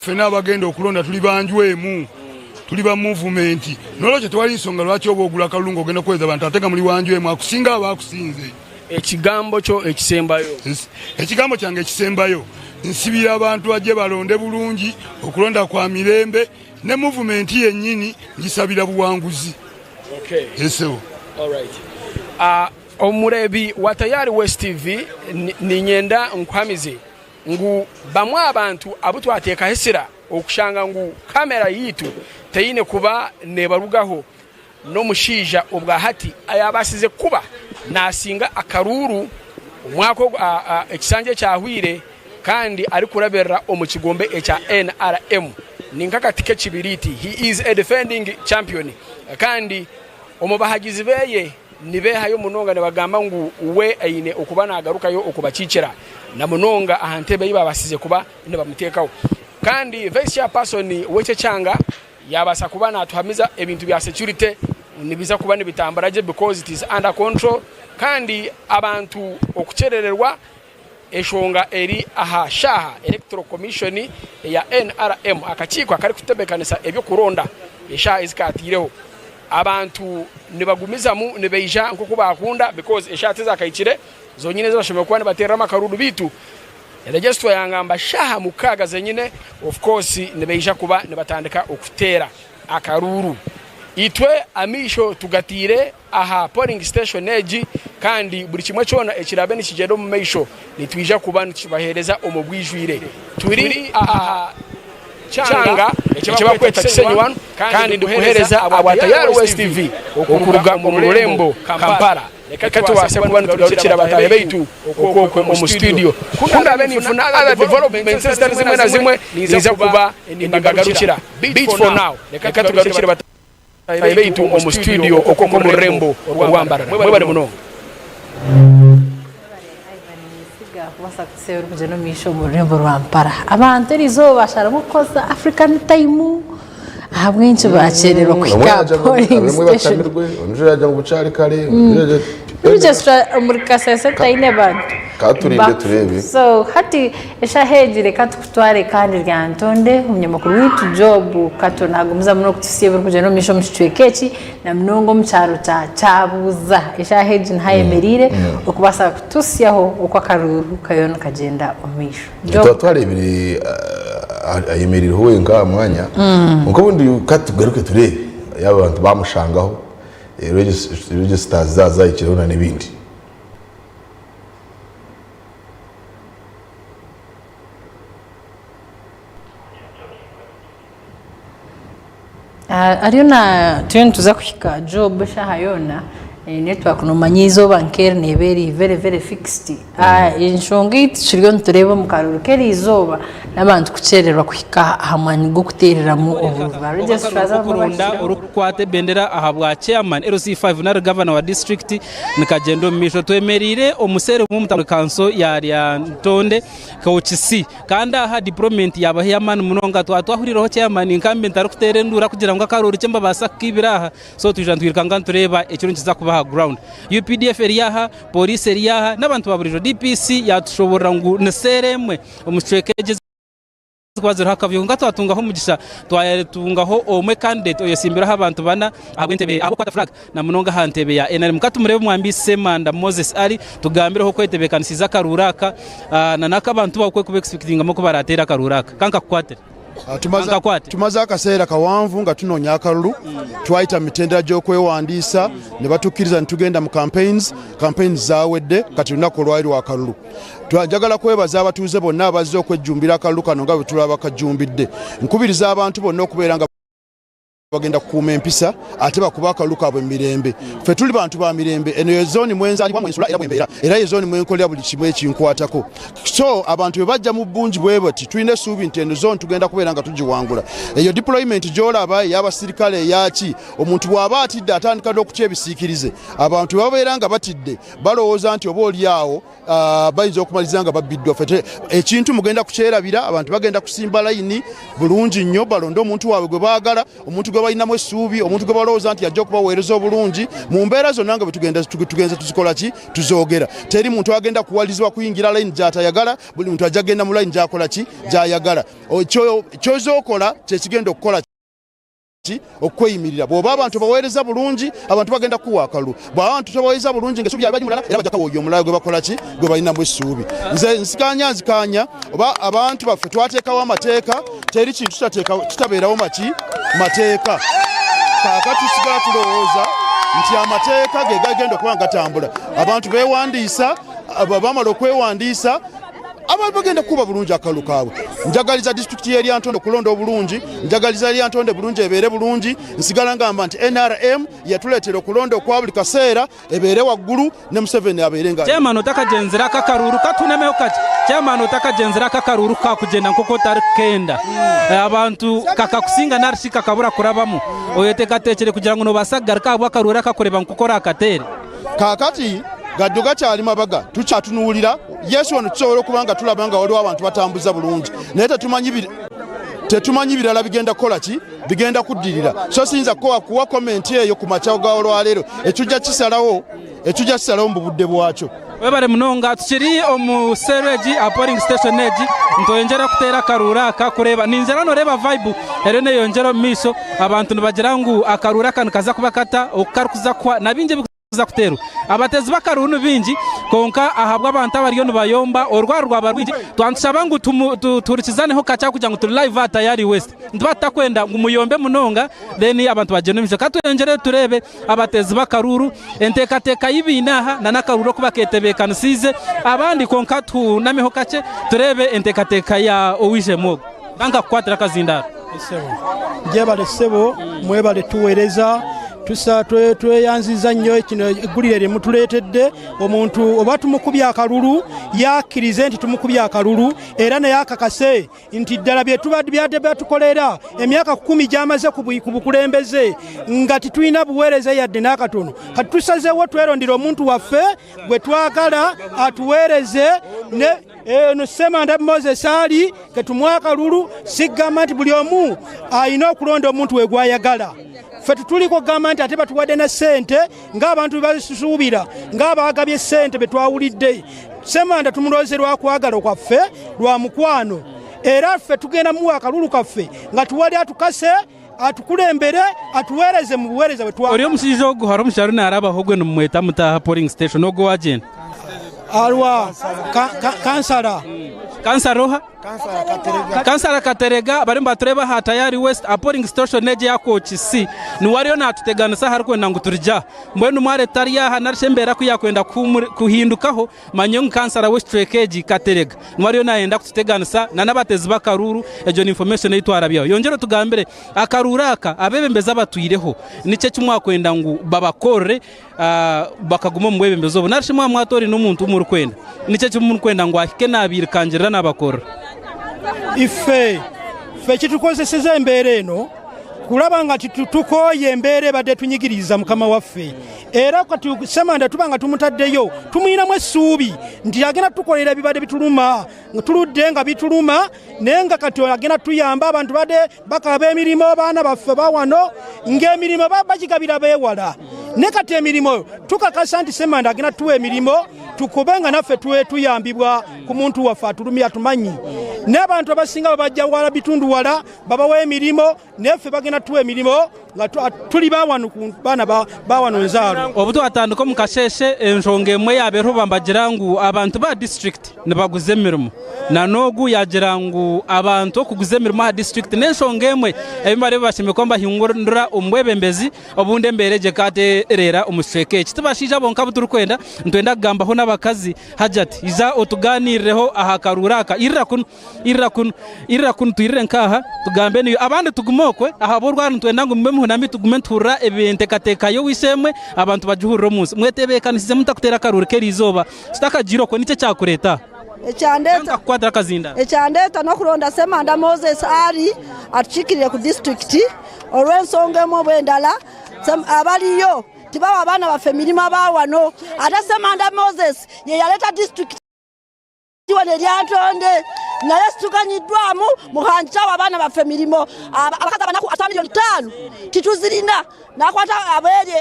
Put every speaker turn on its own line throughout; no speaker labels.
Ffena abagenda okulonda tuli ba nju emu, tuli ba movement nolwekyo tewali nsonga lwaki oba ogula akalulu nga ogenda kuwereza bantu ate nga muli wa nju emu akusinga aba akusinze.
Ekigambo kyo ekisembayo?
Ekigambo kyange ekisembayo nsibira abantu bajje balonde bulungi, okulonda kwa mirembe ne movement yennyini ngisabira buwanguzi.
Okay.
Esebo.
All right. Uh, omureebi wa Tayari West TV ninyenda nkuhamize ngu bamwe aha bantu abu twateekaho esira okushanga ngu kamera yaitu teine kuba nebarugaho n'omushaija obwahati ayabaasize kuba nasinga akaruuru omwaka ogu ekisanja ekyahweire kandi arikurabirira omu kigombe ekya NRM ni nk'akati k'ekibiriiti, he is a defending champion, kandi omu bahagizi beye Nibeehayo munonga nibagamba ngu we aine okuba naagarukayo okubakiikira na munonga aha ntebe ei baabaasize kuba nibamuteekaho. Kandi Vice Chairperson w'ekyo ekyanga yaabaasa kuba naatuhamiza ebintu bya security nibiza kuba nibitambura gye because it is under control kandi abantu okukyerererwa Enshonga eri aha shaaha Electoral Commission eya NRM, akakiiko akarikutebeekanisa eby'okuronda eshaaha ezi kaataireho. Abantu nibagumizamu nibaija nk'oku baakunda because eshaaha tizakahikire zonyine ezi bashemereire kuba nibateereramu akaruuru beitu Registrar yangamba shaaha mukaaga zenyine of course nibaija kuba nibatandika okuteera akaruuru. Itwe amaisho tugataire aha polling station egi kandi buri kimwe kyona ekiraabe nikigyenda omu maisho nitwija kuba nitukibaheereza omu bwijwire. Turi aha kyanga eki barikweta Kisenyi One kandi ndikuheereza ahabwa Tayari West TV okuruga omu rurembo Kampala. Reka tubaase kuba nitugarukira bataahi baitu okwokwe omu studio. Ku ndaabe ninfuna other developments ezitari zimwe na zimwe ninza kuba nimbagarukira. Beitu for now reka tugarukire bataahi baitu omu studio okwo omu rurembo orwa Mbarara. Mwebare munonga.
Mwebare Ivan Nyesiga kubaasa kututsya ebirikugyenda omu maisho omu rurembo rwa Mpara. Abantu eriizooba basharamu kukozesa African time ahabw'enki bakyererwa kuhika aha polling station.
Ondiijo yaagira ngu bukyari kare.
Registra omuri Kasese taine bantu.
Ka turinde tureebe.
So hati eshaaha egi reka tukutware kandi Lyantonde omunyamakuru waitu Job Kato nagumizamu n'okututsya ebirikugyenda omu maisho omu kicweka eki na munonga omu kyaro kya Kyabuuza. Eshaaha egi niho ayemereire okubaasa kututsyaho oku akaruuru kariyo nikagyenda omu maisho. Job.
Tuba twareebire ayemereireho wenka aha mwanya kwonka obundi ka tugaruke tureebe yaaba abantu bamushangaho registers zaaba zahikireho na n'ebindi.
Ariyo na turiyo nituza kuhika job eshaaha yoona network nomanya eizooba nk'eri neeba eri very very fixed. Enshonga ei tukiriyo nitureeba omu karuuru k'eriizooba n'abantu kukyererwa kuhika aha mwanya gw'okuteereramu oburuuru. Ba registrars abamwe
Okurunda
bahikireho.
orikukwata ebendera ahabwa chairman LC5 nari gavana wa disiturikiti nikagyenda omu maisho. Twemereire omu seeri emwe omu kanso ya Lyantonde Kawukisi kandi aha dipulomenti yaabaho ey'amaani munonga. Twaba twahuriireho chairman incumbent arikuteera enduuru arikugira ngu akaruuru kye nibabaasa kukaibira aha. So twija nitwirukanga nitureeba ekiriyo nikiza kuba aha ground. UPDF eri aha, Pooriisi eri aha n'abantu ba buriijo. DPC yaatushoboorora ngu ni seera emwe omu kicweka egi ezirikuba ziriho akavuyo. Kwonka twatungaho omugisha twatungaho omwe candidate oyesimbireho abantu bana ahabw'entebe ahabw'okukwata flag na munonga aha ntebe ya NRM. Ka tumureebe Mwambi Ssemanda Moses Ali tugambireho oku ayetebeekanisiize akaruuru aka na n'aku abantu baawe oku barikuba expectingamu oku baraateere akaruuru aka. Ka nkakukwatire.
Tumaze akaseera kawanvu nga tunoonya akalulu. Twayita mu mitendera gy'okwewandiisa ne batukkiriza ne tugenda mu campaigns. Campaigns zaawedde kati lunaku olwali lwa kalulu. Njagala kwebaza abatuuze bonna abazze okwejjumbira akalulu kano nga bwe tulaba bakajjumbidde. Nkubiriza abantu bonna okubeera nga bagenda kukuuma empisa ate bakube akalulu kaabwe mu mirembe. Ffe tuli bantu ba mirembe. Eno ye zooni mwe nzaalibwa, mwe nsula era mwe mbeera era ye zooni mwe nkolera buli kimu ekinkwatako. So abantu bwe bajja mu bungi bwe bati tulina essuubi nti eno zooni tugenda kubeera nga tugiwangula. Eyo deployment gy'olaba ey'abasirikale eyaki, omuntu bw'aba atidde atandika n'okutya ebisiikirize. Abantu bwe babeera nga batidde balowooza nti oba oli awo Ah, bayinza okumaliriza nga babbiddwa. Ffe ekintu mugenda kukyerabira, abantu bagenda kusimba layini bulungi nnyo balonde omuntu waabwe gwe baagala, omuntu gwe. gwe balinamu essuubi, omuntu gwe balowooza nti ajja okubaweereza obulungi mu mbeera zonna nga bwe tugenda tugenze tuzikola ki tuzoogera. Teri muntu agenda kuwalirizibwa kuyingira layini gy'atayagala, buli muntu ajja kugenda mu layini gy'akola ki gy'ayagala. Ky'oza okola kye kigenda okukola ki okweyimirira. Bw'oba abantu baweereza bulungi, abantu bagenda kukuwa akalulu. Bw'aba abantu tobaweereza bulungi ng'essuubi lyabwe bali mulala, era bajja kuwa oyo omulala gwe bakola ki gwe balinamu essuubi. Nze nzikanya nzikanya oba abantu baffe twateekawo amateeka, teri kintu kitabeerawo maki mateeka. Kaakati tusigala tulowooza nti amateeka ge gagenda okuba nga gatambula. Abantu beewandiisa, bamala okwewandiisa abantu bagenda kukuba bulungi akalulu kaabwe. Njagaliza disitulikiti y'e Lyantonde okulonda obulungi, njagaliza Lyantonde bulungi ebeere bulungi. Nsigala ngamba nti NRM yatuleetera okulonda okwa buli kaseera, ebeere waggulu ne Museveni abeere nga
Chairman otakagyenzire aka akaruuru katunemeho kakye. Chairman otakagyenzire aka akaruuru kakugenda nk'oku otarikukenda. Abantu kakakusinga nari shi kakabura kurabamu. Oyeteekateekire kugira ngu noobaasa kugaruka ahabw'akaruuru aka kureeba nk'oku orakateere?
Kaakati gaddo gakyali mabaga, tukyatunuulira. Yesu wano tusobola okuba nga tulaba nga waliwo abantu batambuza bulungi, naye tetumanyi birala bigenda kukola ki, bigenda kuddirira. So siyinza kuwa komenti eyo ku makya ga olwaleero, ekijja kisalawo, ekijja kisalawo mu budde bwakyo.
Webare munonga. Tukiri omu seero egi aha polling station egi nitweyongyera kuteera akaruuru aka kureeba ningira noreeba vibe eriyo neyeyongyera omu maisho abantu nibagira ngu akaruuru aka nikaza kuba kata oku karikuza kuhwa na bingi ebirikuza kuteerwa. Abateezi b'akaruuru ni baingi kwonka ahabw'abantu abariyo nibayomba orwari rwaba rwingi twaba nitushaba ngu tuhurikizaneho kakye ahabw'okugira ngu turi live aha Tayari West. Nituba tutakwenda ngu muyombe munonga then abantu bagyende omu maisho. Ka tweyongyere tureebe abateezi b'akaruuru enteekateeka ei baine aha n'akaruuru oku bakeetebeekanisiize abandi kwonka tuhunameho kakye tureebe enteekateeka ya ow'eishe-emwe ogu. Ka nkakukwatire akazindaaro.
Gyebale ssebo, mwebale tuwereza. Tusa tweyanziza nnyo kino eggulire lye mutuleetedde. Omuntu oba tumukubye akalulu yakkirize nti tumukubye akalulu era naye akakase nti ddala bye byatukolera emyaka 10 gy'amaze ku bukulembeze nga titulina buweereza yadde n'akatono. Kati tusazeewo twerondere omuntu waffe gwe twagala atuweereze ne eno Ssemanda Moses ali ketumuwa akalulu. Sigamba nti buli omu alina okulonda omuntu we gw'ayagala. Ffe tutuliko kugamba nti ate batuwadde na ssente ng'abantu bwe bazisuubira, ng'abaagabye ssente be twawulidde. Ssemanda tumulooze lwa kwagala kwaffe, lwa mukwano, era ffe tugenda muwa akalulu kaffe nga tuwali atukase, atukulembere, atuweereze mu buweereza bwe twagala.
Ori omushaija ogu hariho omushaija ariyo naarabaho ogwe nimumweta muta aha polling station ogwo waagyenda?
Arwa kansara.
Kansara oha? Kansara Katerega bariyo nibatureeba aha Tayari West aha polling station egi eya Kooki C niwe ariyo naatuteganisa aha arikwenda ngu turigye aha. Mbwenu mwareeta ari aha nari shi embeera ku yaakwenda kuhindukaho manya ngu kansara w'ekicweka egi Katerega niwe ariyo naayenda kututeganisa n'abateezi b'akaruuru egyo ni information ei twarabyaho. Yongyera otugambire akaruuru aka abeebembezi abatwireho niki eki mwakwenda ngu babakorere bakaguma omu bwebembezi obu nari shi mwaba mwatoraine omuntu ou murikwenda niki eki murikwenda ngu ahike naabairukangirira naabakorera?
Ife ffe ekitukozeseza embeera eno kuraba nga tukooye embeera ebadde etunyigiriza mukama waffe, era kati Ssemanda tuba nga tumutaddeyo tumwinamu essuubi nti agenda tukolera ebibadde bituluma, tuludde nga bituluma naye nga kati agenda tuyamba. Abantu badde bakaaba emirimu, abaana baffe bawano ng'emirimu bagigabira beewala, naye kati emirimu tukakasa nti Ssemanda agenda tuwa emirimu tukube nga naffe tuyambibwa ku muntu waffe atulumya atumanyi. N'abantu abasinga babajja wala bitundu wala babawa emirimu, naye ffe bagenda tuwa emirimu nga tuli bawano ku baana bawano nzaalo.
Obu twatandika omu kasheeshe enshonga emwe yaabeeraho bambagira ngu abantu ba disiturikiti nibaguza emirimo. Na n'ogu yaagira ngu abantu okuguza emirimo aha disiturikiti n'enshonga emwe ei bariyo bashemereire kuba nibahindura omu bwebembezi obundi embeera egyo ekatereera omu kicweka eki. Ti bashaija bonka abu turikwenda, nitwenda kugambaho n'abakazi. Hajjat, ija otugaaniirireho aha karuuru aka. Irira kunu. Irira kunu, irira kunu, twirire nk'aha, tugambe naiwe. Abandi tugume okwe, ahabw'orwari nitwenda ngu mube muhunami tugume nituhurira enteekateeka y'ow'eishe-emwe, abantu bagihurire omu nsi. Mwetebeekanisize muta kuteera akaruuru k'eriizooba? Tutakagiire okwe, niki ekyakureeta aha?
Ekyandeeta
Nkakukwatira akazindaaro.
Ekyandeeta n'okuronda Ssemanda Moses Ali atukiikirire ku disiturikiti olw'ensonga emwe oba endala. Abariyo tibawa abaana baffe mirimo aba wano. Ate Ssemanda Moses ye yaleeta disiturikiti wano e Lyantonde. Naye situganyiddwamu Muhangi tawa abaana baffe mirimo. Abakazi abanaku atuwa milioni tano tituzirina nakwata abeeri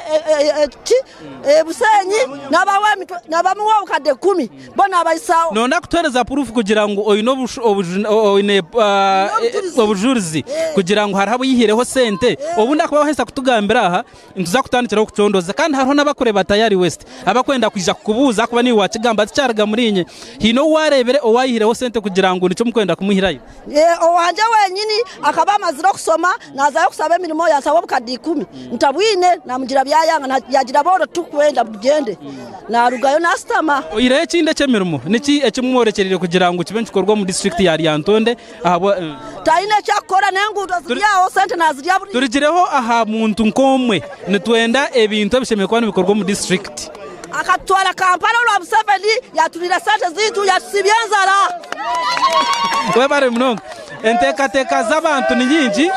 ki ebusenyi nabawa nabamuwa obukadde kumi bo nabayisawo.
Nonda kutuhereza proof kugira ngu oine oine obujurizi kugira ngu hariho abu oyihireho sente obundi ahakuba waheza kutugambira aha Nituza kutandikiraho kucondoza kandi hariho n'abakureeba Tayari West abakwenda kwija kukubuuza ahakuba naiwe wakigamba tikyaruga omuriinye. Haine ou waareebire owaayihireho sente kugira ngu nikyo mukwenda kumwihirayo?
Owangye wenyini akaba amazire okusoma nazayo kusaba emirimo yansaba obukadde ikumi ntabwine namugira byayanga yagira booro titukwenda bugyende narugayo nasitama.
Oyihireho ekindi eky'emirimo niki eki mworekyereire kugira ngu kibe nikikorwa omu disiturikiti ya Lyantonde? Ahabwa.
Talina ekyakukora n'enguudo ziri aho sente nazirya buri.
Turigireho aha muntu nk'omwe nitwenda ebintu ebishemereire kuba nibikorwa omu disiturikiti.
Akatutwara Kampala olwa Museveni yaturira sente zaitu yatusibya enzara.
Webare munonga. Enteekateeka z'abantu ni nyingi,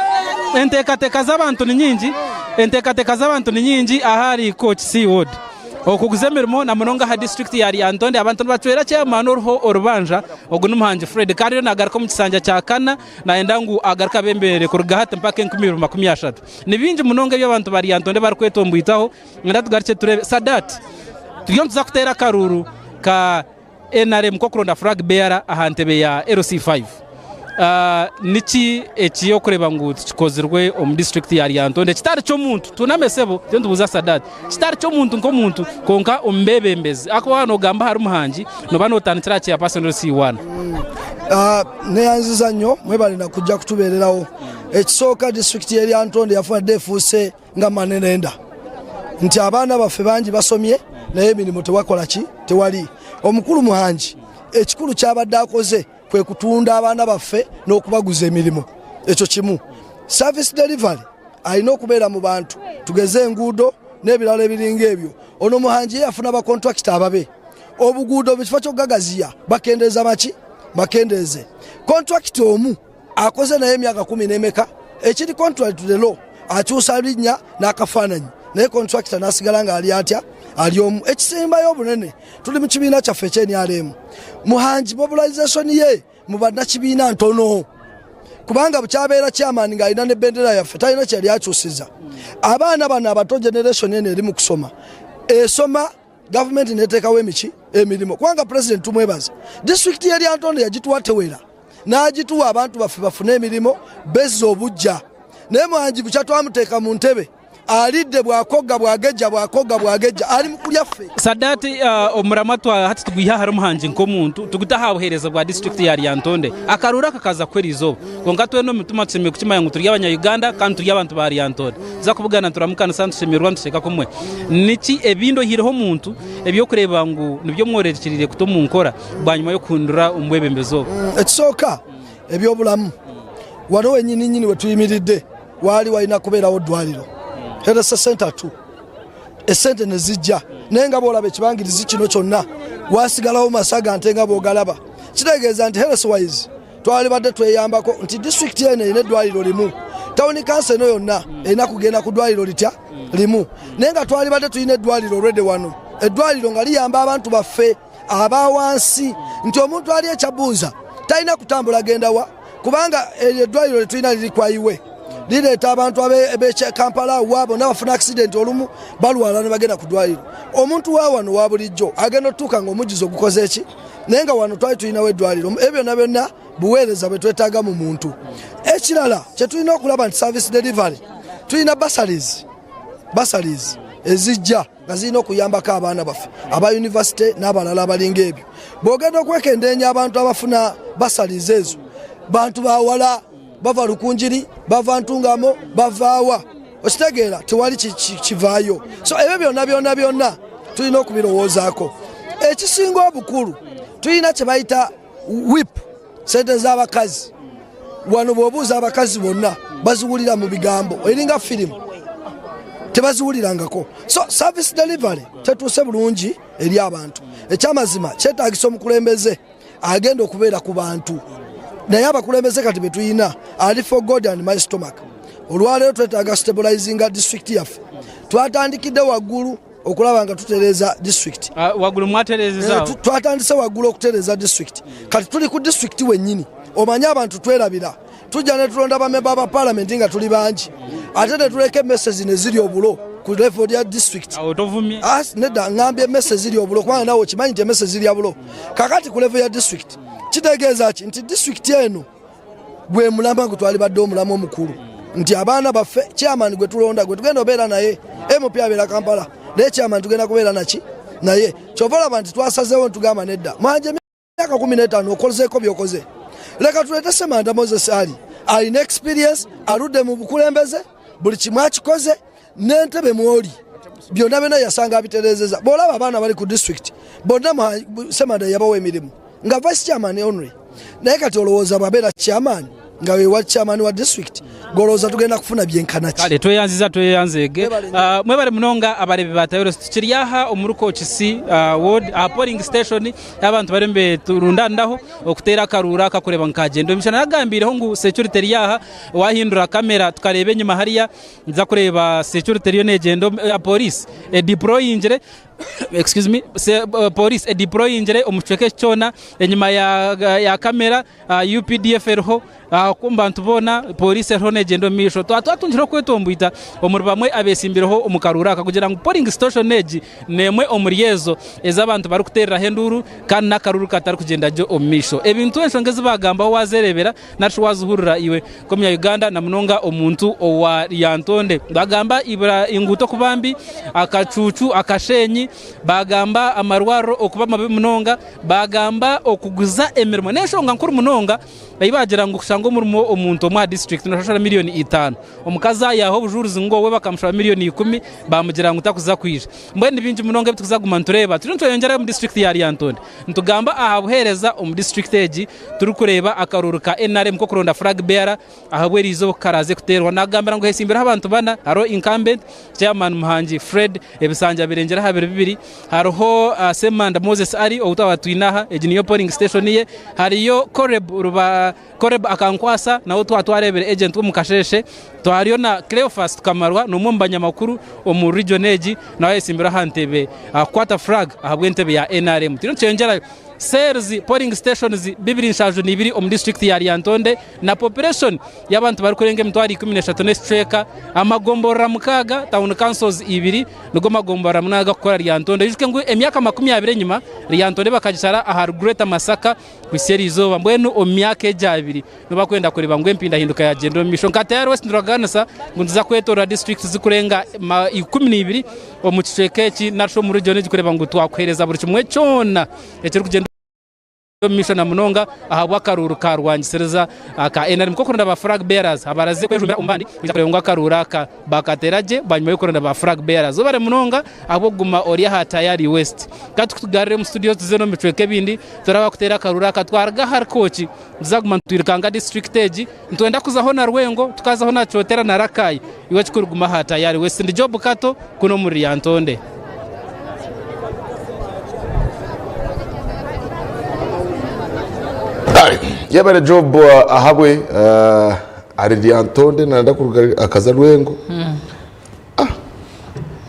enteekateeka z'abantu ni nyingi, enteekateeka z'abantu ni nyingi ahari Kooki C ward. Okuguza emirimo na munonga aha disiturikiti ya Lyantonde abantu nibacwera chairman oriho orubanja ogu ni Muhangi Fred kandi ariyo nagaruka omu kisanja kya kana nayenda ngu agaruke abemberere kuruga hati mpaka 2030. Ni bingi munonga ebi abantu ba Lyantonde barikwetomboitaho nenda tugarukye tureebe Sadat turiyo nituza kuteera akaruuru ka NRM k'okuronda flag bearer aha ntebe ya LC5. Niki eki orikureeba ngu tikikozirwe omu disiturikiti ya Lyantonde kitari ky'omuntu tuname sebo turiyo nitubuuza Sadat kitari ky'omuntu nk'omuntu kwonka omu beebembezi ahakuba waaba noogamba ahari Muhangi nooba nootandikira aha chairperson LC1.
Neyanziza nnyo mwebale na kujja kutubeererawo. Ekisooka disitulikiti y'e Lyantonde yafadde efuuse nga manenenda nti abaana baffe bangi basomye naye emirimu tewakola ki tewali. Omukulu Muhangi ekikulu kyabadde akoze kwe kutunda abaana baffe n'okubaguza emirimu, ekyo kimu. Service delivery alina okubeera mu bantu tugeze enguudo n'ebirala ebiringa ebyo. Ono Muhangi ye yafuna bakontrakita ababe obuguudo mu kifo ky'okugagaziya bakendeeza maki bakendeeze. Kontrakita omu akoze naye emyaka kumi n'emeka ekiri contrary to the law akyusa linnya n'akafaananyi naye contractor n'asigala ng'ali atya ali omu. Ekisembayo obunene tuli mu kibiina kyaffe ekya nrm Muhangi mobilization ye mu bannakibiina ntono kubanga bukyabeera chairman ng'alina ne bendera yaffe talina kyeyali akyusiza. Abaana bano abato generation eno eri mu kusoma esoma gavumenti neteekawo emiki emirimu kubanga pulezidenti tumwebaza disitulikiti ye Lyantonde yagituwa tewera n'agituwa abantu baffe bafune emirimu bezza obujja naye Muhangi bukya twamuteeka mu ntebe alidde bwakogga bwagejja bwakogga bwagejja ali mu kulya ffe.
Sadati uh, omuramwa twa hati tugwiha ahari Muhangi nk'omuntu tuguta aha buheereza bwa disiturikiti ya Lyantonde akaruuru aka kaza kuhwa eriizooba kwonka twena omu mitima tushemereire kukimanya ngu turi abanya-Uganda kandi turi abantu ba Lyantonde tuza kubugana nituramukanisa nitushemererwa nitusheka kumwe niki ebindi oihireho omuntu eby'okureeba ngu nibyo mworekyereire kuta omu nkora bwanyima y'okuhindura omu bwebembezi obu?
Ekisooka eby'obulamu wano wenyini nyini wetuyimiridde waali walina kubeerawo ddwaliro health center tu esente nezijja naye nga bwolaba ekibangirizi kino kyonna wasigalawo masaga nte nga bwogalaba kitegeeza nti health wise twalibadde tweyambako nti disitulikiti eno erina eddwaliro limu tawuni kanso eno yonna erina kugenda ku ddwaliro litya limu naye nga twalibadde tulina eddwaliro olwedde wano eddwaliro nga liyamba abantu baffe aba wansi nti omuntu ali ekyabuuza talina kutambula genda wa kubanga eryo eddwaliro lyetulina liri kwayiwe lireeta abantu ab'e Kampala wa bonna bafuna accident olumu balwala ne bagenda ku ddwaliro omuntu wa wano wa bulijjo agenda otutuuka nga omujjuzo gukoze ki naye nga wano twali tulinawo eddwaliro ebyo byonna byonna buweereza bwe twetaaga mu muntu ekirala kye tulina okulaba nti service delivery tulina bursaries bursaries ezijja nga zirina okuyambako abaana baffe aba yunivasite n'abalala abalinga ebyo bw'ogenda okwekendeenya abantu abafuna basaliza ezo bantu bawala bava Lukunjiri bava Ntungamo bavaawa okitegeera tewali kivaayo so ebyo byonna byonna byonna tulina okubirowoozaako ekisinga obukulu tulina kye bayita whip sente z'abakazi wano bw'obuuza abakazi bonna baziwulira mu bigambo eringa firimu tebaziwulirangako so service delivery tetuuse bulungi eri abantu ekyamazima kyetagisa omukulembeze agenda okubeera ku bantu naye abakulembeze kati betulina ali for god and my stomach olwaleero twetaaga stabilizinga district yaffe twatandikidde waggulu. okulaba nga tutereeza disitulikiti.
Wagulu mwatereezeza aho?
Twatandise waggulu okutereeza disitulikiti. Kati tuli ku disitulikiti wennyini. Omanyi abantu twerabira, tujja ne tulonda bamemba ba palamenti nga tuli bangi ate ne tuleka emmese zino eziri obulo ku level ya disitulikiti.
Awo tovumye?
Nedda, ngambye emmese ziri obulo kubanga nawe okimanyi nti emmese zirya bulo. Kakati ku level ya disitulikiti kitegeeza ki? Nti disitulikiti eno gwe mulamwa gwe twalibadde omulamwa omukulu nti abaana baffe chairman gwe tulonda gwe tugenda obeera naye MP abeera Kampala naye chairman tugenda kubeera naki naye kyova olaba nti twasazeewo ntugamba nedda mwanje emyaka 15 okozeeko byokoze leka tuleete Ssemanda Moses Ali alina experience aludde mu bukulembeze buli kimu akikoze n'entebe mwoli byonna byonna yasanga abitereezeza bwolaba abaana bali ku district bonna Ssemanda yabawa emirimu nga vice chairman only naye kati olowooza bwabeera chairman nga wewa chairman wa district golowooza tugenda kufuna byenkana ki
kale tweyanziza tweyanzeege ah, mwebale munonga abarebi ba Tayoro tukiri aha omuri Kokisi ah, ward aha polling station abantu bariyo nibeturundaniraho okuteera akaruuru aka kureeba ngu kagyenda omu maisho naragambiireho ngu security eri aha wahindura kamera tukareeba enyima hariya nituza kureeba security eriyo negyenda police edeployingire excuse me police edeployingire omu kicweka eki kyona enyima ya kamera UPDF eriho omu bantu boona police eriho negyenda omu maisho twaba twatungire okwetomboita omuri bamwe abesimbireho omu karuuru aka kugira ngu polling station egi n'emwe omuri ezo ezi abantu barikuteereraho enduuru kandi n'akaruuru katarikugyenda gye omu maisho ebintu enshonga ezi bagambaho wazereebera nari shi waazihurira iwe nk'omunya-Uganda na munonga omuntu owa Lyantonde. Baagamba ibura enguuto okuba mbi, akacuucu, akasheenyi, baagamba amarwariro okuba mabi munonga, baagamba okuguza emirimo n'enshonga nkuru munonga ei baagira ngu kushanga omurimo omuntu omwe aha disiturikiti noshashura miriyoni itaano. Omukazi yaaha obujurizi ngu owe bakamushaba miriyoni ikumi baamugira ngu takuza kwija. Mbwenu ni bingi munonga ebi turikuza kuguma nitureeba. Turiyo nitweyongyerayo omu disiturikiti ya Lyantonde. Nitugamba aha buheereza omu disiturikiti egi turikureeba akaruuru ka nrm k'okuronda flag bearer ahabw'eriizooba oku karaaze kuteerwa. Naagambira ngu hesimbireho abantu bana, hariho incumbent chairman Muhangi Fred ebisanja birengire aha biri bibiri, hariho Ssemanda Moses Ali ou twaba twine aha, egi niyo polling station ye, hariyo Coreb Ruba Coreb Akankwasa nawe twaba twareebire agent we omu kasheeshe, hariyo na Cleophas Tukamarwa n'omwe omu banyamakuru omu region egi nawe ayesimbire aha ntebe kukwata flag ahabw'entebe ya nrm. Turiyo nitweyongyerayo. Cells, polling stations, 272 omu disiturikiti ya Lyantonde na population y'abantu barikurenga emitwaro 13 n'ekicweka, amagomborora mukaaga, town councils ibiri, nigo magomborora munaaga agakukora Lyantonde. Oijuke ngu emyaka 20 enyima, Lyantonde bakagishara ahari Greater Masaka kuhitsya eriizooba. Mbwenu omu myaka egi abiri nibo barikwenda kureeba ngu empindahinduka yaagyenda omu maisho. Nka Tayari West nituraganisa ngu nituza kwetoorora disiturikiti zirikurenga 12 omu kicweka eki nari shi omu region egi kureeba ngu twakuheereza buri kimwe kyona ekirikugyenda omu maisho na munonga ahabw'akaruuru ka rwangisiriza aka NRM k'okuronda ba flag bearers abaraze kwejumbira omu bandi kwija kureeba ngu akaruuru aka bakateera gye bwanyima y'okuronda ba flag bearers. Webare munonga ahabw'okuguma ori aha Tayari West. Ka tukugarure omu studio tuze n'omu bicweka ebindi turabe abakuteera akaruuru aka. Twaruga ahari Kooki nituza kuguma nitwirukanga disiturikiti egi nitwenda kuzaho na Rwengo tukazaho na Kyotera na Rakai. Iwe ekikuru guma aha Tayari West. Ndi Job Kato kunu omuri Lyantonde.
Yebare Job ahabwe ari Lyantonde nayenda kuruga akaza Rwengo.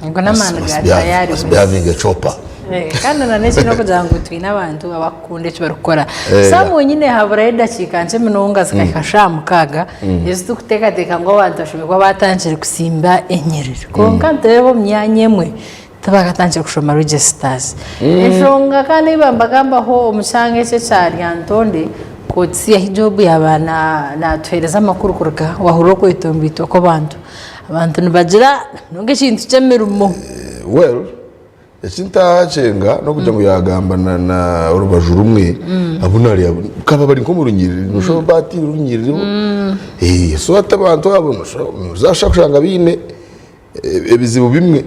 Ago n'amaani ga Tayari
Must be having a chopper.
Eh, kandi na n'ekindi n'okugira ngu twine abantu abakukunda eki barikukora Sam wenyine haburayo edakiika nkye munonga zikahika shaaha mukaaga ezi turikuteekateeka ngu abantu bashemereire kuba batandikire kusimba enyiriri kwonka nitureeba omu myanya emwe tibakatandikire kushoma registers enshonga kandi ei bambagambaho omu kyanga eki ekya Lyantonde Kotsi ahi Job yaaba natuheereza amakuru kuruga wahurira okwetomboitwa kw'abantu Abantu nibagira ngu ekintu ky'emirimo.
Well, eki ntakyenga n'okugira ngu yagamba na na orubaju rumwe abu nari abu kaba bari nk'omu runyiriri noshusha batiire orunyiriri bo Eh, so hati abantu abo noshusha kushanga baine ebizibu bimwe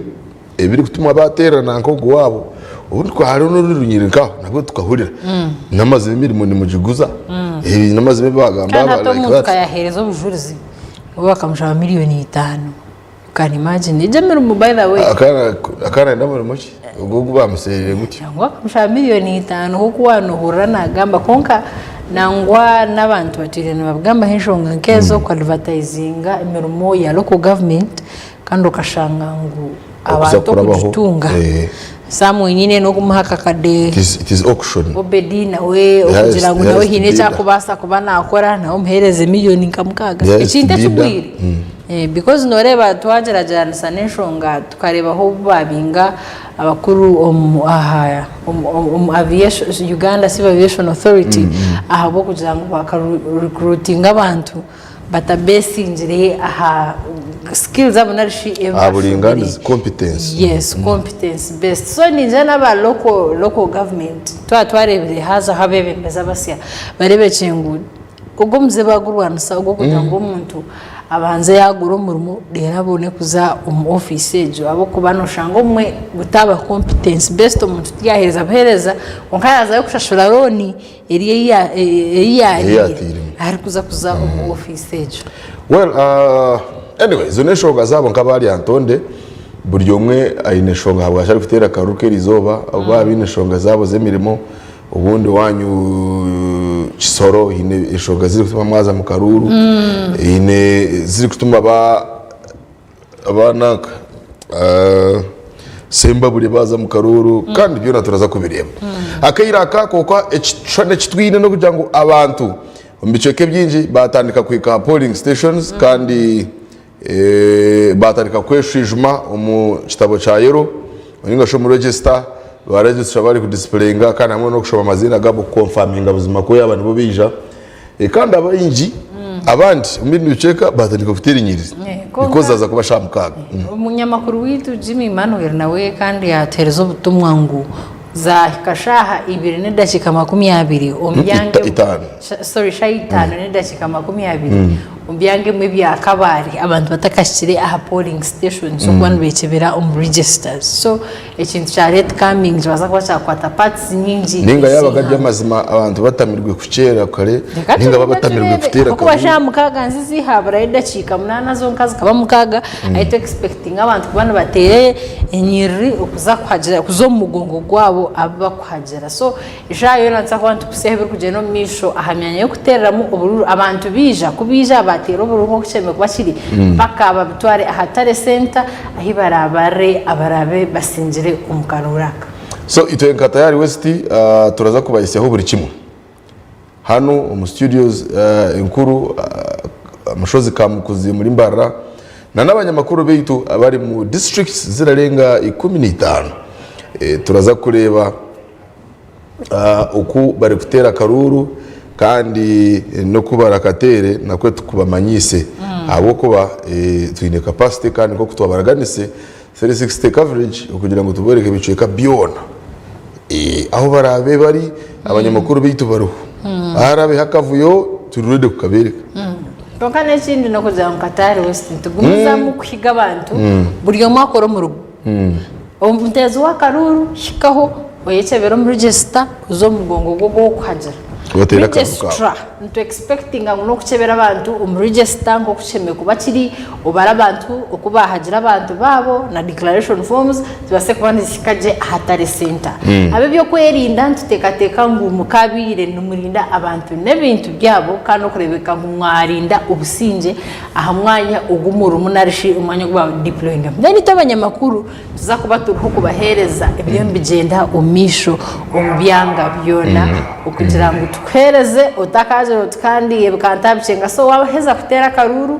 ebirikutuma bateerana nk'ogu waabo obundi hariho n'orundi runyiriri nkaho nabwo tukahurira n'amazima emirimo nimugiguza Eh, n'amazima ebi bagamba
Kandi hati
like
omuntu
that.
kayaheereza obujurizi Bo bakamushaba miriyoni itaano. You can imagine. Egyo emirimo by the way.
Akana akana ayine murimo ki? Ogwo ogu bamuserire gutyo.
Nangwa bakamushaba miriyoni itaano nk'oku waanohurira naagamba kwonka nangwa n'abantu batwire nibabigambaho enshonga nk'ezo ku advertisinga emirimo ya local government kandi okashanga ngu.
Okuza
abantu
kurabaho,
okugitunga.
eh.
Sam nyine n'okumuha akakade.
It is, it is auction.
Obedi nawe
The
okugira
highest-
ngu
the
nawe
highest
haine eki
bidder.
akubaasa kuba naakora nawe omuheereze miliyoni nka mukaaga.
The highest
Ekintu
bidder.
ekigwire. Eh, because nooreeba twagyeragyeranisa n'enshonga tukareebaho obu baabinga abakuru omu aha omu omu aviation Uganda Civil Aviation Authority ahabw'okugira ngu baka recruitinga abantu batabesingire aha skills zaabo nari shi ebi
Aha
bashomire.
buringaaniza, competence.
Yes, competence based. So ningira n'aba local, local government twaba twareebire haazaho abeebembezi abasya bareebekye ngu ogwo omuze baagurwanisa ogw'okugira ngu omuntu abanze yaagura omurimo reero abone kuza omu ofiisi egyo ahabw'okuba nooshanga obumwe gutaaba competence based omuntu tiyaheereza buheereza kwonka yaazayo kushashura looni eri ei yaariire
yaatiiremu.
arikuza kuza omu ofiisi egyo.
Well, uh, anyway, ezo n'enshonga zaabo nk'aba Lyantonde buri omwe aine enshonga ahabwaki arikuteera akaruru k'erizooba mm. baaba baine enshonga zaabo z'emirimo obundi wanyu Kisoro haine enshonga zirikutuma mwaza mu karuuru mm. haine zirikutuma ba Abananka Sembabule baaza mu karuuru kandi byona turaza kubireeba. Akaire aka kwonka ekishushani eki twine n'okugira ngu abantu omu bicweka ebingi baatandika kuhika aha polling stations kandi baatandika kweshwijuma omu kitabo kya yellow ninga shi omu register, ba registrar bari kudisipureyinga kandi hamwe n'okushoma amaziina gaabo kukonfaminga buzima ku yaaba nibo baija. Kandi abaingi abandi omu bindi bicweka batandika kuteera enyiriri because zaaza kuba shaaha mukaaga.
Omunyamakuru waitu Jimmy Emmanuel nawe kandi yatuheereza obutumwa ngu zahika shaaha ibiri n'edakiika 20 omu byanga
Itaano.
sorry shaaha itaano n'edakiika 20 omu byanga ebimwe bya Kabale abantu batakahikire aha polling stations okuba nibekyebera omu registers so Ekintu kya late coming nikibaasa kuba kyakwata parts nyingi
Ninga yaaba gari
ez'eihanga.
amazima abantu batamirwe kukyera kare
Reka
ninga
turinde
batamirwe
tureebe
kuteera
ahabw'okuba
karuuru.
shaaha mukaaga nzizi haburayo edakiika munaana zonka zikaba mukaaga ahi tu expectinga abantu kuba nibateera enyiriri okuza kuhagira kuza omu mugongo gwabo abu bakuhagira so eshaaha yoona nituza kuba nitukutsyaho ebirikugyenda omu maisho aha myanya y'okuteereramu oburuuru abantu baija ku baija baateera oburuuru nk'oku kishemereire kuba kiri mpaka babitware aha tare center ahi baraabarire abaraabe basingire omu karuuru aka.
So itwe nka Tayari West turaza kubahisyaho buri kimwe hanu omu studios enkuru Mushozi Kamukuzi omuri Mbarara na n'abanyamakuru baitu abari mu districts zirarenga 15 turaza kureeba oku barikuteera akaruuru kandi n'oku barakateere nakwo tukubamanyiise ahabw'okuba twine capacity kandi nk'oku twabaraganise 360 coverage okugira ngu tubooreke ebicweka byona ahu baraabe bari abanyamakuru baitu bariho ahu haraabeho akavuyo turi ready kukabeereka.
Kwonka n'ekindi n'okugira ngu Katari West nitugumizamu kuhiga abantu buri omwe akore omurimo. Omuteezi w'akaruuru hikaho oyekyebere omu register oze omu mugongo gw'ogw'okuhagira.
Oteere akaruuru kaawe.
Registrar nitu expectinga ngu n'okukyebera abantu omu register nk'oku kishemereire kuba kiri, obare abantu oku baahagira abantu baabo na declaration forms zibaase kuba nizihika gye aha tare center. Ab'ebyokwerinda nituteekateeka ngu mukaabaire nimurinda abantu n'ebintu byabo kandi n'okureebeka ngu mwarinda obusingye aha mwanya ogu murimu nari shi omwanya ogu baadiployingamu. Then itwe abanyamakuru nituza kuba turiho kubaheereza ebiriyo nibigyenda omu maisho omu byanga byona okugira ngu tukuheereze otakaagira oti kandi bikantabikyenga. So waaheza kuteera akaruuru,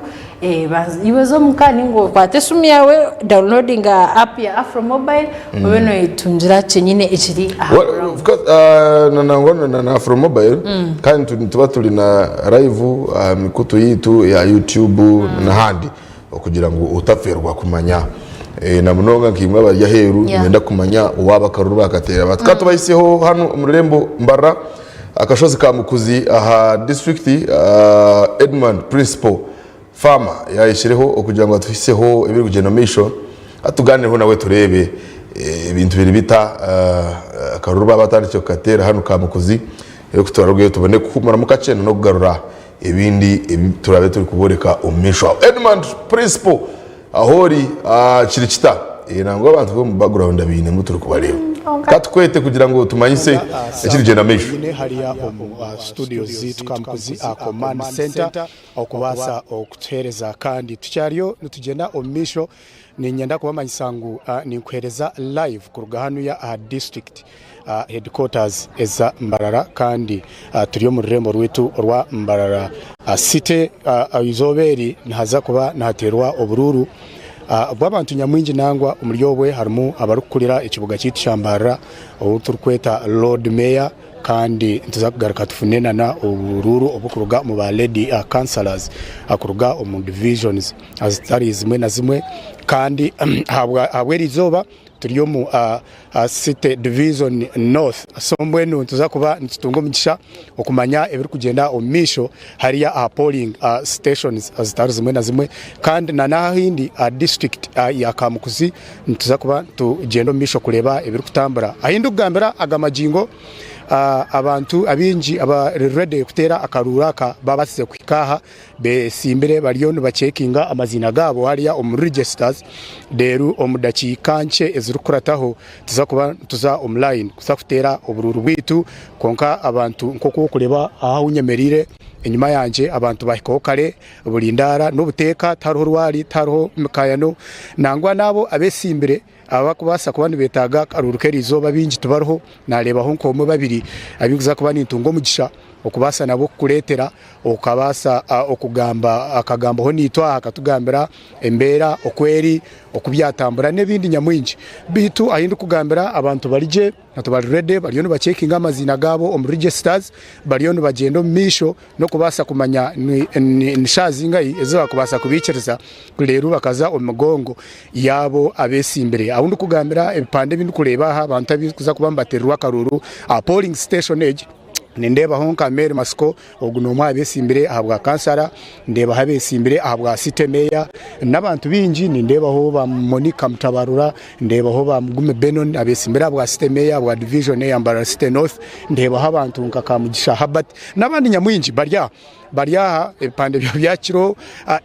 iwe za omuka nainga okwate esimu yaawe downloadinga app ya Afro Mobile obe noyetungira kyenyine ekiri aha
Well,
ground.
of course, na nangwa na, na Afro Mobile kandi tu- nituba turi na live aha mikutu yitu ya YouTube n'ahandi okugira ngu otaferwa kumanya eh, na munonga nkaimwe abari aheeru
Yeah.
nimwenda kumanya owaaba akaruru bakateera bata. Ka tubahiseho hanu omu rurembo Mbarara akashozi ka Mukuzi aha district uh, Edmund Principal Farmer yaayeshireho okugira ngu atuhiseho ebirikugyenda omu maisho, atugaanireho nawe tureebe ebintu biri bita, akaruru baaba batandikire kukateera hanu Kamukuzi, reero ku turarugeyo tubone kuhuumuramu kakye n'okugarura ebindi ebi turaabe turikubooreka omu maisho aho. Edmund Principal ahu ori kiri kita? Nangwa abantu b'omu background abainemu turikubareeba. Ka tukwete kugira ngu otumanyise ekirikugyenda omu maisho.
Nyine hariya omu studio ziitu Kamukuzi aha Command Centre okubaasa okutuheereza kandi tukyariyo nitugyenda omu maisho niinyenda kubamanyisa ngu ninkuheereza live kuruga hanuya aha district headquarters eza Mbarara kandi turi omu rurembo rwaitu orwa Mbarara City. Eizooba eri nihaza kuba nihateerwa oburuuru bw'abantu nyamwingi nangwa omuri obwe harimu abarikukurira ekibuga kyaitu kya Mbarara ou turikweta Lord Mayor kandi nituza kugaruka tufune nana oburuuru oburikuruga omu ba Lady Councillors kuruga omu divisions zitari zimwe na zimwe kandi ahabw'eri izooba turi omu City Division North. So mbwenu nituza kuba nitutunga omugisha okumanya ebirikugyenda omu maisho hariya aha polling stations zitari zimwe na zimwe kandi na n'ahindi aha district ya Kamukuzi nituza kuba nitugyenda omu maisho kureeba ebirikutambura. Ahu ndikugambira aga magingo abantu abaingi abari ready kuteera akaruuru aka babaasize kuhika aha Betsimbire bariyo nibacekinga amaziina gaabo hariya omu registers reero omu dakiika nkye ezirikukurataho nituza kuba nituza omu line kuza kuteera oburuuru bwaitu kwonka abantu nk'oku orikureeba aha ahu nyemereire enyima yangye abantu bahikaho kare buri ndaara n'obuteeka tihariho rwari tihariho mikaayano nangwa n'abo abetsimbire abarikubaasa kuba nibetaaga akaruuru k'eriizooba baingi tibariho naareebaho nk'omwe babiri abu ndikuza kuba nintunga omugisha okubaasa nabo kukureetera okabaasa okugamba akagambaho naitwe aha akatugambira embeera oku eri, oku byatambura n'ebindi nyamwingi. Beitu ahu ndikugambira abantu bari gye, abantu bari ready bariyo nibacekinga amaziina gaabo omu registers, bariyo nibagyenda omu maisho n'okubaasa kumanya ni shaaha zingahi ezi barikubaasa kubaikiriza reero bakaza omu migongo yaabo abetsimbire. Ahu ndikugambira ebipande ebi ndikureeba aha abantu abarikuza kuba nibateererwa akaruuru aha polling station egi. Nindeebaho nka Mary Matsiko, ogu n'omwe aha betsimbire ahabwa kansara, ndeebaho abetsimbire ahabwa city mayor n'abantu baingi, nindeebaho ba Monica Mutabarura, ndeebaho ba Mugume Benon abetsimbire ahabwa city mayor ahabwa division eya Mbarara city north, ndeebaho abantu nka Kamugisha Herbert n'abandi nyamwingi bari aha bari aha ebipande byabo byakiro,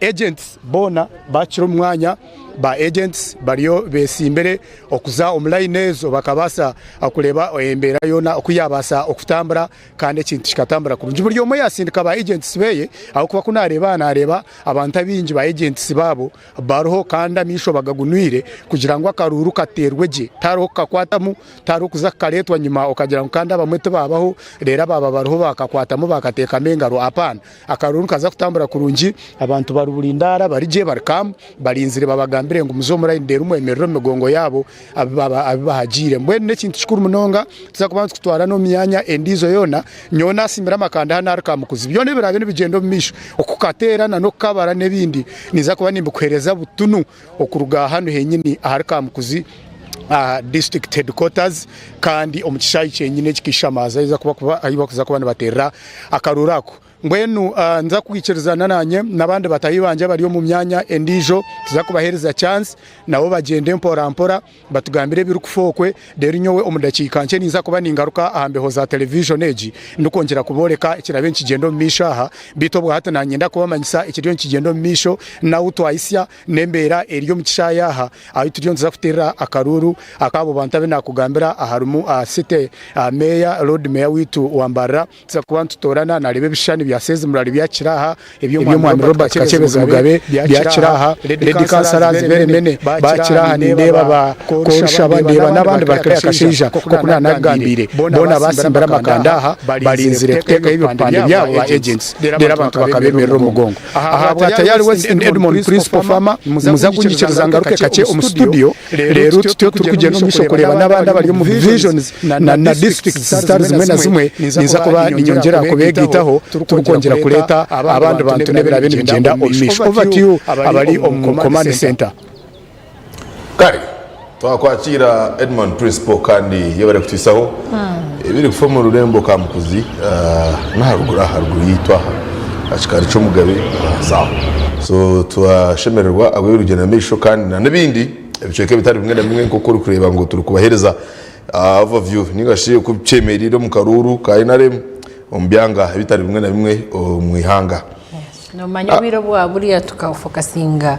agents boona bakira omu mwanya. Ba agents bariyo betsimbire okuza omu line ezo bakabaasa kureeba embeera yoona oku yabaasa okutambura kandi ekintu kikatambura kurungi. Buri omwe yatsindika ba agents beye ahabw'okuba ku nareeba aha nareeba abantu abaingi ba agents baabo bariho kandi amaisho bagagunwire kugira ngu akaruuru kateerwe gye tihariho kukakwatamu, tihariho kuza kukareetwa nyima okagira ngu kandi abamwe tibabaho reero abaaba bariho bakakwatamu bakateekamu engaro apana. Akaruuru nikaza kutambura kurungi, abantu bari burindaara bari gye bari calm, barinzire babagambire ngu muze omu line reero mwemerere omu migongo yaabo abu bahagiire. Mbwenu n'ekintu kikuru munonga tuza kuba nitukutwara n'omu myanya endiijo yoona. Nyowe naasimire amakanda hanu ahari Kamukuzi, byona ebiraabe nibigyenda omu maisho, okukateera n'okukabara n'ebindi, ninza kuba nimbikuheereza butunu okuruga hanu henyini ahari Kamukuzi aha district headquarters kandi omu kishaayi kyenyini ekikishamaza ahu barikuza kuba nibateerera akaruuru ako. Mbwenu niza kwikirizana nanye n'abandi bataahi bangye abari omu myanya endiijo tuza kubaheereza chance nabo bagyende mpora mpora batugambire ebirikufa okwe reero nyowe omu dakiika nkye ninza kuba ningaruka aha mbeho za television egi ndikwongyera kubooreka ekiraabe nikigyenda omu maisho aha beitu obwahati nanyenda kubamanyisa ekiriyo nikigyenda omu maisho n'ahu twahitsya N'embeera eri omu kishaayi aha ahu turiyo nituza kuteerera akaruuru ak'abo bantu abu naakugambira aharimu City Meeya, Lord Meeya waitu wa Mbarara. Tuza kuba nitutoorana naareeba ebishushani bya Sezimurari byakira aha, eby'omwami Robert Kakyebezi Mugabe byakira aha, Lady Councillor Ziberemene baakira aha, nindeeba ba Korushaba, ndeeba n'abandi ba Clare Kashaija nk'oku naanakugambiire, boona baatsimbire amakanda aha barinzire kuteekaho ebipande byabo ba agents reero abantu bakabeemerera omu mugongo. Ahabwa Tayari West and Edmond Principal Farmer, nimuza kunyikiriza ngaruke kakye omu studio reero tutyo turikugyenda omu maisho kureeba n'abandi abari omu divisions na na districts zitari zimwe na zimwe. Ninza kuba ninyongyera kubeegaitaho turikwongyera kureeta abandi bantu n'ebiraabe nibigyenda omu maisho. Over to you abari omu command centre.
Kare twakwakiira Edmond Principal kandi yebare kutwisaho ebirikufa omu rurembo Kamukuzi n'aharuguru aha haruguru yaitu aha aha kikaari ky'omugabe ahazaho. So twashemererwa ahabw'ebirikugyenda omu maisho kandi na n'ebindi ebicweka ebitari bimwe na bimwe nk'oku orikureeba ngu turikubaheereza overview ninga shi oku kyemereire omu karuuru ka NRM omu byanga ebitari bimwe na bimwe omu ihanga.
Nomanya obwire obwa buriya tukafokasinga.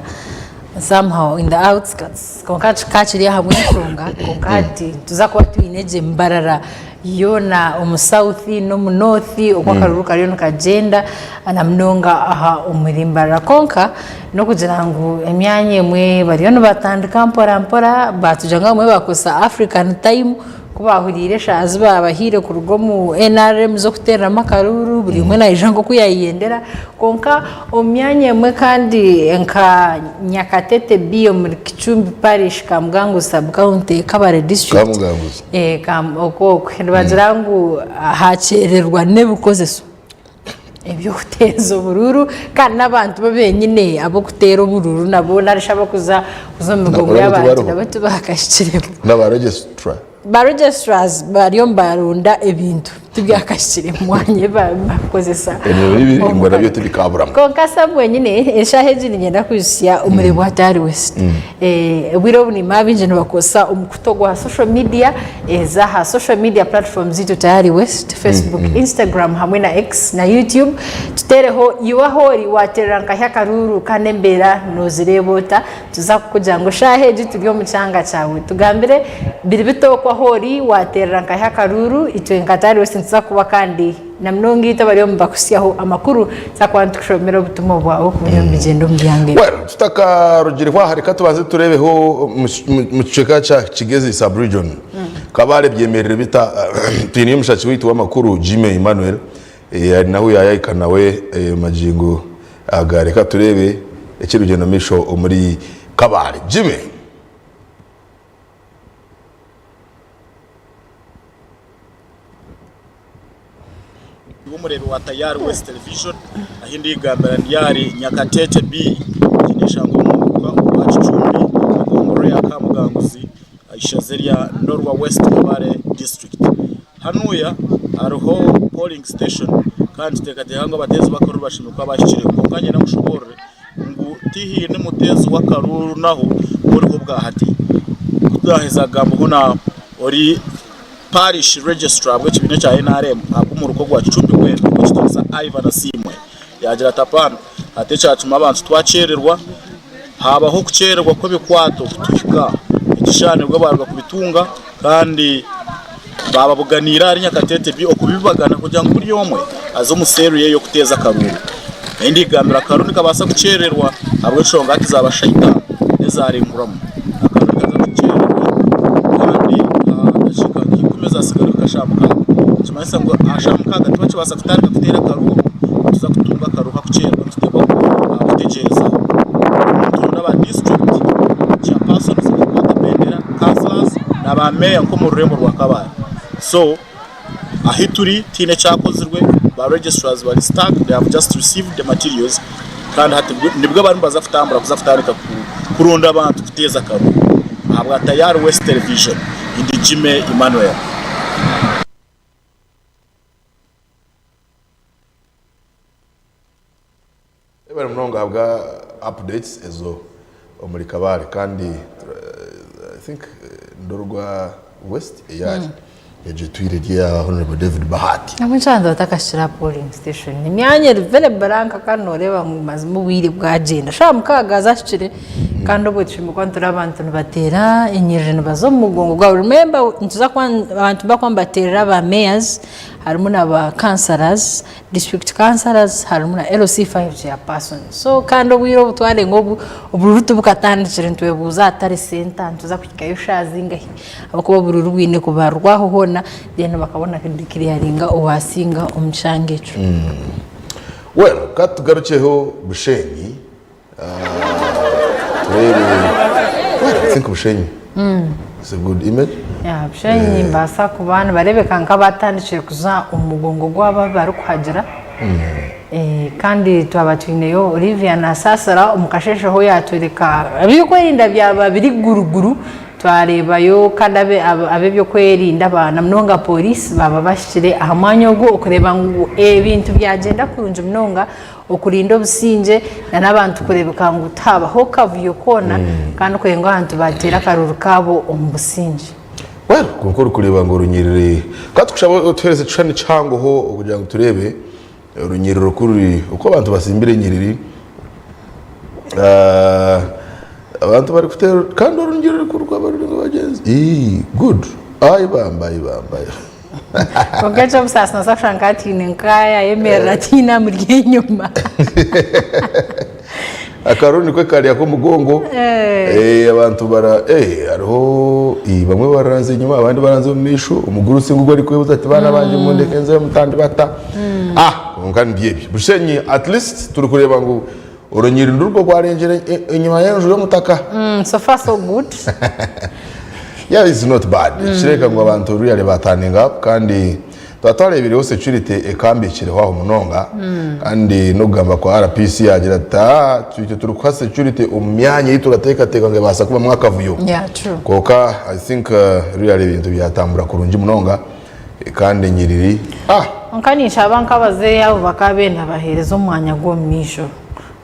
Somehow in the outskirts kwonka kikaba kiri ahabw'enshonga kwonka hati nituza kuba twine gye Mbarara yoona omu south n'omu north oku akaruru kariyo nikagyenda na munonga aha omuri Mbarara kwonka n'okugira ngu emyanya emwe bariyo nibatandika mpora mpora batugira ngu abamwe bakozesa African time Ku baahuriire eshaaha zi baabahaire kuruga omu NRM z'okuteereramu akaruuru, buri omwe naija nk'oku yaayeyendera. Kwonka omu myanya emwe kandi nka Nyakatete B omuri Kicumbi Parish, Kamuganguzi Sub-county, Kabale District,
Kamuganguzi.
Okwo okwo nibagira ngu haakyererwa n'ebikozeso. Eby'okuteeza oburuuru kandi n'abantu bo benyine ab'okuteera oburuuru nabo nari shi abarikuza kuza omu migongo
Nabo
y'abantu
tibariho.
nabo tibakahikiremu.
N'aba registrar.
Ba registrars bariyo nibarunda ebintu tibyakahikire omu mwanya ebi barikukozesa.
Ebyo bibiri ngu nabyo tibikaburamu.
Kwonka Sam wenyine eshaaha egi niinyenda kwijutsya omurembo wa Tari West. Obwire obu niimanya baingi nibakozesa omukutu ogwa social media eza aha social media platforms zaitu Tayari West, Facebook, Instagram hamwe na X na YouTube. Tuteereho iwe ahu ori waateerera nkahi akaruuru kandi embeera noozireeba ota? Tuza kukugira ngu eshaaha egi turi omu kyanga kyawe. Tugambire biri bita okwo ahu ori waateerera nkahi akaruuru itwe nka Tayari West nituza kuba kandi Na munonga itwe abari omu bakuhitsyaho amakuru, tuza kuba nitukushomera obutumwa bwawe oku buriyo nibugyenda omu byanga ebi.
Well, tutakarugireho aha reka tubanze tureebeho omu kicweka kya Kigezi sub-region. Kabale byemerire bita? Twineyo omushaki waitu w'amakuru Jimmy Emmanuel ari nahu yayahika nawe magingo aga. Reka tureebe ekirikugyenda omu maisho omuri Kabale. Jimmy.
Iwe omureebi wa Tayari West Television, ahi ndigambira ndi ahari Nyakateete B, egi neshangwa omu muruka ogwa Kicumbi, egomborora eya Kamuganguzi, eishaza erya Ndorwa West Kabale District. Hanuya hariho polling station kandi nituteekateeka ngu abateezi b'akaruuru bashemereire kuba bahikireho kwonka nyine nkushoboorore ngu tihaine muteezi w'akaruuru naho oriho obwahati. Ku turaheza kugambaho na ori Parish Registrar w'ekibiina ekya NRM ahabw'omuruka ogwa Kicumbi gwena ow'ekitiinisa Ivan Asiimwe yaagira ati Apaana hati ekyatuma abantu twakyererwa haabaho okukyererwa kw'ebikwato kutuhika ekishushani nibwo baaruga kubitunga kandi baababuganiire ahari Nyakateete B okubibagana kugira ngu buri omwe aze omu seeru ye y'okuteeza akaruuru. Endigambira akaruuru nikabaasa kukyererwa ahabw'enshonga hati zaaba shaaha itaano n'ezaarenguramu. Akaruuru nikaza kukyererwa kandi aha dakiika nka ikumi ezaatsigara nka shaaha mukaaga. Nikimanyisa ngu aha shaaha mukaaga tibakibaasa kutandika kuteera akaruuru, nituza kutunga akaruuru kakukyererwa nituteekwa kutegyereza. Nituronda aba disiturikiti chairpersons abarikukwata bendera, councillors na ba meeya nk'omu rurembo rwa Kabale. So Ahi turi tihaine ekyakozirwe, ba registrars bari stuck, they have just received the materials kandi hati nibwo barimu nibaza kutambura kuza kutandika kuronda abantu kuteeza akaruuru. Ahabwa Tayari West Television, ndi Jimmy Emmanuel.
Webare munonga ahabwa updates ezo omuri Kabale kandi I think Ndorwa West eyari egyo etwire eri eya Honourable David Bahati.
Nabwo nkyaba batakahikire aha polling station emyanya eri very blank kandi noreeba ngu mazima obwire bwagyenda shaaha mukaaga zahikire kandi obwe tushemereire kuba nitureeba abantu nibateera enyiriri nibaza omu mugongo gwabo remember nituza kuba abantu nibakuba nibateerera ba mayors harimu na ba councillors District councillors harimu na LC5 chairperson so kandi obwire obu twarenga obu obururu tibukatandikire nitwebuuza ahatari center nituza kuhikayo shaaha zingahi ahabw'okuba obururu bwine kubarwaho hoona then bakabona kudeclaringa owasinga omu kyanga ekyo.
Well ka tugarukyeho Bushenyi tureebe well I think Bushenyi is a good image.
Yeah, Bushenyi nibaasa kuba nibareebeka nk'abatandikire kuza omu mugongo gwabo abu barikuhagira Eh, kandi twaba twineyo Olivia Nasasira omu kasheeshe ho yaatworeka eby'okwerinda byaba biri guruguru Twareebayo kandi ab'eby'okwerinda ba na munonga pooriisi baaba bahikire aha mwanya ogwo okureeba ngu ebintu byagyenda kurungi munonga okurinda obusingye na n'abantu kureebeka ngu tihabaho kavuyo koona kandi kureeba ngu abantu baateera akaruuru kaabo omu busingye.
Well, kwonka orikureeba ngu orunyiriri ka tukushabe otuheereze ekishushani kihangoho okugira ngu tureebe orunyiriri oku ruri oku abantu basimbire enyiriri. Abantu bari kuteera kandi orungi ruri kuruga baruri ngu bagyenzi. Ii good. Ai bamba ai bamba.
Kwonka eky'obusaasi noobaasa kushanga nka hatiine nk'ayayemerera tihaine amuri enyima.
Akaruru nikwo kari ak'omugongo. Eh. Eh, abantu bara eh, hariho eh, bamwe baranze enyima abandi baranze omu maisho omugurusi ngugu arikwebuza ati baana bangye mundeke nzeyo mutandibata. Ah kwonka nibyo ebyo. Bushenyi at least turi kureeba ngu Orunyiriri nirwo rwarengyera enyima y'enju y'omutaka.
So far so good.
Yeah, it's not bad. Nikireebeka ngu abantu really ba turning up kandi twaba twareebireho security ekambikireho aho munonga kandi n'okugamba kwa RPC yaagira ati aa twitwe turikuha security omu myanya ei turateekateeka ngu ebaasa kubamu akavuyo.
Yeah, true.
Kwonka I think really ebintu byatambura kurungi munonga kandi enyiriri ah!
Kwonka ninshaba nk'abazeeyi abo bakaba benda baheereze omwanya gw'omu maisho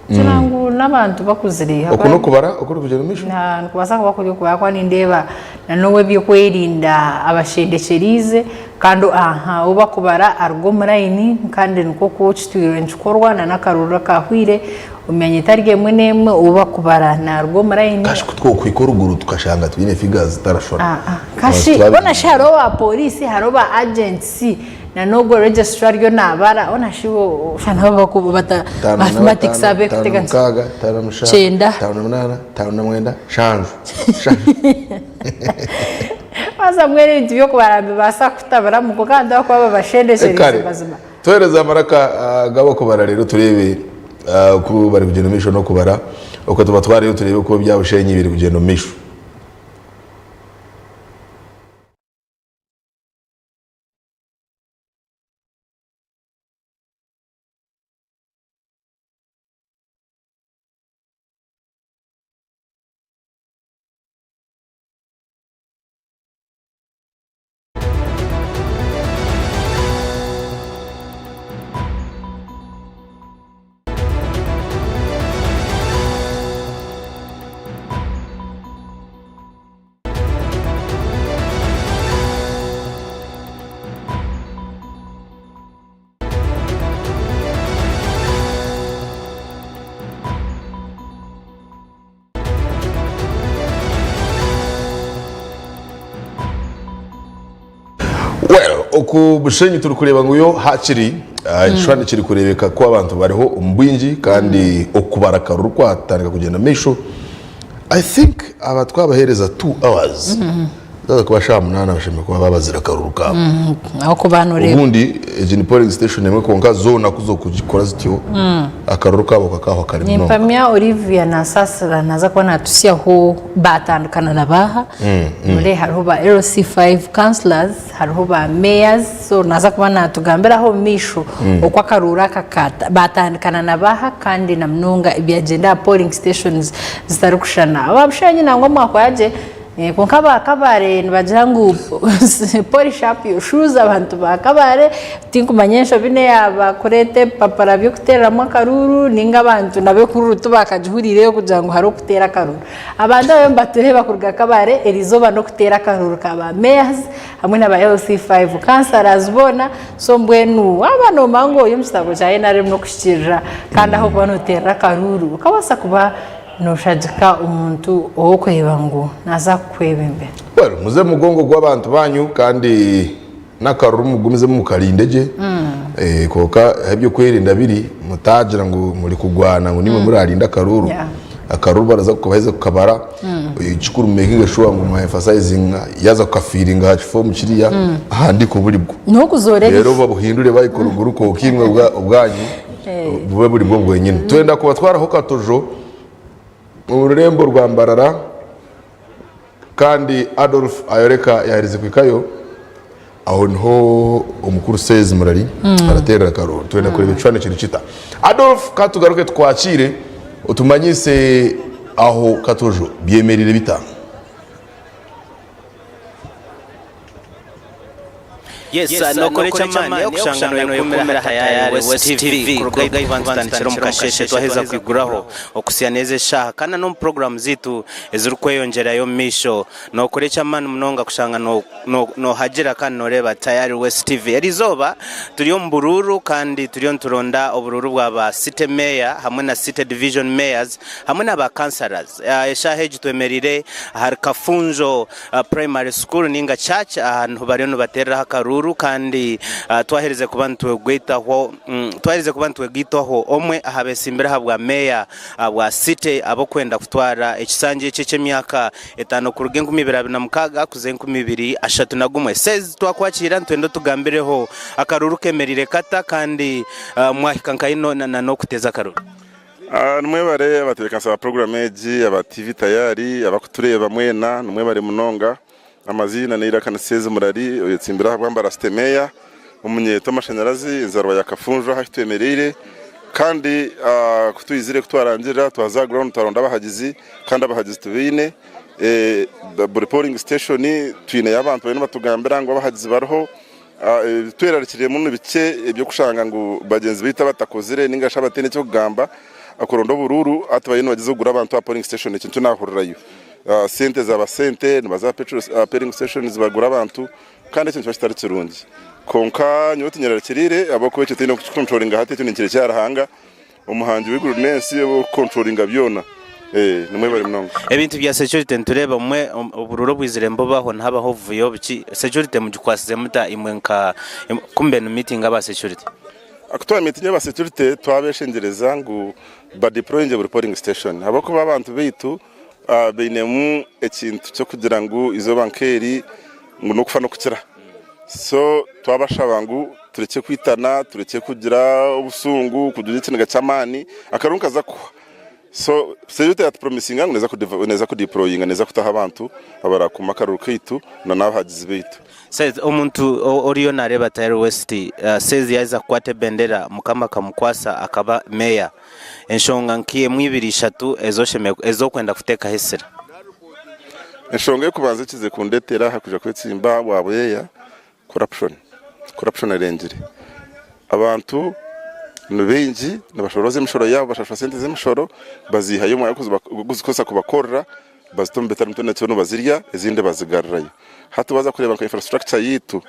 kugira ngu n'abantu bakuzire
Oku n'okubara okurikugyenda omu maisho?
Nikubaasa kuba kuri okubara ahakuba nindeeba na n'ow'ebyokwerinda abashendekyereize kandi aha ou bakubara aruga omu layini kandi nikwo ku kitwirwe nikikorwa na n'akaruru akahweire omu myanya etari emwe n'emwe ou bakubara naaruga omu layini.
Kashi ku twokuhika oruguru tukashanga twine figures zitarashushana.
Ah, ah. Kashi bona shi hariho ba polisi hariho ba agents na n'ogwo registrar ariyo nabara bona shi bo nabo bakuba bata
Tano na
mathematics
bataano,
abe
tano na
kuteganisa
mukaaga, tano na mushanju,
Kyenda.
tano na munaana, tano na mwenda, shanju. Shanju.
Haza mbwenu ebintu by'okubara nibibaasa kukutaburamu kwonka abantu abakuba babashendekyereize
Kare.
mazima.
Tuhereze amaraka g'abakubara reero tureebe oku bari kugyenda omu maisho n'okubara. Okwo tubatwareyo tureebe oku ebya Bushenyi biri kugyenda omu maisho. Well, oku Bushenyi turikureeba ngu yo hakiri ah, ekishushani kiri kureebeka ku abantu bariho omu bwingi kandi okubara akaruru kwatandika kugyenda maisho. I think aba twabaheereza 2 hours zaza kuba shaaha munaana bashemereire kuba babazire akaruru kaabo.
Ahabw'okuba noreeba.
Obundi egi ni polling station emwe kwonka zoona ku zokugikora zityo akaruru kaabo kakahwa kare munonga.
Nimpamya Olivia Nasasira naza kuba natusyaho batandikana na baaha. Noreeba hariho ba LC5 councillors, hariho ba mayors, so naza kuba natugambiraho omu maisho oku akaruuru aka ka batandikana na baaha kandi na munonga ebyagyenda aha polling stations zitarikushushana. Aba Bushenyi nangwa mwakora gye. Kwonka aba Kabale nibagira ngu polish up your shoes abantu ba Kabale tinkumanya enshobi neyaaba kureeta ebipapura by'okuteereramu akaruuru ninga abantu nabo ekururu tibakagihuriireyo kugira ngu hariho okuteera akaruuru. Abantu abamwe nibatureeba kuruga Kabale erizooba n'okuteera akaruuru ka ba mayors hamwe na ba LC5 councillors boona so mbwenu waaba nomanya ngu ori omu kitabo kya NRM n'okuhikiirira kandi ahabw'okuba noteerera akaruuru okabaasa kuba Nooshagika omuntu ou orikureeba ngu naaza kukwebembera.
Well, muze omu mugongo gw'abantu banyu kandi n'akaruru mugumizemu mukarinde gye. Eh, kwonka ahu eby'okwerinda biri mutaagira ngu muri kugwana ngu nimwe murarinde akaruru.
Yeah.
Akaruru baraza kubaheza kukabara, ekikuru mu makinge sure ngu mwa emphasizinga yaaza kukafiiringa aha kifoomu kiriya ahandiike oburi bwo.
N'okuzoora
Reero
ebishu.
babuhindure bahika oruguru kwonka imwe obwanyu bube buri bwo bwenyine. Twenda kubatwaraho Katojo omu rurembo rwa Mbarara kandi Adolf Ayoreka yaherize kuhikayo aho niho omukuru Sezi Murari arateerera akarooro. Twenda kureeba ekishushani kiri kita. Adolf ka tugaruke tukwakiire otumanyise aho Katojo byemereire bita?
Yes, nokora eky'amaani okushanga noyekumira aha Tayari West TV kuruga iba nitutandikira omu kasheeshe twaheza kwiguraho okuhitsya n'ezi eshaaha kandi na n'omu puroguraamu zaitu ezirikweyongyerayo omu maisho. Nokora eky'amaani munonga kushanga nohagira kandi noreeba Tayari West TV. Erizooba turi omu buruuru kandi turiyo nituronda oburuuru bwa ba City Mayor hamwe na City Division Mayors hamwe na ba Councillors. Eshaaha egi twemereire ahari Kafunjo Primary School ninga Church aha niho bariyo nibateereraho akaruuru kandi twaherize kuba nitwegwitaho twaherize kuba nitwegaitwaho omwe aha betsimbire aha bwa Meeya bwa City ab'okwenda kutwara ekisanja eki eky'emyaka etaano kuruga 2026 kuza 2031. Says twakwakiira nitwenda otugambireho akaruuru kemereire kata kandi mwahika nkahi n'okuteeza akaruuru?
Nimwebare abatebeekanisa ba puroguraamu egi, aba TV Tayari, abarikutureeba mwena nimwebare munonga. Amaziina n'eiraka ni Seezi Murari oyetsimbire aha bwa Mbarara City Meeya, omunyeeto w'amashanyarazi, enzaarwa ya Kafunjo ahu twemereire. Kandi ku twizire ku twarangirira twaza aha ground twaronda abahagizi kandi abahagizi tubaine. Buri polling station twineyo abantu bariyo nibatugambira ngu abahagizi bariho. Ebitwerarikiriiremu ni bikye eby'okushanga ngu bagyenzi baitu abatakozire ninga shi abataine eky'okugamba okuronda oburuuru hati bariyo nibagyezaho kugura abantu aha polling station ekyo nikyo naahurirayo. Sente zaaba sente nibaza aha polling station bagura abantu kandi ekyo nikiba kitari kirungi. Kwonka nyowe tinyerarikiriire ahabw'okuba ekyo tihaine orikukikonturoringa hati ekyo ninkirekyera Ruhanga. Omuhangi w'eiguru n'ensi orikukonturoringa byona. Nimwebare munonga.
Ebintu bya security nitureeba obumwe oburuuru obwizire nibubaho nihabaho obuvuyo biki, security mugikwasize muta imwe nka kumbe ni meeting aba security?
Ku twa meetinga aba security twabeshengyereza ngu ba deployinge buri polling station ahabw'okuba abantu baitu bainemu ekintu ky'okugira ngu eizooba nk'eri ngu n'okufa n'okukira. So twabashaba ngu turekye kwitana, turekye kugira obusungu, kugira ekiniga ky'amaani, akaruru nikaza kuhwa. So security yatupromisinga ngu neeza kudeployinga, neeza kutaho abantu abarakuuma akaruru kaitu na n'abahagizi baitu.
Says omuntu oriyo nareeba Tayari West says yaheza kukwata ebendera mukama akamukwasa akaba mayor. Enshonga nk'emwe ibiri ishatu ez'okwenda kuteekaho esira.
Enshonga ey'okubanza ekize kundetera aha kwija kwetsimba aha bwa bweya, corruption. Corruption erengire. Abantu ni baingi nibashorooza emishoro yaabo, bashashura sente z'emishoro, baziihayo omu mwanya gw'okuzikozesa kubakorera, bazita omu bitari mitwe nakyo nibazirya ezindi bazigarurayo. Hati waaza kureeba nka infrastructure yaitu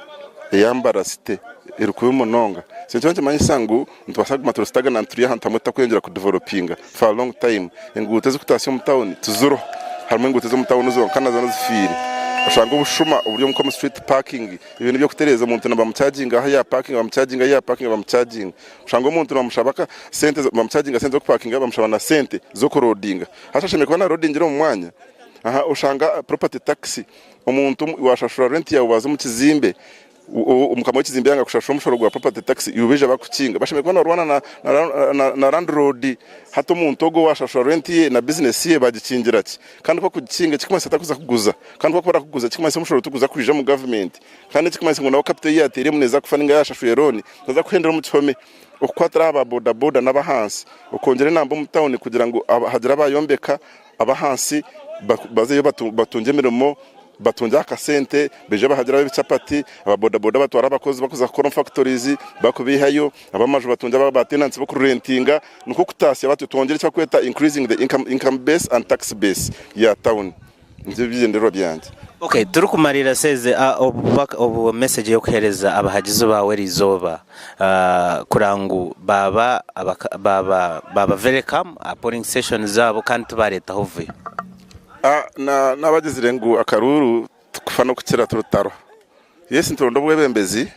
eya Mbarara City eri kubi munonga. So nikyo nikimanyisa ngu nitubaasa kuguma turi stagnant turi ahantu hamwe tutakweyongyera kudevelopinga for a long time. Enguuto ezirikutaasya omu tawuni tiziriho. Harimu enguuto ez'omu tawuni zonka nazo zifiire. Oshanga obushuma oburi omu street parking, ebintu by'okutereeza omuntu nibamuchaginga ahu yaapakinga bamuchaginga ahu yaapakinga bamuchaginga. Oshanga omuntu nibamushaba sente bamuchaginga sente z'okupakinga bamushaba na sente z'okurodinga. Hati ashemereire kuba narodingira omu mwanya. Aha oshanga property tax omuntu washashura rent yaawe waaza omu kizimbe mukama w'ekizimbe yanga kushashura omushoro gwa property tax iwe baija bakukinga. Bashemereire kuba nibarwana na landlord hati omuntu ogwo owashashura rent ye na business ye bagikingira ki? Kandi ku bakugikinga ekirikumanyisa takuza kuguza kandi ku barikuba barakuguza ekirikumanyisa omushoro tiguza kwija omu government kandi ekirikumanyisa ngu nawe capital ei yateiremu neeza kufa ninga yashashwire loan naza kuhendera omu kihome. Okukwatira aha ba boda boda n'abahansi, okwongyera enamba omu tawuni kugira ngu hagire abayombeka abahansi bazeyo batungye emirimo, batungye akasente baije bahagire ab'ebichapati, aba boda boda batware abakozi bakuza kukora omu factories bakubaihayo, ab'amaju batungye ba tenants b'okurentinga nikwo kutaasya batyo twongyere eki barikweta increasing the income base and tax base ya tawuni. Nibyo bigyendererwa byangye.
Ok turikumariira Seze obubaka obu message y'okuhereza abahagizi baawe erizooba kureba ngu baaba baaba baaba very calm aha polling station zaabo kandi tibareetaho obuvuyo.
Nabagizire ngu akaruuru tikufa n'okukira turutaro. Yes nituronda obwebembezi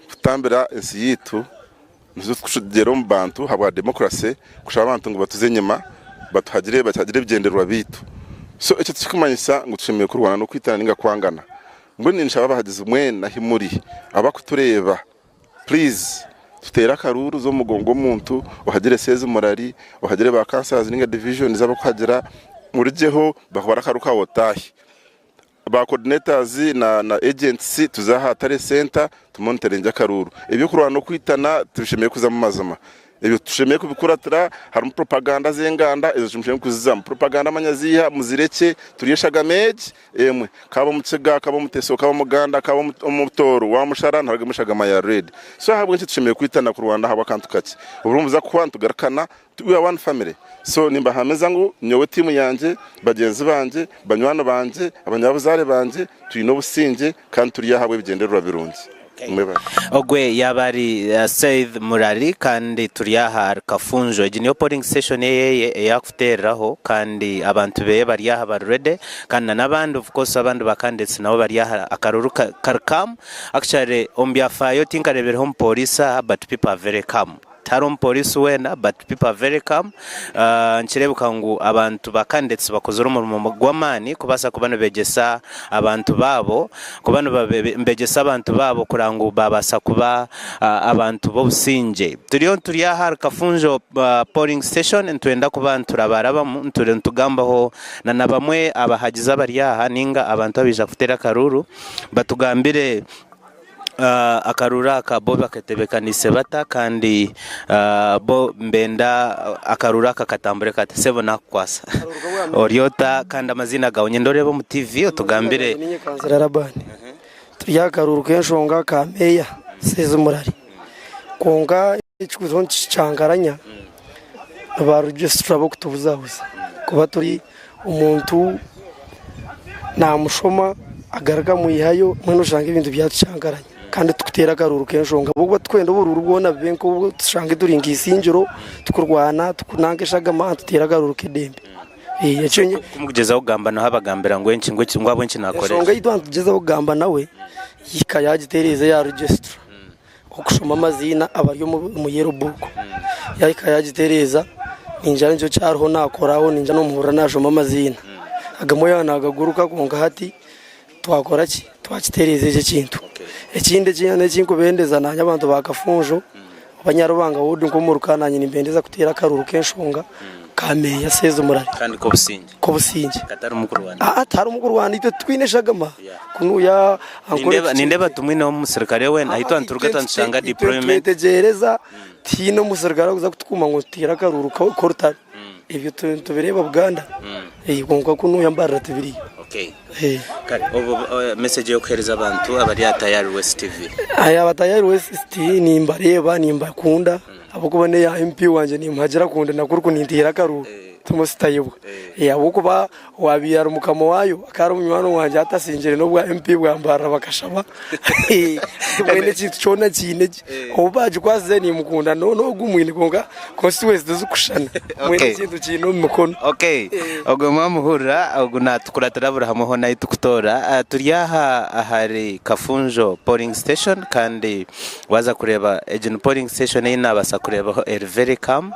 kutambira ensi yaitu. Nituza tukugyera omu bantu ahabwa democracy kushaba abantu ngu batuze enyima batuhagire batuhagire ebigyendererwa byaitu. So ekyo tikirikumanyisa ngu tushemereire kurwana n'okwitana ninga kwangana. Mbwenu ninshaba abahagizi mwena ahi muri abakutureeba please tuteere akaruuru za omu mugongo gw'omuntu ohagire Sezi Murari, ohagire ba councillors ninga divisions abakuhagira murugyeho bakubare akaruuru kaawe otaahe. Ba coordinators na na agents tuze aha tare center tumonitoringye akaruuru. Eby'okurwana n'okwitana tibishemereire kuzamu mazima. Ebyo tushemereire kubikuratira, harimu propaganda z'enganda ezo tushemereire kuzizamu. Propaganda manya ziiha muzirekye turi eshagama egi emwe. Kaba omukiga, kaba omuteso, kaba omuganda, kaba omutooro, wamushara niharugamu eshagama ya red. So ahabw'enki tushemereire kwitana kurwana ahabw'akantu kakye? Obumwe buza kuhwa nitugarukana, we are one family. So nimbahamiza ngu nyowe tiimu yangye, bagyenzi bangye, banywani bangye, abanyabuzaare bangye twine obusingye kandi turi aha ahabw'ebigyendererwa birungi. Mwebale.
Ogwe yaaba ari Said Murari kandi turi aha ahari Kafunjo. Egi niyo polling station eyeye ei arikuteereraho kandi abantu beye bari aha bari ready kandi na n'abandi of course abandi ba candidates nabo bari aha akaruru kari calm. Actually omu byafaayo tinkareebireho omupooriisi aha but people are very calm. Tihariho omupooriisi weena but people are very calm. Nikireebeka ngu abantu ba candidates bakozire omurimo gw'amaani kubaasa kuba nibeegyesa abantu baabo, kuba nibeegyesa abantu baabo kureba ngu baabaasa kuba abantu b'obusingye. Turiyo turi aha ahari Kafunjo polling station nitwenda kuba niturabarabamu nitugambaho na na bamwe abahagizi abari aha nainga abantu abaija kuteera akaruuru batugambire Akaruuru aka bo baketebekaniise bata kandi bo nibenda akaruuru aka katambure kata? Sebo nakukwasa ori ota kandi amaziina gaawe nyenda oreebe omu TV otugambire.
Niinye Kansira Laban. Turi aha karuuru k'enshonga ka meeya Seezi Murari. Kwonka ekikuziho nikicankaranya ni ba registra b'okutubuzabuza kuba turi omuntu namushoma agaruka amwihayo mbwenu oshanga ebintu byatucankaranya kandi tukuteera akaruuru k'enshonga ahabw'okuba titukwenda oburuuru bwona bube nk'obu tushange turi nka isingiro tukurwana tukunanka eshagama tuteere akaruuru k'edembe. Ekyo
Ku mukugyezaho kugamba nawe abagambira ngu enki ngu ahabw'enki naakora
Enshonga eki? ei twatugyezaho kugamba nawe yahika yagitereeza eya registra. Okushoma amaziina abari omu yellow book yahika yagitereeza ningira nikyo kyariho nakoraho ningira nomuhurira nashoma amaziina agamwe yaba nagaguruka kwonka hati twakora ki twakitereeza ekyo ekintu. Ekindi ekinkubendeza nanye abantu ba Kafunjo oba Nyarubanga ward nkomuruka nanye nimbendeza kuteera akaruru kenshonga ka meeya Seezi Murare.
Kandi k'obusingye.
K'obusingye.
Katarimu kurwana.
Aa tiharimu kurwana itwe titwine eshagama kunuya
ankore Nindeeba tumwineho omusirikare weena ahi twanituruga twanitushanga deployment.
Twetegyereza tihaine omusirikare arikuza kutukuuma ngu tuteere akaruuru k'orutare ebyo nitubireeba Buganda kwonka kunuya Mbarara tibiriyo.
Okay. Kare obu message ey'okuheereza abantu abari aha Tayari West TV.
Aba Tayari West nimbareeba nimbakunda ahabw'okuba n'eya MP wangye nimuhagira kundi na kuri ku ninteera akaruuru timusitayibwa ahabw'okuba owaabaire ari mukama waayo akaba ari munywani wangye hati asingire n'obwa MP bwa Mbarara bakashaba mbwenu ekintu kyona nkiine gye obu baagikwasize nimukunda n'ogu mwine kwonka constituency tizikushushana mbwenu ekintu kiine omu mikono.
Okay, ogwo mwamuhurira ogu natukuratira buri hamwe hoona ahu tukutoora. Turi aha ahari Kafunjo polling station kandi Waaza kureeba egi ni polling station ei naabaasa kureebaho eri very calm.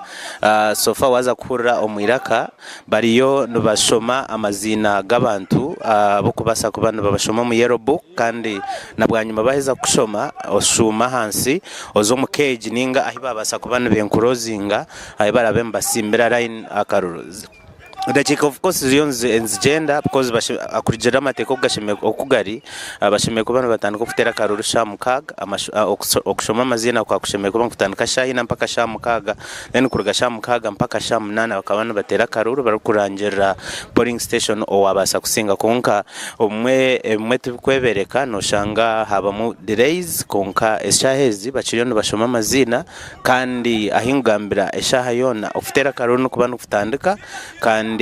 So far waaza kuhurira omu iraka bariyo nibashoma amaziina g'abantu abarikubaasa kuba nibabashoma omu yellow book kandi na bwanyima baaheza kukushoma oshuuma ahansi oze omu cage nainga ahu baabaasa kuba nibenclosinga ahu baraabe nibasimbira line akaruru. Edakiika of course ziriyo nizigyenda because kurugiirira amateeka oku gari, bashemereire kuba nibatandika kuteera akaruuru shaaha mukaaga, okushoma amaziina kwaba kushemereire kuba nikutandika shaaha ina mpaka shaaha mukaaga, then kuruga shaaha mukaaga mpaka shaaha munaana bakaba nibateera akaruuru barikurangirira polling station owaabaasa kusinga kwonka obumwe ebimwe tibikwebereka noshanga haabamu delays kwonka eshaaha ezi bakiriyo nibashoma amaziina. Kandi ahi nkugambira eshaaha yoona okuteera akaruuru nikuba nikutandika kandi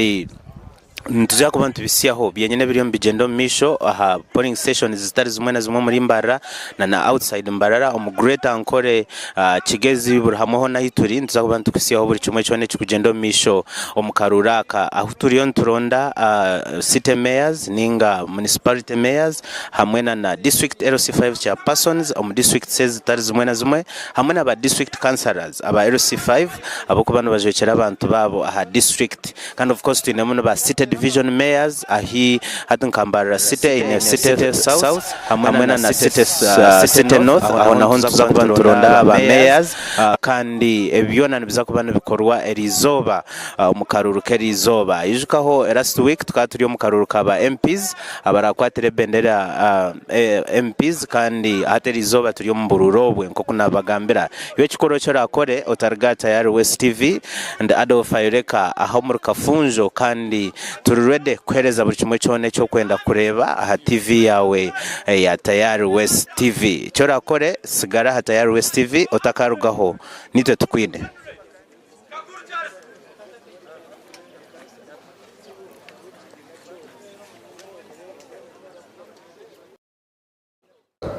nituza kuba nitubitsyaho byenyine ebiriyo nibigyenda omu maisho aha polling stations zitari zimwe na zimwe omuri Mbarara na na outside Mbarara omu Greater Ankole, Kigezi buri hamwe hoona ahu turi nituza kuba nitukuhitsyaho buri kimwe kyona ekirikugyenda omu maisho omu karuuru aka ahu turiyo nituronda city mayors ninga municipality mayors hamwe na na district LC5 chairpersons omu districts ezitari zimwe na zimwe. hamwe na ba district councillors aba LC5 ahabw'okuba nibajwekyera abantu baabo aha district kandi of course twinemu na ba city. Division Mayors ahi hati nka Mbarara City eine City South hamwe na City North aho naho nituza kuba nituronda ba Mayors kandi ebi byona nibiza kuba nibikorwa eriizooba omu karuuru k'eriizooba. Ijukaho last week tukaba turi omu karuuru ka ba MPs abarakwatira ebendera MPs kandi hati eriizooba turi omu buruuru obwe nk'oku nabagambira. Iwe ekikuru eki orakore otariga aha Tayari West TV and Adolf Ayoleka aha omuri Kafunjo kandi turi ready kuhereza buri kimwe kyona eki okwenda kureeba aha TV yaawe eya Tayari West TV. Eki orakore sigara aha Tayari West TV otakarugaho nitwe tukwine.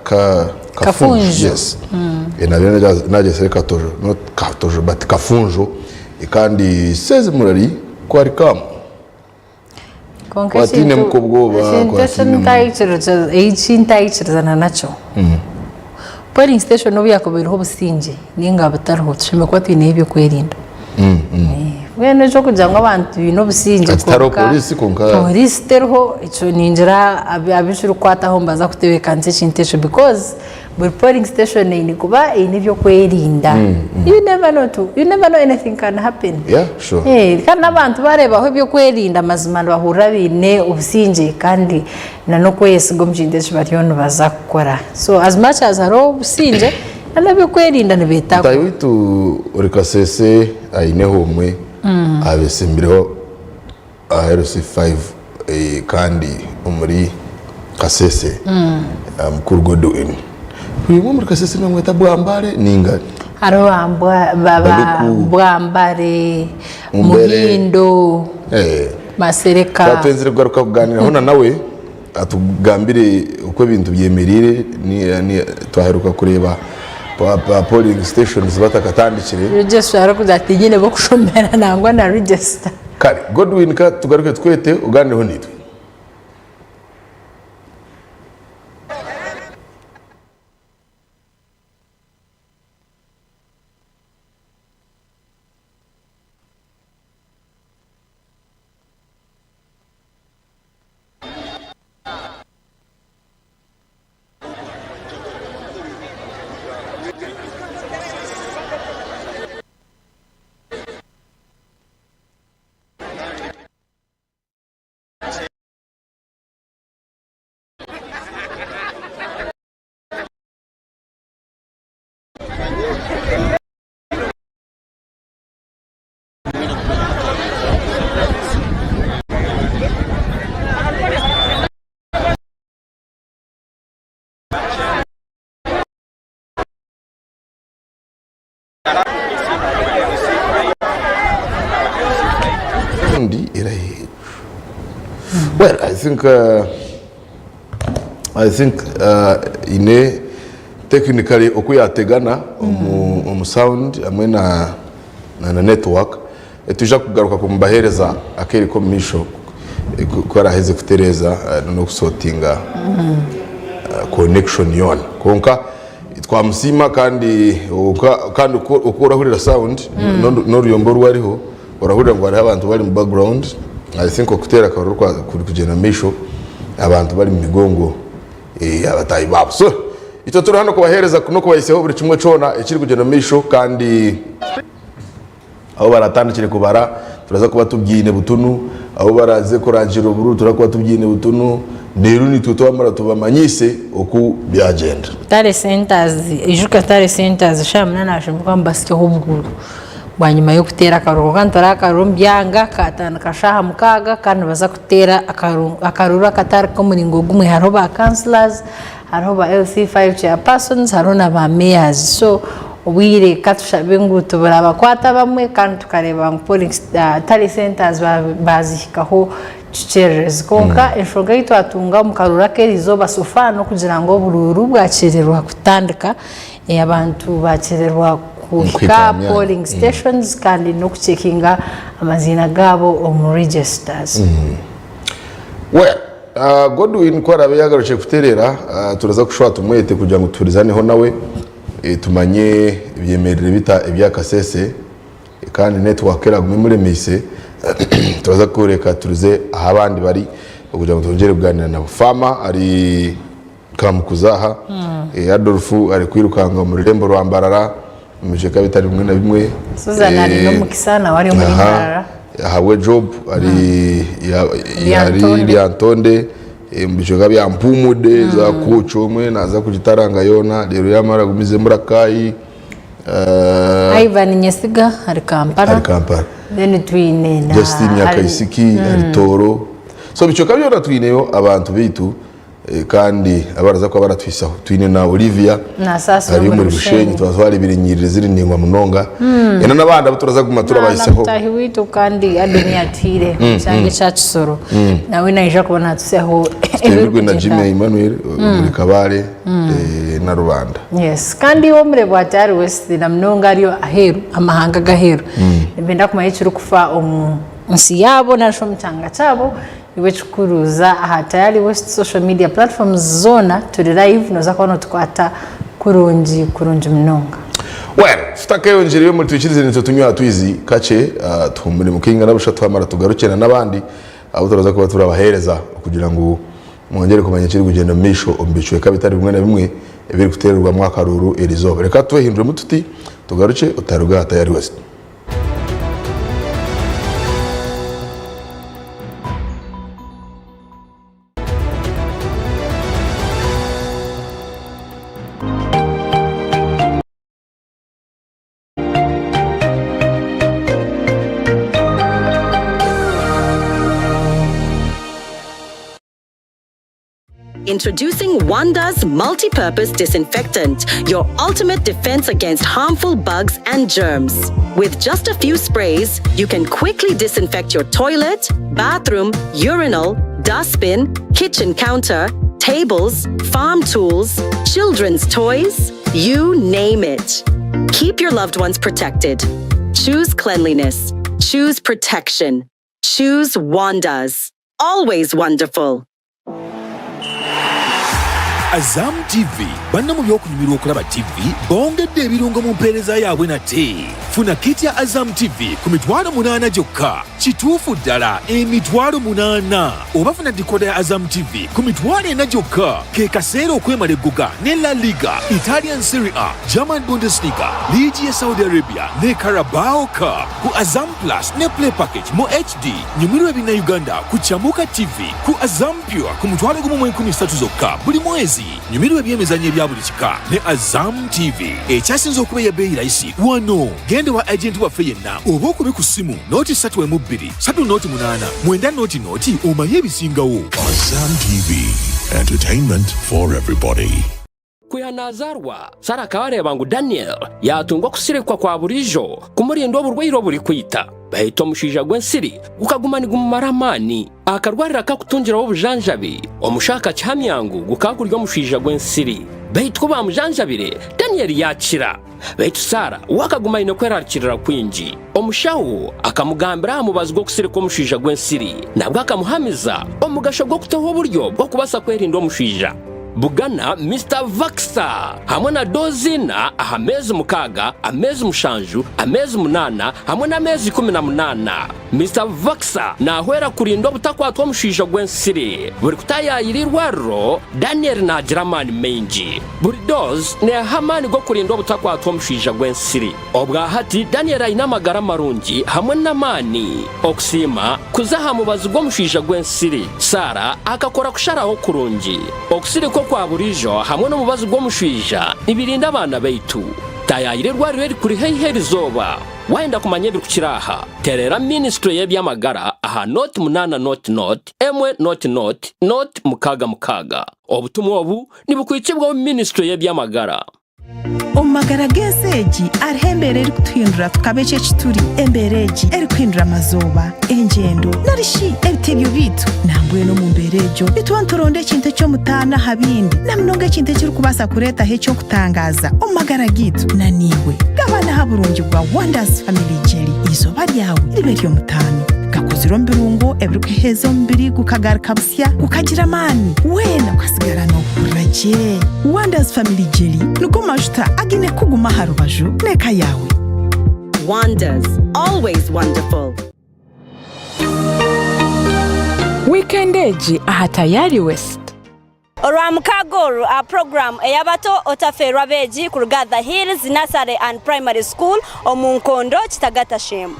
Ka, kafunjo
Kafunjo.
yes Eh, nabyo nagyesere katojo not katojo but kafunjo Eh, kandi sezi murari kwari kamu
Kwonka
Kwatiinemu
ekintu
k'obwoba,
ekintu eki
kwatiinemu.
ntayikiriza eki ntayikirizana nakyo polling station obu yakuba eriho obusingye ninga butariho tushemereire kuba twineho ebyokwerinda Mbwenu eky'okugira ngu abantu baine obusingye
Ati tihariho
kwonka
poliisi kwonka
poliisi teriho ekyo ningira abu kirikukwataho nibaza kutebeekanisa ekintu ekyo because buri polling station eine kuba eine ebyokwerinda. You never know to, you never know anything can happen.
Yeah, sure.
Eh, kandi n'abantu bareebaho ebyokwerinda mazima nibahurira baine obusingye kandi na n'okweyesiga omu kintu eki bariyo nibaza kukora. So as much as hariho obusingye, N'ab'ebyokwerinda nibeetagwa.
Mutaahi waitu ori Kasese aineho omwe abesimbireho aha LC5 kandi omuri Kasese mukuru Godwin. Buri omwe omuri Kasese nibamweta Bwambare ninga?
Hariho ba
Baluku.
Bwambare,
Mumbere.
Muhindo, Masereka.
Twatwenzire kugaruka kuganiraho na nawe. Atugambire oku ebintu byemereire, twaheruka kureeba polling stations batakatandikire.
Register arikugira ati tinyine b'okushomera nangwa na register.
Kare Godwin ka tugaruke tukwete oganireho naitwe. Ndi era well I think uh, I think uh, ine technically oku yategana omu, omu sound hamwe na na network Nitwija kugaruka kumubaheereza akaire k'omu maisho ku araaheze kutereeza n'okusootinga connection yoona. Kwonka twamusiima kandi kandi oku orahurira sound n'oruyombo oru ariho orahurira ngu hariho abantu bari omu background. I think okuteera akaruru kuri kugyenda omu maisho abantu bari omu migongo y'abataahi baabo. So itwe turi hanu kubaheereza n'okubahisyaho buri kimwe kyona ekiri kugyenda omu maisho kandi. Ahu baratandikire kubara turaza kuba tubyiine butunu, ahu baraze kurangirira oburuuru turaza kuba tubyiine butunu, reero naitwe twamara tubamanyise oku byagyenda.
Tare Centres, Ijuka Tare Centres eshaaha munaana nibashemererwa kuba nibasyaho obuhuuru bwanyima y'okuteera akaruuru kwonka nitureeba akaruuru omu byanga kaatandika shaaha mukaaga kandi nibaza kuteera akaruuru akatari k'omuringo gumwe hariho ba councillors, Hariho ba LC5 chairpersons hariho na ba mayors so obwire katushabe ngu tiburabakwata abamwe kandi tukareeba ngu polling tally centers bazihikaho kikyererezi kwonka enshonga ei twatunga omu karuuru ak'erizooba so far n'okugira ngu oburuuru bwakyererwa kutandika abantu bakyererwa kuhika aha polling stations kandi n'okucekinga amaziina gaabo omu registers.
Well, Godwin ku araabe yaagarukire kutereera, turaza kushuba tumwete kugira ngu tuhurizaneho nawe tumanye ebyemerire bita ebya Kasese kandi network eraagume emuremeise. Turaza kureka turize ahu abandi bari okugira ngu twongyere kuganira nabo. Farmer ari Kamukuza aha, Adolf ari kwirukanga omu rurembo rwa Mbarara omu bicweka bitari bimwe na bimwe.
Susan ari n'omukisa nawe ari omuri Mbarara.
Ahabwe Job ari ari Lyantonde omu bicweka bya Mpumude za Kooki omwe naaza kugitaranga yoona reero yamara agumizemu Rakai.
Ivan Nyesiga ari Kampala.
Ari Kampala.
Then twine na
Justine Nyakaisiki ari Tooro. So ebicweka byona twineyo abantu baitu eh, kandi abaraza kuba baratuhisaho. Twine na Olivia
Nasaasira
ari
omuri
omuri Bushenyi
Bushenyi.
twatwara ebirinyiriri ziri ndaingwa munonga. Ena n'abandi abu turaza kuguma
Na
turabahisaho.
mutaahi waitu kandi Adonia Atuhaire omu kyanga ekya Kisoro nawe naija kuba naatutsyaho
Twebirwe na
ebirikugyenda.
Jimmy Emmanuel omuri Kabale eh, na Rubanda.
Yes. Kandi iwe omureebi wa Tayari West na munonga ari aheeru, amahanga ag'aheeru, nibenda kumanya ekirikufa omu nsi yaabo nari shi omu kyanga kyabo, iwe ekikuruuza aha Tayari West social media platforms zoona turi live, nooza kuba nootukwata kurungi kurungi munonga.
Well, tutakeyongyereyo mutwikirize nitwe tunywe aha twizi kakye, tuhumure mukaingana busha twamara tugarukye na n'abandi abu turaza kuba turabaheereza okugira ngu Mwongyere kumanya ekirikugyenda omu maisho omu bicweka bitari bimwe na bimwe ebirikuteererwamu akaruuru erizooba. Reka twehinduremu tuti, tugarukye otaruga aha Tayari West.
Introducing Wanda's multi-purpose disinfectant, your ultimate defense against harmful bugs and germs. With just a few sprays, you can quickly disinfect your toilet, bathroom, urinal, dustbin, kitchen counter, tables, farm tools, children's toys, you name it. Keep your loved ones protected. Choose cleanliness. Choose protection. Choose Wanda's. Always wonderful.
Azam TV banna mu by'okunyumirwa okulaba TV bongedde ebirungo mu mpeereza yaabwe nate. Funa kit ya Azam TV ku 800 gyokka. Kituufu ddala 800 oba funa dikoda ya Azam TV ku 40,000 gyokka. Ke kaseera okwemala eggoga ne La Liga, Italian Serie A, German Bundesliga, liigi ya Saudi Arabia ne Carabao Cup ku Azam Plus ne Play Package mu HD. Nyumirwa ebinnauganda ku Chamuka TV ku Azam Pure ku 10,030 zokka buli mwezi. Nyumirwa ebyemizannyo ebya buli kika ne Azam TV ekyasinze okuba eya bbeeyi layisi wano. Genda wa agenti waffe yenna oba okube ku ssimu nooti ssatu emu bbiri ssatu nooti munaana mwenda nooti nooti omanye ebisingawo.
Azam TV, entertainment for everybody.
Kwiha naazaarwa, Sara akaba areeba ngu Daniel yaatunga okusirikwa kwa buriijo kumurinda oburwaire oburikwita. Baitu omushaija gw'ensiri gukaguma nigumumara amaani. Akarwariro akakutungiraho obujanjabi, omushaho akakihamya ngu gukaba guri omushaija gw'ensiri. Baitu ku baamujanjabire, Daniel yaakira. Baitu Sara we akaguma aine kwerarikirira kwingi. Omushaho akamugambira aha mubazi gw'okusirika omushaija gw'ensiri. Nabwo akamuhamiza omugasho gw'okutaho oburyo bw'okubaasa kwerinda omushaija. Bugana Mister Vaxa hamwe na doozi ina aha meezi mukaaga, ameezi mushanju, ameezi munaana hamwe n'ameezi 18. Mister Vaxa naahwera kurinda obutakwatwa omushaija gw'ensiri. Buri kutaayaayira eirwariro, Daniel naagira amaani maingi. Buri doozi neeha amaani g'okurinda obutakwatwa omushaija gw'ensiri. Obwa hati Daniel aine amagara marungi hamwe n'amaani. Okusiima kuza aha mubazi gw'omushaija gw'ensiri. Sarah akakora kusharaho kurungi. Okusirika okwa buriijo hamwe n'omubazi gw'omushaija nibirinda abaana baitu. Taayaayira erwariro erikuri haihi erizooba. Waayenda kumanya ebirikukira aha, tereera minisitule y'eby'amagara aha nooti munaana nooti nooti emwe nooti nooti nooti mukaaga mukaaga. Obutumwa obu nibukwitsibwaho minisitule y'eby'amagara.
Omu magara g'ensi egi, hariho embeera erikutuhindura tukaba eki eki turi. Embeera egi erikuhindura amazooba, engyendo, nari shi ebitebyo byaitu. Nambwenu omu mbeera egyo, nituba nituronda ekintu eky'omutaano aha bindi, na munonga ekintu ekirikubaasa kureetaho eky'okutangaaza omu magara gaitu. Na naiwe, gabana aha burungi bwa Wonders Family Jelly. Eizooba ryawe ribe ery'omutaano. Gakozirwe omu birungo ebirikuheeza omubiri gukagaruka busya, gukagira amaani, weena okasigara noohurira gye. Wonders Family Jelly nigo majuta againe kukuguma aha rubaju n'eka yaawe.
Wonders, always wonderful.
Wiikendi egi aha Tayari West.
Orwamukaaga oru aha puroguraamu ey'abato Otafeerwa Abeegi kuruga The Hills Nursery and Primary School omu Nkondo, Kitagata Sheema.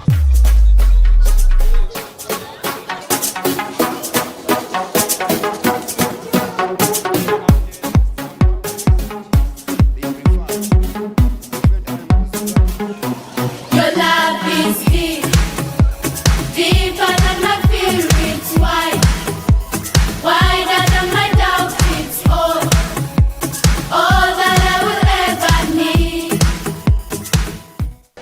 Your love is deep, deeper than my fear, it's wide, wider than my doubt, it's all, all that I will ever need.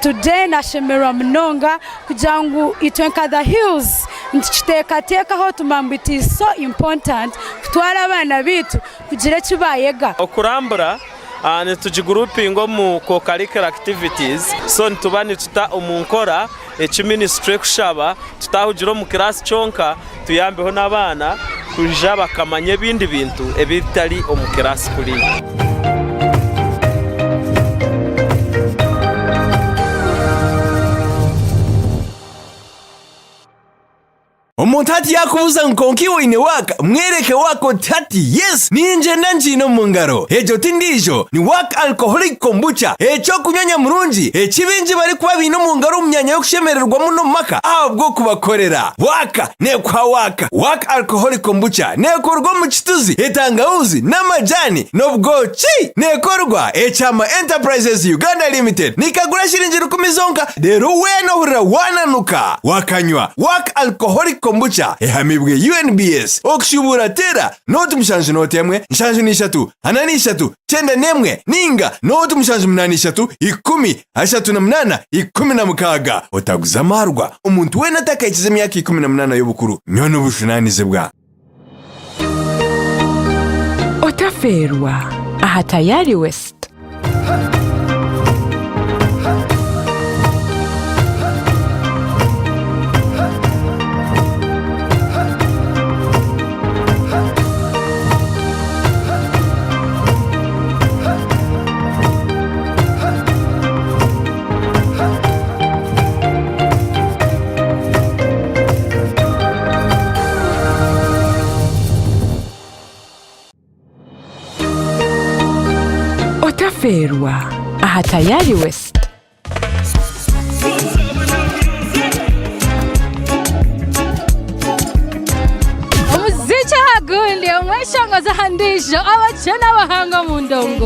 Today nashemererwa munonga kugira ngu itwe nka The Hills nitukiteekateekaho tumanya ngu it is so important kutwara abaana baitu kugira eki baayega.
Okurambura nitugigurupinga omu co-curricular activities so nituba nituta omu nkora eki minisitule ekushaba tutahugira omu kiraasi kyonka tuyambeho n'abaana kwija bakamanya ebindi bintu ebitari omu kiraasi kuriya.
Omuntu hati yaakubuuza ngu kwonka iwe oine waaka, mwereke waaka oti hati yes ningyenda ngiine omu ngaro. Egyo ti ndiijo, ni Waaka Alcoholic Kombucha, eky'okunywa nyamurungi eki baingi barikuba baine omu ngaro omu myanya y'okushemererwamu n'omu maka ahabw'okubakorera. Waaka neekuha waaka. Waaka Alcoholic Kombucha neekorwa omu kituzi, etangahuuzi n'amajaani n'obwoki. Neekorwa Ekyama Enterprises Uganda Limited. Nikagura shiringi rukumi zonka reero weena ohurira waananuka wakanywa. Waaka Alcoholic Kombucha ehamibwe UNBS. Okushubuura teera nooti 7 nooti 1 73 43 91 ninga nooti 7 83 10 38 16. Otaguza amaarwa omuntu weena atakahikize emyaka 18 y'obukuru. Nywa n'obujunaanizibwa.
Otafeerwa aha Tayari West. Otafeerwa aha Tayari West.
Omuziki aha gundi, omweshongozi aha ndiijo, abakye n'abahanga omu ndongo.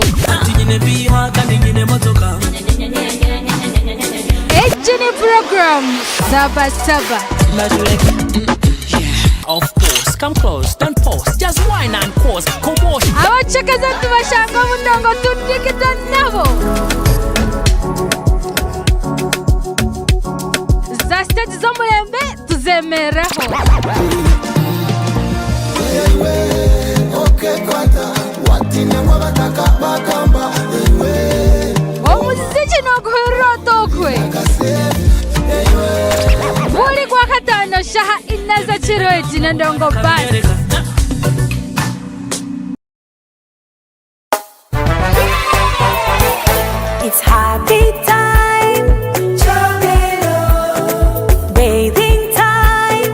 Egi ni puroguraamu Saba Saba.
Of course, come close, don't pause, just wine and cause commotion.
Abacekeza tubashanga omu ndongo tudigita nabo. Za siteegi z'omurembe tuzemerereho. Omuziki nooguhurira ota okwe? Buri Gwakataano shaaha ina z'ekiro egi n'endongo bus.
It's happy time, Chomelo. Bathing time,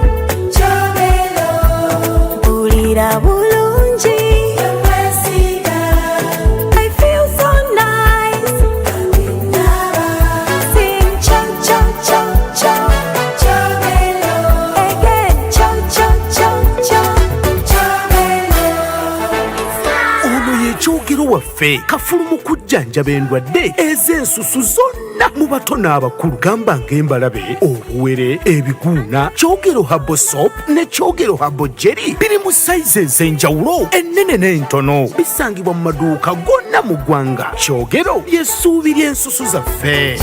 Chomelo. Mpurira bulungi, I feel so nice. Sing cho cho cho cho, Chomelo. Again, cho cho cho cho, Chomelo.
Ono ye Kyogero waffe kafulu mu kujjanjaba endwadde ez'ensusu zonna mu bato n'abakulu gamba ng'embalabe, obuwere, ebiguuna. Kyogero Herbal Soap ne Kyogero Herbal Jelly biri mu sayizi ez'enjawulo ennene n'entono. Bisangibwa mu maduuka gonna mu ggwanga. Kyogero ly'essuubi ly'ensusu zaffe.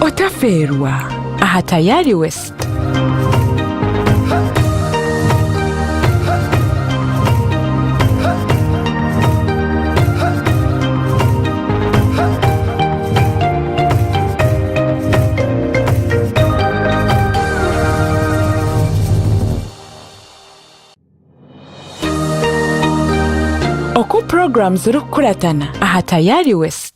Otafeerwa aha Tayari West. Oku puroguraamu zirikukuratana aha Tayari West.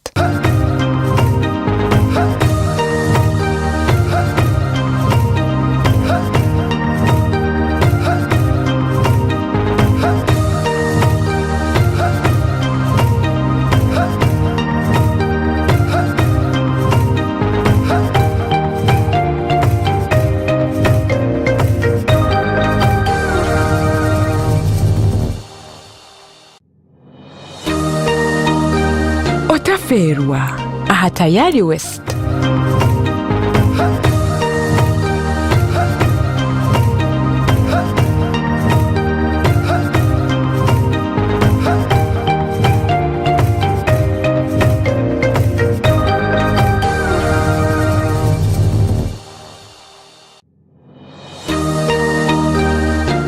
Otafeerwa aha Tayari West.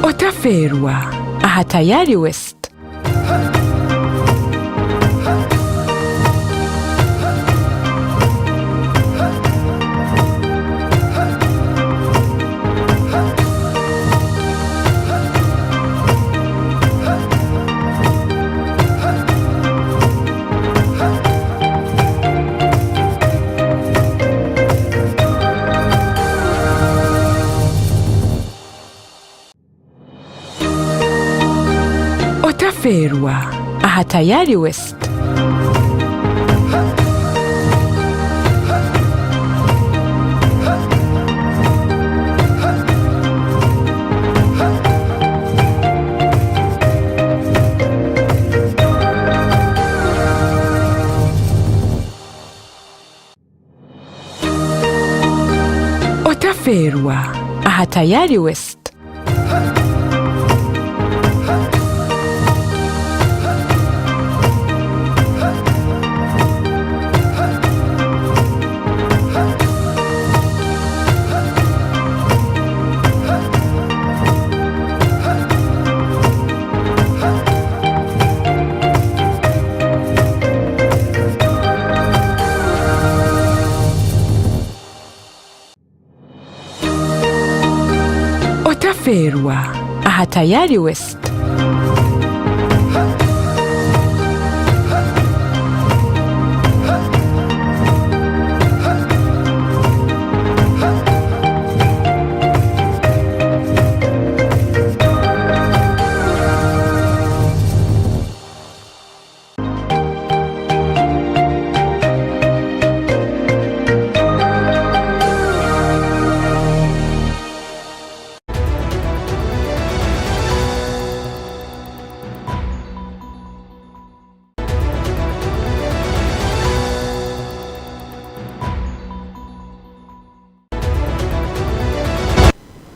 Otafeerwa aha Tayari West. Otafeerwa aha Tayari West. Otafeerwa aha Tayari West. Otafeerwa aha Tayari West.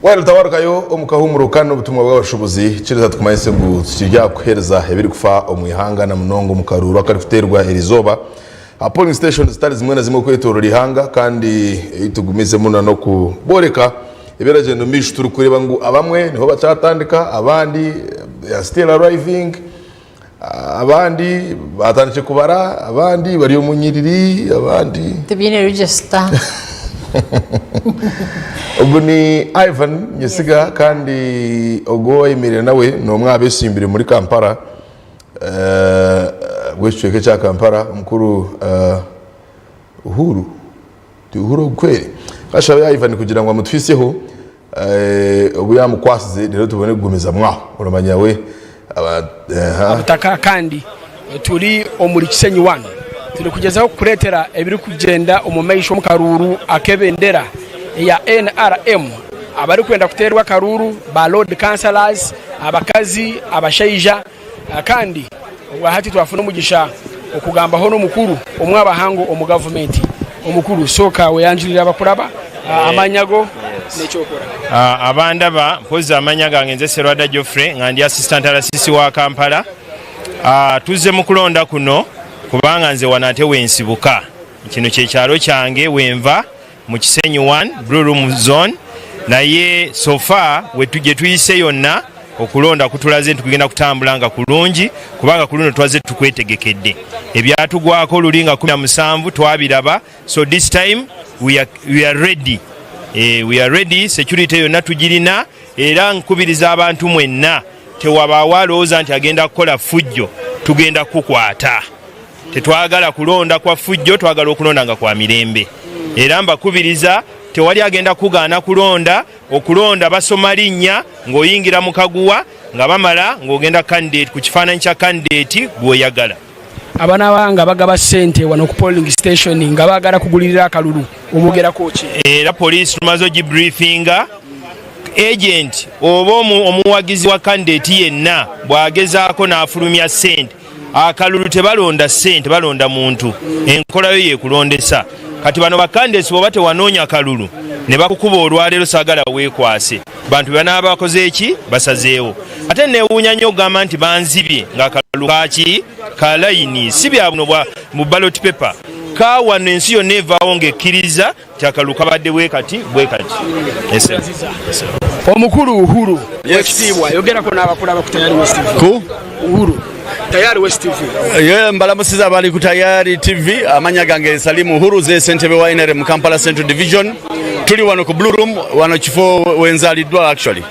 Well, tawarukayo omu kahuumuro kanu obutumwa bw'abashuubuzi kiriza tukumanyise ngu tukiri aha kukuheereza ebirikufa omu ihanga na munonga omu karuuru akarikuteerwa erizooba aha polling station zitari zimwe na zimwe okwetoorora ihanga kandi ei tugumizemu na n'okubooreka ebiragyenda omu maisho turikureeba ngu abamwe niho bakyatandika abandi they are still arriving Abandi batandikire kubara, abandi bari omu nyiriri, abandi.
Tibaine register.
Ogu ni Ivan Nyesiga kandi ogu owayemereire nawe n'omwe aha besimbire muri Kampala bw'ekicweka ekya Kampala omukuru Uhuru. Ti Uhuru ogu kweri? Kashabe Ivan kugira ngu amutuhisyeho obu yamukwasize reero tubone kugumizamu aho. Oramanya we
Obutaka kandi turi omuri Kisenyi One turikugyezaho kukureetera ebirikugyenda omu maisho omu karuuru ak'ebendera eya NRM. Abarikwenda kuteerwa akaruuru ba Lord Councillors, abakazi, abashaija kandi obwahati twafuna omugisha okugambaho n'omukuru omwe abahangu omu gavumenti. Omukuru sooka weyanjurire abakuraba amanya go n'ekyokora.
Abandaba mpozi amanya gange nze Serwada Geoffrey nga ndi Assistant RCC wa Kampala. Tuzze mu kulonda kuno kubanga nze wano ate wensibuka. Kino kye kyalo kyange wenva mu Kisenyi 1 Blue Room Zone naye so far gyetuyise yonna okulonda kutulaze nti kugenda kutambula nga kulungi kubanga ku luno twazze tukwetegekedde. Ebyatugwako luli nga 17 twabiraba so this time we are, we are ready. Eh, we are ready, security yonna tugirina era nkubiriza abantu mwenna tewabaawo alowooza nti agenda kukola ffujjo tugenda kukukwata. Tetwagala kulonda kwa ffujjo, twagala okulonda nga kwa mirembe era mbakubiriza tewali agenda kukugaana kulonda. Okulonda basoma linnya ng'oyingira mu kaguwa nga bamala ng'ogenda candidate ku kifaananyi kya candidate gw'oyagala.
Abanaba nga bagaba ssente wano ku polling station nga bagala kugulirira akalulu obogerako ki?
Era poliisi tumaze ogibriefinga agent oba omuwagizi wa candidate yenna bw'agezaako n'afulumya ssente. Akalulu tebalonda ssente balonda muntu. Enkola yo yekulondesa. Kati bano ba candidates bwoba tewanoonya kalulu nebakukuba olwaleero saagala weekwase bantu bebanaaba bakoze ki? Basazeewo. Ate newuunya nnyo okugamba nti banzibye nga akalulu kaaki? Ka layini si bya buno bwa mu ballot paper. Ka wano ensi yonna evaawo nga ekkiriza nti akalulu kabadde bwekati bwekati.
Omukulu Uhuru wekitiibwa yogerako n'abakulaba ku Tayari West TV.
Ku?
Uhuru Tayari West TV.
Ye mbalamusiza abali ku Tayari TV amanya gange Salim Uhuru ze ssentebe wa NRM Kampala Central Division. Tuli wano ku Blue Room wano kifo wenzaliddwa actually.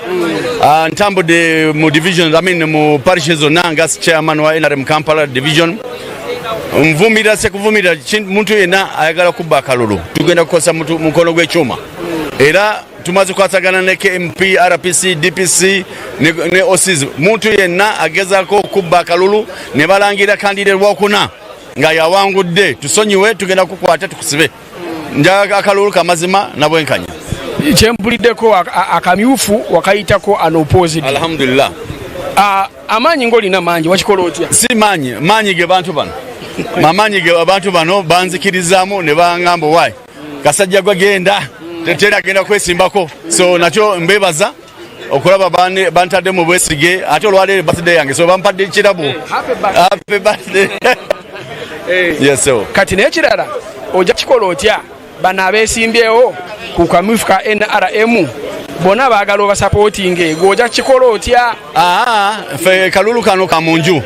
Uh, ntambudde mu divisions I mean mu parishes zonna nga chairman wa NRM Kampala Division. Nvumirira sekuvumirira muntu yenna ayagala kubba akalulu tugenda kukozesa mukono gw'ekyuma era tumaze kukwatagana ne KMP, RPC, DPC ne, ne OCs. Muntu yenna agezaako okubba akalulu ne balangira kandidate lwokuna nga yawangudde, tusonyiwe, tugenda kukwata tukusibe. Njagala akalulu kamazima na bwenkanya.
Kyempuliddeko akamyufu wakayitako unopposed.
Alhamdulillah.
Amaanyi ng'olina mangi, wakikola otya?
Si maanyi, maanyi ge bantu bano. Amaanyi ge abantu bano banzikirizaamu ne bangamba owaayi kasajja gwe genda teri agenda kwesimbako, so nakyo mbebaza okulaba bantadde mu bwesige ate olwaleero birthday yange so bampadde ekirabo. Happy birthday. Yes, sir.
Kati n'ekirala ojja kikola otya bano abeesimbyewo ku kamyufu ka NRM bona baagala obasapootinge, gwe ojja kikola otya?
Aa, ffe kalulu kano ka munju,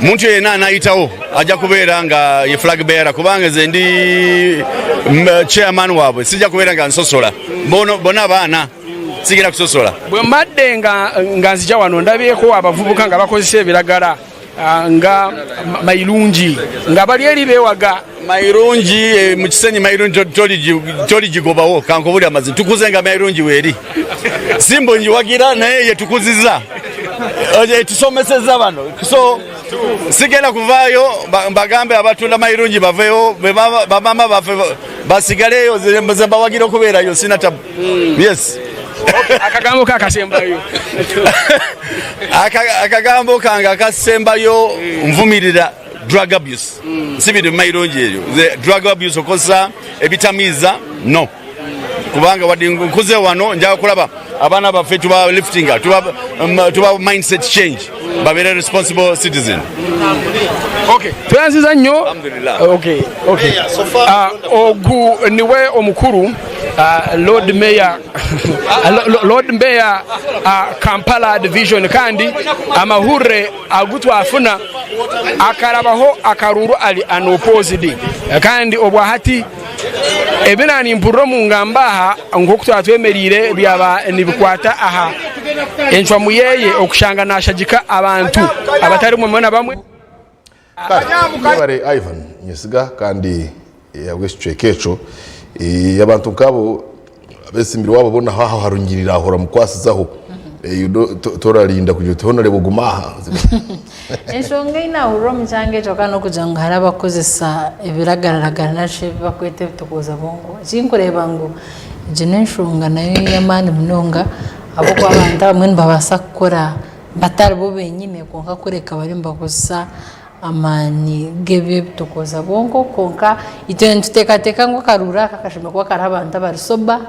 muntu yenna anayitawo ajja kubeera nga ye flag bearer, kubanga nze ndi chairman waabwe, sijja kubeera nga nsosola bona abaana, sigenda kusosola.
Bwe mbadde nga nzija wano ndabyeko abavubuka nga bakozesa ebiragala nga mayirungi nga bali eri bewaga
mayirungi mu Kisenyi mayirungi toligigobawo kankubuli amazima tukuze nga mayirungi weeri simbo njiwagira naye yetukuziza etusomeseza bano so sigenda kuvaayo mbagambe abatunda mayirungi baveewo bamama baffe basigaleyo nze mbawagira okubeerayo sina tabu. Yes.
Akagambo kakasembayo.
Akagambo kange akasembayo, nvumirira drug abuse. Si biri mayirungi eryo drug abuse okozesa ebitamiiza no kubanga wadde nkuze wano njagala kulaba abaana baffe tuba liftinga tuba mindset change babeere responsible citizen.
Okay, tweyanziza nnyo. Okay, okay. Ogu niwe omukuru Lord Mayor Lord Mayor Kampala Division kandi amahurire agu twafuna akarabaho akaruuru ari unopposed kandi obwahati ebi nanimpurira omu ngamba aha nk'oku twaba twemereire byaba nibikwata aha encwamu yeye okushanga nashagika abantu abatari bamwe na bamwe.
Kare, yebare Ivan Nyesiga kandi ahabw'ekicweka ekyo. Abantu nk'abo abesimbire waaba bona aho harungirira aho oramukwasizaho. Torarinda kugira oti hoona reeba ogume aha.
Enshonga ei naahurira omu kyanga ekyo ka n'okugira ngu hariho abakukozesa ebiragalalagara nari shi ebi barikweta ebitokooza bwongo. Eki nkureeba ngu egi n'enshonga nayo y'amaani munonga ahabw'okuba abantu abamwe nibabaasa kukora batari bo benyine kwonka kureka bariyo nibakozesa amaani g'eby'ebitokooza bwonko kwonka itwe nituteekateeka ngu akaruuru aka kashemereire kuba kariho abantu abari soba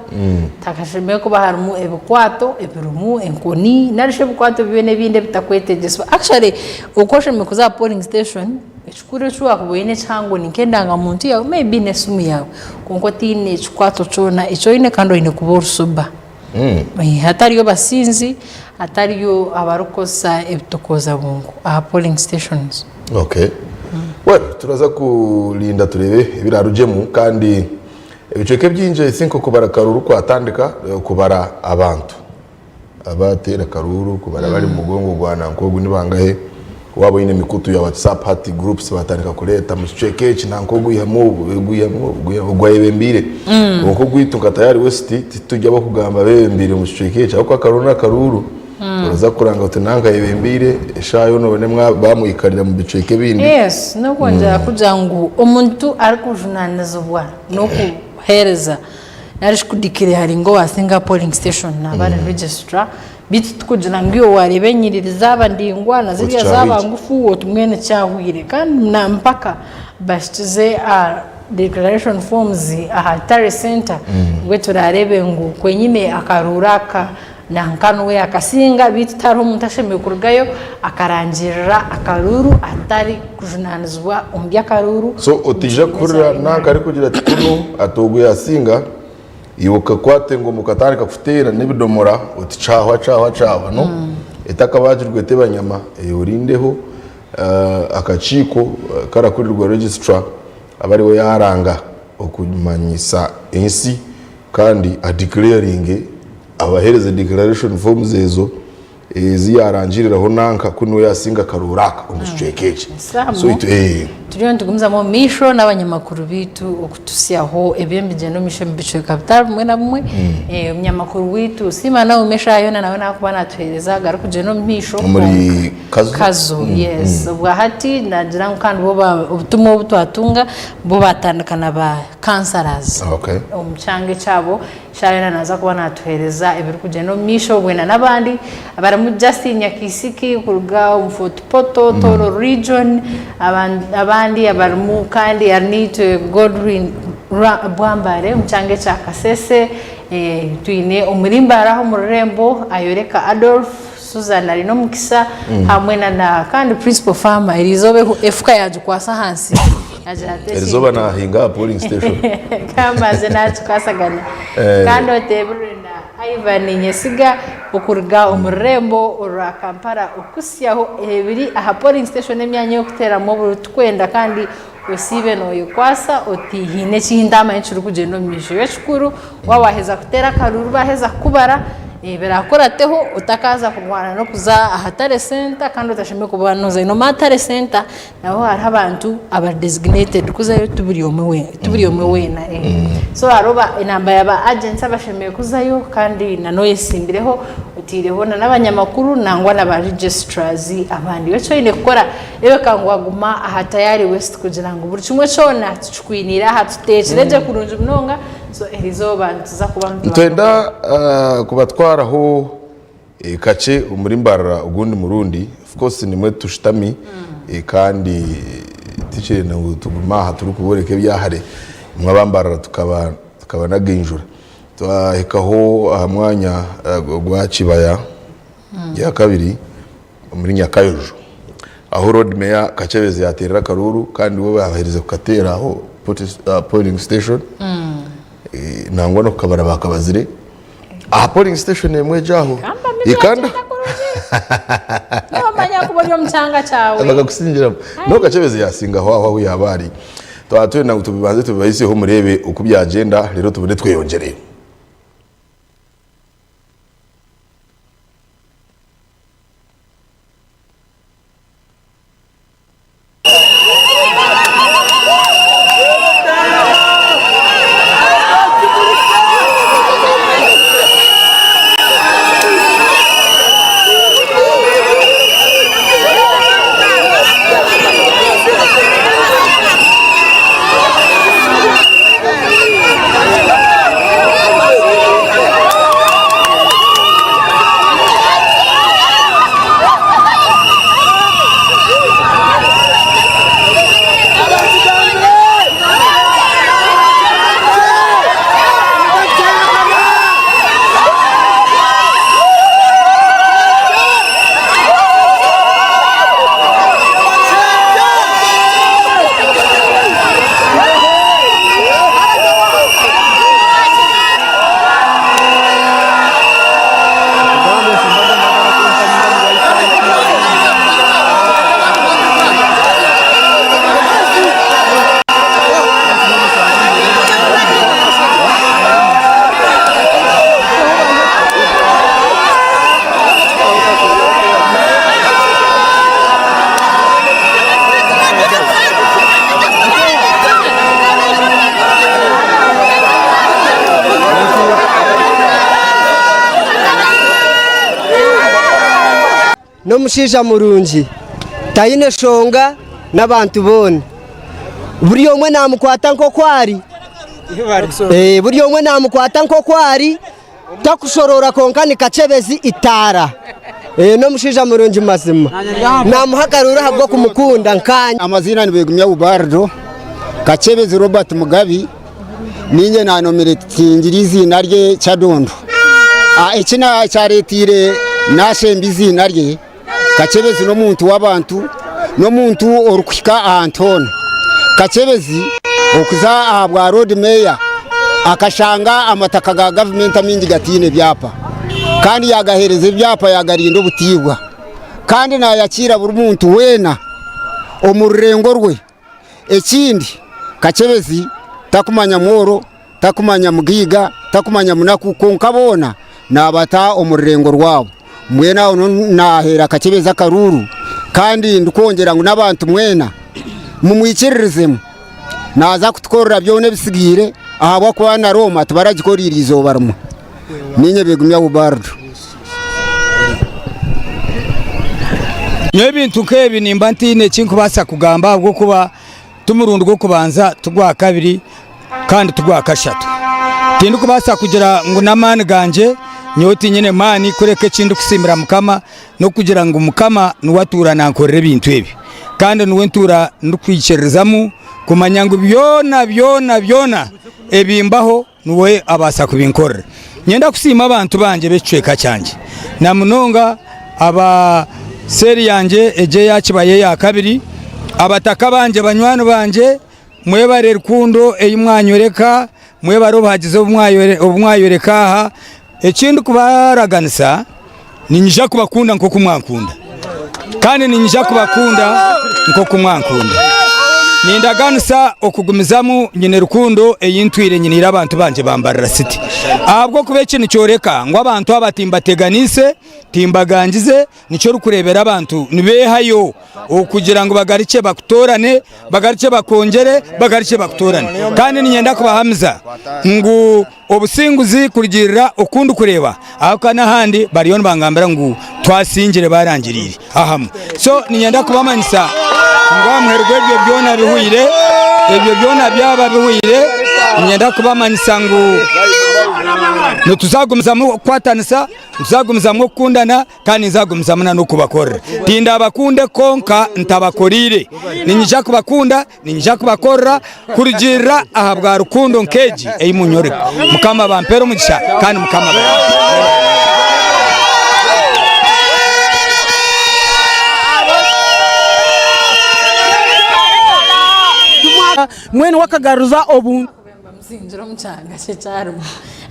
hakashemereire kuba harimu ebikwato ebirimu enkoni nari shi ebikwato byona ebindi ebitakwetegyesibwa actually oku oshemereire kuza aha polling station ekikuru eki waakuba oine ekihango ni nk'endangamuntu yaawe maybe n'esimu yaawe kwonka otaine kikwato kyona eki oine kandi oine kuba ori soba. Hatariyo basinzi, hatariyo abarikukozesa ebitokooza bwongo aha polling stations.
Okay. Well, turaza kurinda tureebe ebirarugyemu kandi ebicweka ebingi I think okubara akaruuru kwatandika kubara abantu abateera akaruuru kubara abari omu mugongo gwa nanka ogu nibangahe waaba oine emikutu ya WhatsApp hati groups batandika kureeta omu kicweka eki nanka ogwihamu ogu ogwihamu ogu ogwihamu ogu ayebembeire kwonka ogwaitu nka Tayari West tituri ab'okugamba abebembeire omu kicweka eki ahabw'okuba akaruuru n'akaruuru oraza kuranga oti nanka ayebembeire eshaaha yoona obone bamwikarira omu bicweka ebindi.
Yes, n'okwongyera kugira ngu omuntu arikujunaanizibwa n'okuheereza nari shi kudeclaringa owaasinga polling station naaba ari registrar. Beitu tikugira ngu iwe waareeba enyiriri zaaba ndaingwa na ziriya
Oti
zaaba
kyahweire.
ngufu oti mbwenu kyahweire. Kandi na mpaka bahikize aha declaration forms aha tally centre nibwo turaareebe ngu kwenyine akaruuru aka nanka niwe akasinga beitu tihariho omuntu ashemereire kurugayo akarangirira akaruuru atari kujunaanizibwa omu by'akaruuru
So otaija kuhurira nanka arikugira ati kunu ati ogu yasinga Iwe okakwata engoma okatandika kuteera n'ebidomora oti kyahwa kyahwa kyahwa no etakabaagirwe teba nyama orindeho akakiiko karakurirwa registrar abe ariwe yaaranga okumanyisa ensi kandi a declaringe abaheereze declaration forms ezo Ezi yaarangiriraho nanka ku niwe yaasinga akarooro aka omu kicweka eki. So itwe eh.
Turiyo nitugumizamu omu maisho n'abanyamakuru baitu okututsyaho eby'emigyendo omu maisho omu bicweka bitari bimwe na bimwe. Omunyamakuru waitu Siima Naomi eshaaha yoona nawe naakuba naatuheereza agarikugyenda omu maisho.
Omuri Kazo?
Kazo, yes. Obwahati naagira ngu kandi bo obutumwa obu twatunga bo baatandika na ba councillors omu kyanga ekyabo. Shaaha yoona naaza kuba naatuheereza ebirikugyenda omu maisho obwe na n'abandi abarimu Justin Nyakaisiki kuruga omu Fort Portal, Tooro Region, abandi abarimu kandi Arinaitwe Godwin Bwambare omu kyanga ekya Kasese, twine omuri Mbale aho omu rurembo Ayoreka Adolf, Susan Arinomukisa hamwe na kandi Principal Farmer eriizooba efuka yaagikwasa ahansi yaagira ati
Erizooba naahinga aha polling station.
Kambaze naakikwasaganya kandi oteebirwe na Ivan Nyesiga okuruga omu rurembo orwa Kampala okuhitsyaho ebiri aha polling station n'emyanya ey'okuteeramu oburitukwenda kandi osiibe nooyekwasa oti haine eki ntaamanya ekirikugyenda omu maisho. Ekikuru waaba waaheza kuteera akaruuru baaheza kukubara, biraakurateho otakaaza kurwana n'okuza aha tare senta kandi otashemereire kuba noozayo. Noomanya tare senta naho hariho abantu abari designated kuzayo ti buri omwe weena. So hariho enamba ya ba agents abashemereire kuzayo kandi na n'oyesimbireho otaireho n'abanyamakuru nangwa na ba registrars abandi. Iwe eki oine kukora Rebeka ngu aguma aha Tayari West kugira ngu buri kimwe kyona tukikwiniire aha tuteekire gye kurungi munonga so erizooba nituza kuba
Nitwenda kubatwaraho kakye omuri Mbarara ogundi murundi of course nimwe tushutami kandi tikirenda ngu tugume aha turikuboreka ebyahare imwe aba Mbarara tukabanaginjura twahikaho aha mwanya gwa Kibaya yakabiri. Omuri Nyakayojo ahu Lord Mayor Kakyebezi yateerera akaruuru kandi bo baaherize kukateera aho polling station nangwa n'okukabara baakabazire aha polling station emwe egyo aho
Ikanda Noomanya kuba ori omu kyanga kyawe.
Bakakusingiramu. No Kakyebezi yaasinga aho aho ahu yaaba ari. Twaba twenda ngu tubibanze tubibahiseho mureebe oku byagyenda reero tubone tweyongyereyo.
N'omushaija murungi, taine shonga n'abantu boona. Buri omwe naamukwata nk'oku ari. Buri omwe naamukwata nk'oku ari. Takushoroora kwonka ni Kakyebezi itaara. Ee n'omushaija murungi mazima. Namuha akaruuru ahabw'okumukunda nkaanye.
Amaziina nibegumya Ubaldo Kakyebezi Robert Mugabi ninye nanomiretingira eiziina rye Kyadondo. Eki kyareteire nashemba eiziina rye Kakyebezi n'omuntu w'abantu, n'omuntu orikuhika ahantu hoona. Kakyebezi okuza aha bwa roodi meeya akashanga amataka ga gavumenti amaingi gataine byapa kandi yaagaheereza ebyapa yaagarinda obutiibwa kandi naayakiira buri muntu weena omu rurengo rwe. Ekindi Kakyebezi takumanya mworo, takumanya mugaiga, takumanya munaku kwonka boona naabata omu rurengo rwabo. Mbwenu aho niho naaheera Kakyebezi akaruuru kandi ndikwongyera ngu n'abantu mwena mumwikiririzemu naaza kutukorera byona ebisigaire ahabw'okuba na Rooma tibaragikoreire eizooba rimwe. Niinye Begumya Ubaldo.
Nyowe ebintu nk'ebi nimba ntaine eki nkubaasa kugamba ahabw'okuba ti murundi gw'okubanza, ti gwa kabiri kandi ti gwa kashatu. Tindikubaasa kugira ngu n'amaani gangye, nyowe tinyine maani kureka eki ndikusiimira Mukama n'okugira ngu Mukama niwe atuura nankorera ebintu ebi kandi niwe ntuura ndikwikiririzamu kumanya ngu byona byona byona ebimbaho Niwe abaasa kubinkorera. Niinyenda kusiima abantu bangye b'ekicweka kyangye na munonga aba seeri yangye egi eya Kibaya eya kabiri, abataka bangye banywani bangye, mwebare rukundo ei mwanyoreka, mwebare obuhagizi obu mwayoreka aha. Eki ndikubaraganisa niinyija kubakunda nk'oku mwankunda kandi niinyija kubakunda nk'oku mwankunda. Nindaganisa okugumizamu nyine rukundo ei ntwire nyiniire abantu bangye ba Mbarara City ahabw'okuba eki nikyoreka ngu abantu aba timbateganiise, timbagangize, Nikyo orikureebera abantu nibeehayo okugira ngu bagarukye bakutoorane, bagarukye bakwongyere, bagarukye bakutoorane. Kandi niinyenda kubahamiza ngu obusinguzi kurugiirira oku ndikureeba ahakuba n'ahandi bariyo nibangambira ngu twasingire barangiriire ahamwe. So niinyenda kubamanyisa ngu aha muheru gw'ebyo byona bihweire, ebyo byona byaba bihweire, niinyenda kubamanyisa ngu nituzagumizamu kukwatanisa. Nituzagumizamu okukundana kandi ninzagumizamu na n'okubakorera. Tindabakunde kwonka ntabakoriire. Niinyija kubakunda, niinyija kubakorera kurugiirira aha bwa rukundo nk'egi ei munyoreka. Mukama abampeere omugisha kandi Mukama abayambe.
Mbwenu we akagaruza obuntu.
Bamusingira omu kyanga kye eki arimu.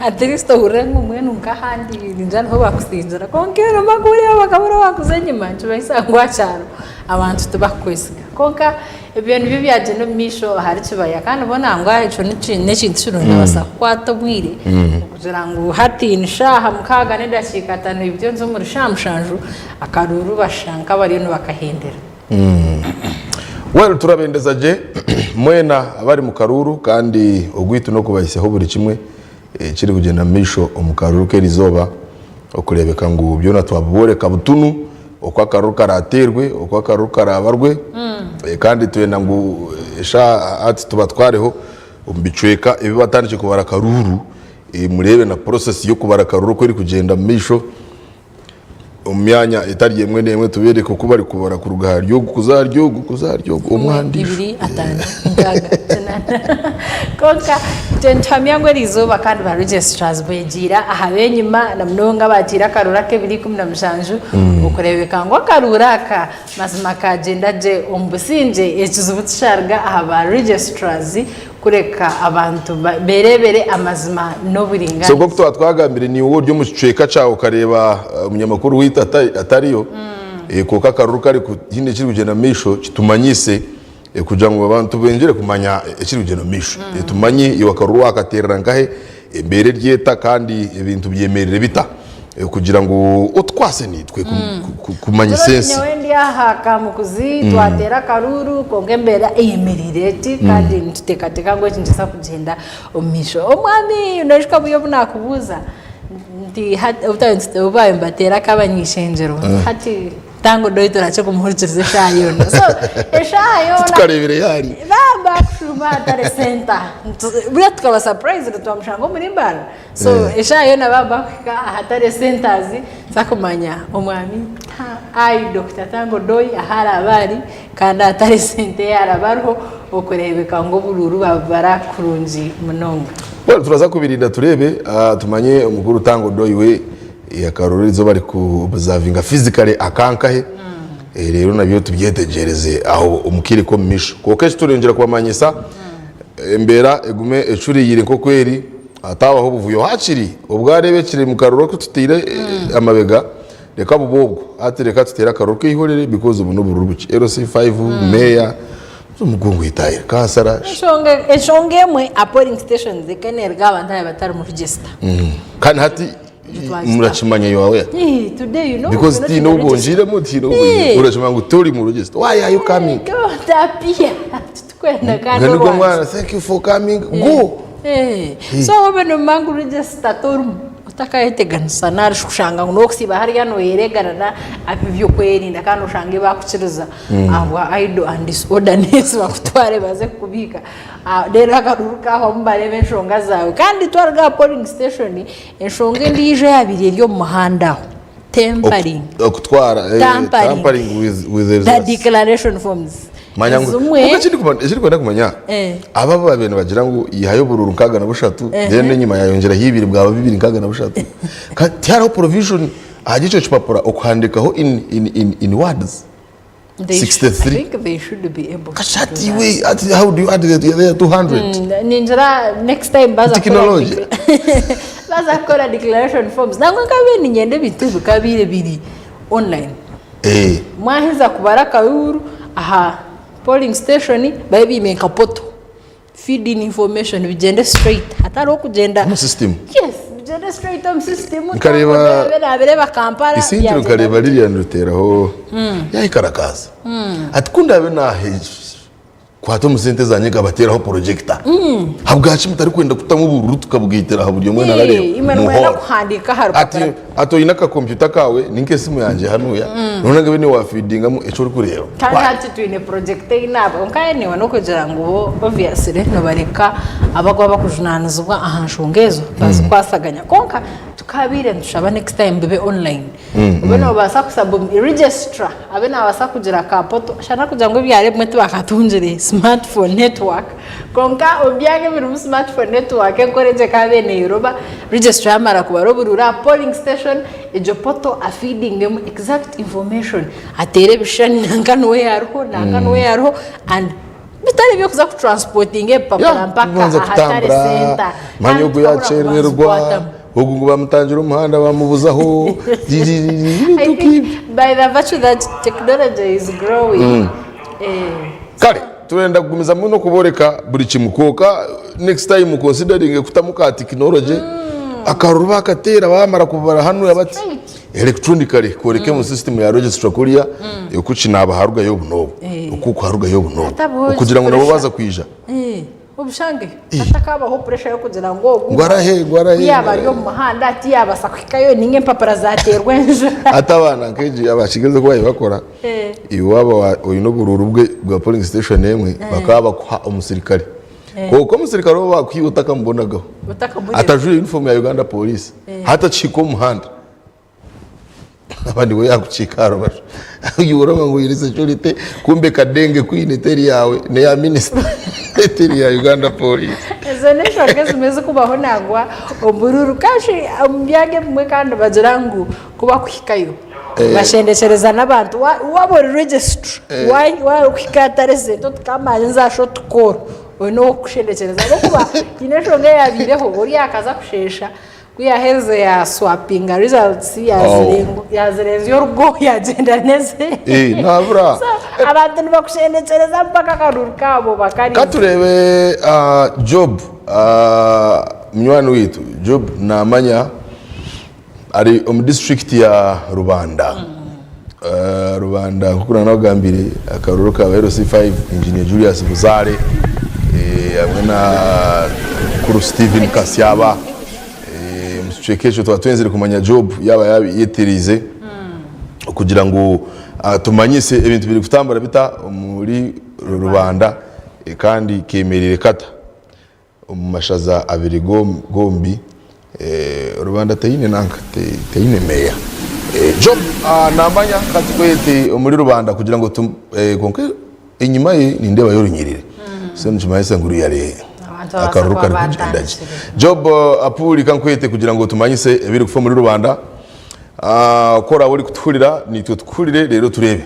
At least ohurire ngu mbwenu nk'ahandi ningira niho bakusingira kwonka eroma kuriya bakabura owaakuza enyima nikibaasa ngu aha kyaro abantu tibakukwesiga. Kwonka ebyo nibyo byagyenda omu maisho ahari Kibaya kandi bo nangwa ekyo n'ekintu kirungi noobaasa kukwata obwire kugira ngu hati ni shaaha mukaaga n'edakiika itaano ebyo nza omuri shaaha mushanju akaruuru bashusha nk'abariyo nibakahendera.
Well turabendeza gye mwena abari mu karuuru kandi ogwaitu n'okubahisyaho buri kimwe ekiri kugyenda mu maisho omu karuuru k'erizooba okureebeka ngu byona twabibooreka butunu oku akaruuru karateerwe, oku akaruuru karaabarwe kandi twenda ngu eshaaha hati tubatwareho omu bicweka ebi batandikire kubara akaruuru mureebe na process y'okubara akaruuru oku erikugyenda mu maisho. omu myanya etari emwe n'emwe tubeereke oku barikubara kuruga ahari ogu kuza ahari ogu kuza ahari ogu omuhandiiko.
Ibiri, ataano, mukaaga, kinaana. Kwonka itwe nituhamya ngu eriizooba kandi ba registrars beegiire aha b'enyima na munonga abaagiire akaruuru ak'ebiro 17 okureebeka ngu akaruuru aka mazima kaagyenda gye omu busingye ekizibu tikyaruga aha ba registrars kureka abantu beereebere amazima
So
n'oburingaaniza.
nk'oku twaba twagambire niiwe ori omu kicweka kyawe okareeba omunyamakuru waitu atariyo kwonka akaruru kari haine ekiri kugyenda omu maisho kitumanyise kugira ngu abantu bengyere kumanya ekiri kugyenda omu maisho tumanye iwe akaruru wakateerera nkahe embeera eri eta kandi ebintu byemerire bita kugira ngu otukwase naitwe kumanyisa ensi.
Nyowe ndi aha Kamukuzi twateera akaruuru kwonka embeera eyemereire eti kandi nituteekateeka ngu eki nikiza kugyenda omu maisho. Omwami noijuka buri obu naakubuuza nti obu baabaire nibateera ak'abany'eishengyero hati. Tanga Odoi turakye kumuhurikiriza eshaaha yoona. So eshaaha yoona
Tukareebire yaari.
Baba kushuuma Atare Center. Buriya tukaba surprised twamushanga omuri Mbarara. So eshaaha yoona baba bakuhika aha Atare Centers sakumanya omwami I Dokita Tanga Odoi ahu araabe ari kandi Atare Center ei araabe ariho okureebeka ngu oburuuru babubara kurungi munonga.
Well, turaza kubirinda tureebe tumanye omukuru Tanga Odoi we akarorero eizooba ari ku observinga physically akankahe reero nabyo tubyetegyereze aho omu kaire k'omu maisho. Kwonka eki tureyongyera kubamanyisa embeera egume ecuriire nk'oku eri hataabaho obuvuyo hakiri obwareebekire omu karoro aku tutaire amabega reka bube obwo hati reka tuteere akaroro k'eihorere because obu n'obururu bukye LC5, meeya, omukungu itaahire, kansara.
Enshonga emwe aha polling stations ekaba neeruga aha bantu abaaba batari mu register.
Kandi hati murakimanya you are aware.
Today you know.
Because tihaine obu bongiiremu tihaine obu boihiiremu. Orakimanya ngu tori mu register. Why are you coming?
Don't appear. Titukwenda kandi
Nigwo
orwangi.
mwana thank you for coming. Go.
So waaba nomanya ngu register torimu otakayeteganisa nari shi kushanga ngu nokusiiba hariya noyeregarana ahabw'ebyokwerinda kandi oshange bakukiriza ahabwa idle and disorderness bakutware baze kukubiika. Reero akaruru kahwamu bareebe enshonga zaawe. Kandi twaruga aha polling station, enshonga endiijo eyaabaire eri omu muhanda aho, tampering.
Okutwara, eh,
Tampering.
tampering with, with the
The
results.
declaration forms.
Manya ngu
Ezimwe,
kwonka ekindi ekirikwenda kumanya
Eh.
aba ababaire nibagira ngu ihayo obururu 63
Ehe.
then enyima yayongyeraho ibiri bwaba 263 Kandi tihariho provision ahari ekyo kipapura okuhandikaho in, in, in, in words.
They sh-
63.
I think they should be able to
Kashati
do that.
we, ati how do you add the, the 200?
Ningira next time baza kukora
Technology.
baza kukora declaration forms. Nangwa nkabaire niinyenda ebintu ebi bikabaire biri online.
Eh.
Mwaheza kubara akaruuru aha polling station babe baine nka portal. Feed in information bigyende straight hatariho kugyenda
Omu system.
Yes, bigyende straight omu system.
Nkareeba-
Nabireeba Kampala.
Isingiro
byagenda
nkareeba
bityo.
Lilian Ruteraho yahikarakaasa ati ku ndaabe naahe kwata omu sente zangye nkabateeraho projector habwaki mutarikwenda kutamu obururu tukabugaitira aha buri omwe narareeba
Imwe
mu
nimwenda
hall.
kuhandiika aha
Ati
rupapura.
ati oine akakompyuta kaawe ni nk'esimu yangye hanuya noona ngabe niiwe wafiidingamu eki orikureeba.
Kandi hati twine projector eine aha kwonka anyway n'okugira ngu bo obviously nibareka abakuba bakujunanizibwa aha nshonga ezo bazikwasaganya kwonka tukabaire nitushaba next time bibe online obe nobaasa kusubmi registrar abe nabaasa kugira ka portal shana kugira ngu ebyaro ebimwe tibakatungire smartphone network Kwonka omu byanga ebirimu smartphone network enkora egyo ekaba neyoroba, registrar yamara kubara oburuuru aha polling station, egyo portal afeedingemu exact information, ateere ebishushani nanka niwe yariho, nanka niwe yariho and bitari eby'okuza ku transportinga ebipapura mpaka
Kubanza
ahatare
kutambura
center.
manya
Kandi
ogu
tukabura
yakyerererwa
kubanza
ogu ngu bamutangira omuhanda bamubuzaho
I think by the virtue that technology is growing, eh,
Kare Turenda kugumizamu n'okuboreka buri kimwe kwonka next time considering kutamu ka technology akaruru bakateera bamara kubara hanuya bati electronically kworeke mu system ya registrar kuriya oku kinaaba harugayo obu n'obu oku kuharugayo obu n'obu okugira ngu nabo baza kwija
Obushange hatakabaho pressure y'okugira ngu ogu
Ngu arahe, ngu arahe.
ku yaaba ari omu muhanda tiyabasa kuhikayo ninga empapura zateerwa enjura.
Hati abaana nk'egi abakigeze ku baabaire bakora Iwe waaba oine oburuuru bwe bwa polling station emwe bakaba bakuha omusirikare. Kwonka omusirikare ou bakuha iwe otakamubonagaho. Atajwaire uniform ya Uganda police. Hati akihika omu muhanda. Aba niwe yakukiika aha rubaju. Iwe oraba ngu oine security kumbe kadenge kwine teri yaawe neya minisita teri ya Uganda police.
Ezo n'enshonga ezimwe ezikubaho nangwa omuruuru. Kashi omu byanga ebimwe kandi nibagira ngu ku bakuhikayo Bashendekyereza n'abantu waaba ori regisitara waaba ohika ahatari sente otukamanya nza short call oine ow'okukushendekyereza ahabw'okuba haine enshonga eyaabaireho oriya akaza kusheesha ku yaaherize yaaswapinga results yaazirenzya orugo yaagyenda n'eze.
Nabura.
So abantu nibakushendekyereza mpaka akaruru kaabo bakarinda.
Ka tureebe Job munywani waitu Job naamanya. Ari omu disiturikiti ya Rubanda. Rubanda nk'oku naanagambire akaruru ka LC5 Engineer Julius Buzaare hamwe na mukuru Stephen Kasyaba. Omu kicweka ekyo twaba twenzire kumanya Job yaaba yayetereize kugira ngu. Atumanyise ebintu biri kutambura bita omuri Rubanda kandi kemereire kata omu mashaza abiri gombi. Rubanda teine nanka teine meeya. Job namanya katukwete omuri Rubanda kugira ngu kwonka enyima ye nindeebayo orunyiriri so nikimanyisa ngu ruyare akaruru kari kugyenda gye. Job Apuuli kankwete kugira ngu otumanyise ebiri kufa omuri Rubanda. Ku oraabe orikutuhurira, naitwe tukuhurire reero tureebe.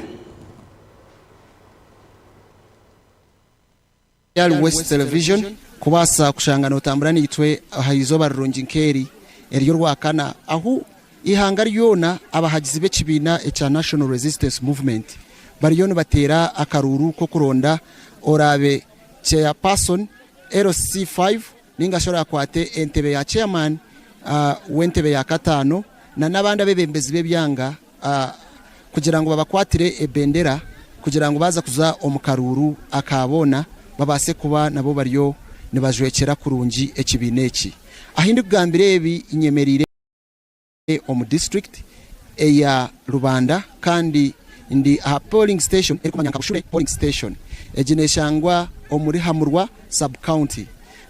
Royal West Television kubaasa kushanga nootambura naitwe aha izooba rirungi nk'eri ery'Orwakana ahu eihanga ryona abahagizi b'ekibiina ekya National Resistance Movement bariyo nibateera akaruuru k'okuronda oraabe Chairperson LC5 ninga shi oraakwate entebe ya Chairman w'entebe ya kataano na n'abandi abeebembezi b'ebyanga kugira ngu babakwatire ebendera kugira ngu baaza kuza omu karuuru aka boona babaase kuba nabo bariyo nibajwekyera kurungi ekibiina eki. Ahi ndikugambira ebi nyemereire omu disiturikiti eya Rubanda kandi ndi aha polling station erikumanywa nka Bushure polling station. Egi neshangwa omuri Hamurwa sub county.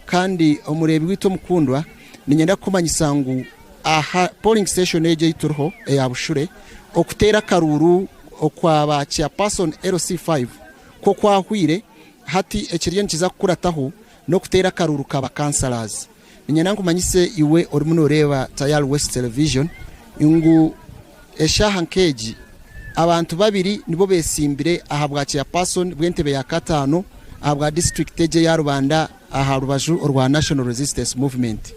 Kandi omureebi waitu omukundwa niinyenda kukumanyisa ngu aha polling station egi ei turiho eya Bushure, okuteera akaruuru okwa ba chairperson LC5 kwo kwahwire, hati ekiriyo nikiza kukurataho n'okuteera akaruuru ka ba councillors. Niinyenda nkumanyise iwe orimu nooreeba Tayari West Television ngu eshaaha nk'egi abantu babiri nibo beetsimbire aha bwa chairperson bw'entebe ya kataano aha bwa disiturikiti egi eya Rubanda aha rubaju orwa National Resistance Movement.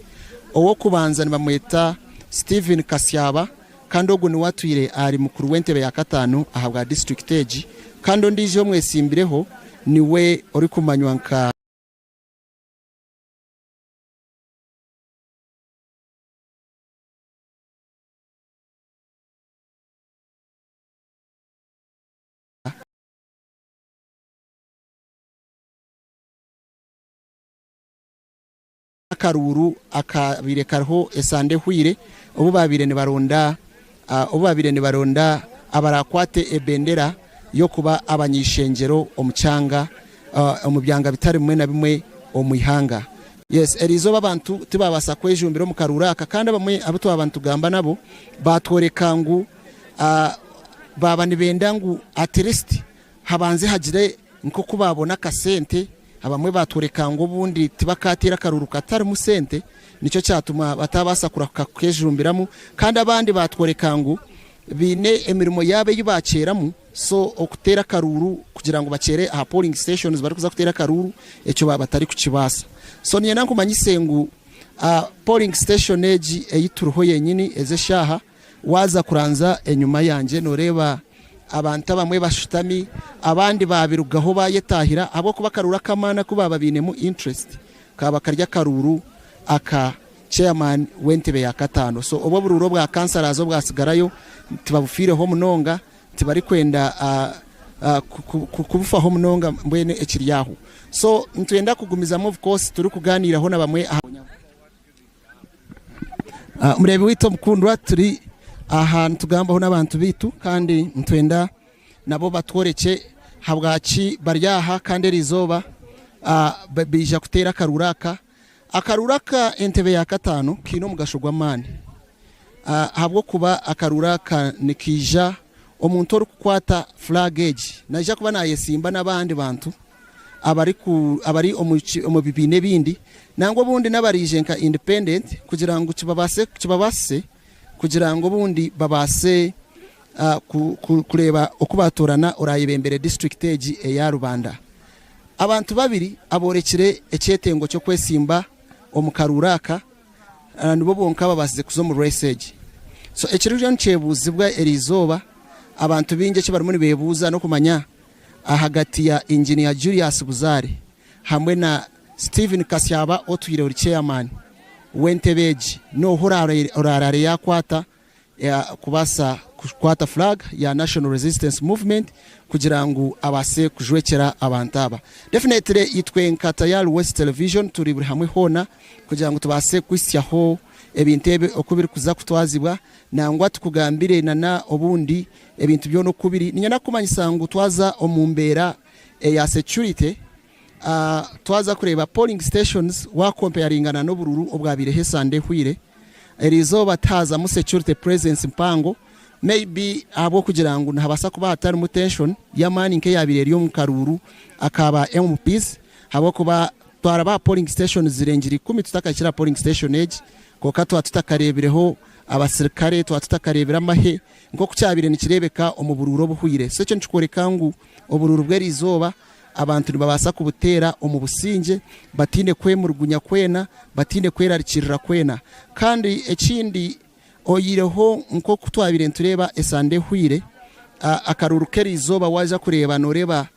Ow'okubanza nibamweta Stephen Kasyaba kandi ogu niwe atwire ari mukuru w'entebe ya kataano aha bwa disiturikiti egi kandi ondiijo omwetsimbireho niwe orikumanywa nka. Akaruuru akabaire kariho esande ehweire obu baabaire nibaronda obu baabaire nibaronda abaraakwate ebendera y'okuba abany'eishengyero omu kyanga omu byanga bitari bimwe na bimwe omu ihanga. Yes, eriizooba abantu tibaabaasa kwejumbira omu karuuru aka kandi abamwe abu twaba nitugamba nabo baatworeka ngu baaba nibenda ngu at least habanze hagire nk'oku baabona akasente. Abamwe baatworeka ngu obundi tibakaateera akaruuru katarimu sente nikyo kyatuma bataabaasa kurahuka kukejumbiramu kandi abandi baatworeka ngu baine emirimo yaabo ei baakyeramu so okuteera akaruuru kugira ngu bakyere aha polling stations barikuza kuteera akaruuru ekyo baaba batarikukibaasa. So niinyenda nkumanyise ngu polling station egi ei turiho yenyini ezi eshaaha Waaza kuranza enyima yangye nooreeba abantu abamwe bashutami abandi baabirugaho baayetaahira ahabw'okuba akaruuru ak'amaani aku baaba bainemu interest kaaba kari akaruuru aka chairman w'entebe ya kataano. So obwo oburuuru obwa councillors obwasigarayo tibabufiireho munonga tibarikwenda kubufaho munonga mbwenu ekiri aho. So nitwenda kugumizamu of course turikugaaniiraho na bamwe aha. Mureebi waitu omukundwa turi aha nitugambaho n'abantu baitu kandi nitwenda nabo batworekye habwaki bari aha kandi eri izooba baija kuteera akaruuru aka. Akaruuru aka entebe ya kataano kaine omugasho gw'amaani ahabw'okuba akaruuru aka nikaija omuntu orikukwata flag egi naija kuba nayesimba n'abandi bantu abari omu bibiina ebindi nangwa obundi n'abaraije nka independent kugira ngu kibabaasise kugira ngu obundi babaase kureeba oku baatoorana oraayebembere disiturikiti egi eya Rubanda. Abantu babiri aboorekire ekyetengo ky'okwesimba omu karuuru aka nibo bonka ababaasize kuza omu reesi egi. So ekiriyo nikyebuuzibwa eriizooba abantu baingi eki barimu nibeebuuza n'okumanya ahagati ya Engineer Julius Buzaare hamwe na Stephen Kasyaba otwire ori Chairman w'entebe egi nooha oraaraare yaakwata kubaasa kukwata flag ya National Resistance Movement kugira ngu abaase kujwekyera abantu aba. Definitely itwe nka Tayari West Television turi buri hamwe hoona kugira ngu tubaase kuhitsyaho ebintu ebi oku birikuza kutwazibwa nangwa tukugambire nana obundi ebintu byona oku biri. Niinyenda kukumanyisa ngu twaza omu mbeera eya security, Twaza kureeba polling stations wa comparingana n'oburuuru obwabaireho esande ehweire, eriizooba tihazamu security presence mpango maybe ahabw'okugira ngu nihabaasa kuba hatarimu tension y'amaani nk'eyabaire eri omu karuuru aka ba MPs ahabw'okuba twaraba aha polling stations zirengire ikumi tutakahikire aha polling station egi kwonka twaba tutakareebireho abasirikare, twaba tutakareebire amahe nk'oku kyabaire nikireebeka omu buruuru obuhweire. So ekyo nikikworeka ngu oburuuru bw'eriizooba Abantu nibabaasa kubuteera omu busingye bataine kwemurugunya kwena, bataine kwerarikirira kwena. Kandi ekindi, oyihireho nk'oku twabaire nitureeba esande ehweire, akaruuru k'eriizooba waaza kureeba nooreeba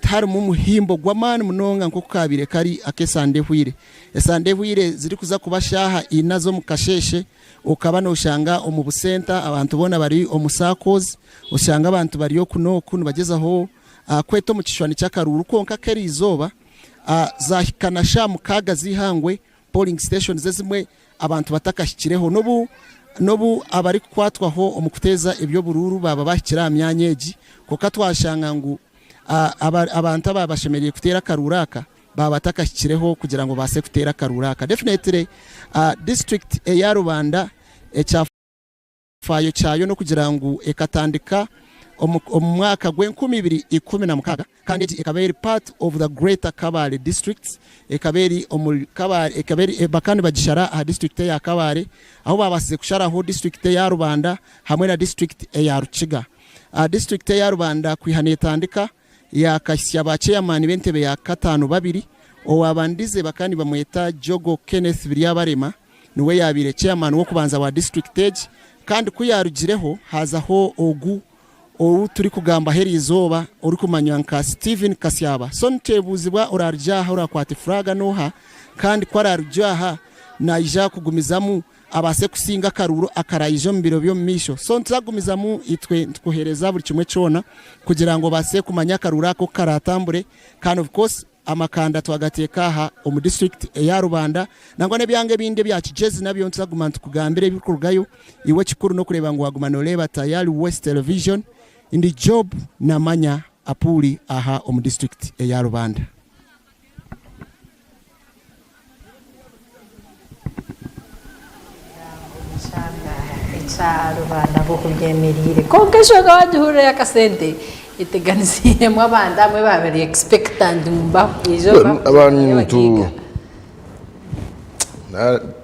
tiharimu muhimbo gw'amaani munonga nk'oku kaabaire kari ak'esande ehweire. Esande ehweire zirikuza kuba shaaha ina z'omu kasheeshe, okaba nooshanga omu busenta abantu boona bari omu sakozi, oshanga abantu bari oku n'oku nibagyezaho kweta omu kishushani ky'akaruuru kwonka k'eriizooba zaahika na shaaha mukaaga z'eihangwe polling stations ezimwe abantu batakahikireho n'obu n'obu abarikukwatwaho omu kuteeza eby'oburuuru baaba bahikire aha myanya egi kwonka twashanga ngu abantu aba bashemereire kuteera akaruuru aka baaba batakahikireho kugira ngu babaase kuteera akaruuru aka. Definitely district eya Rubanda ekya Ekyafaayo kyayo n'okugira ngu ekatandika omu mwaka gw'enkumi ibiri 16 kandi egi ekaba eri part of the Greater Kabale Districts, ekaba eri omuri Kabale, ekaba eri bakaba nibagishara aha disiturikiti eya Kabale ahu baabasize kusharaho disiturikiti eya Rubanda hamwe na disiturikiti eya Rukiga. Disiturikiti eya Rubanda kwiha neetandika yaakahitsya ba ceyamaani b'entebe ya kataano babiri, owaabandize bakaba nibamweta Jogo Kenneth Biryabarema, Niwe yaabaire chairman w'okubanza wa district egi kandi ku yaarugireho haazaho ogu ou turikugambaho eriizooba orikumanywa nka Stephen Kasyaba. So nitwebuuzibwa oraarugye aha oraakwate furaaga n'oha kandi ku araarugye aha naija kugumizamu abaase kusinga akaruuru akaraije omu biro by'omu maisho. So nituza kugumizamu itwe nitukuheereza buri kimwe kyona kugira ngu obaase kumanya akaruuru ako oku karaatambure kandi of course Amakanda twagateeka aha omu disiturikiti eya Rubanda nangwa n'ebyanga ebindi ebya Kigyezi nabyo nituzaguma nitukugambira ebirikurugayo. Iwe ekikuru n'okureeba ngu waguma noreeba Tayari West Television. Ndi Job Namanya Apuuli aha omu disiturikiti eya Rubanda.
Ekyanga ekya rubanda nk'oku byemereire. Kwonka enshonga waagihurira y'akasente eteganisiiremu abantu abamwe baaba bari expectant ngu baija
Abantu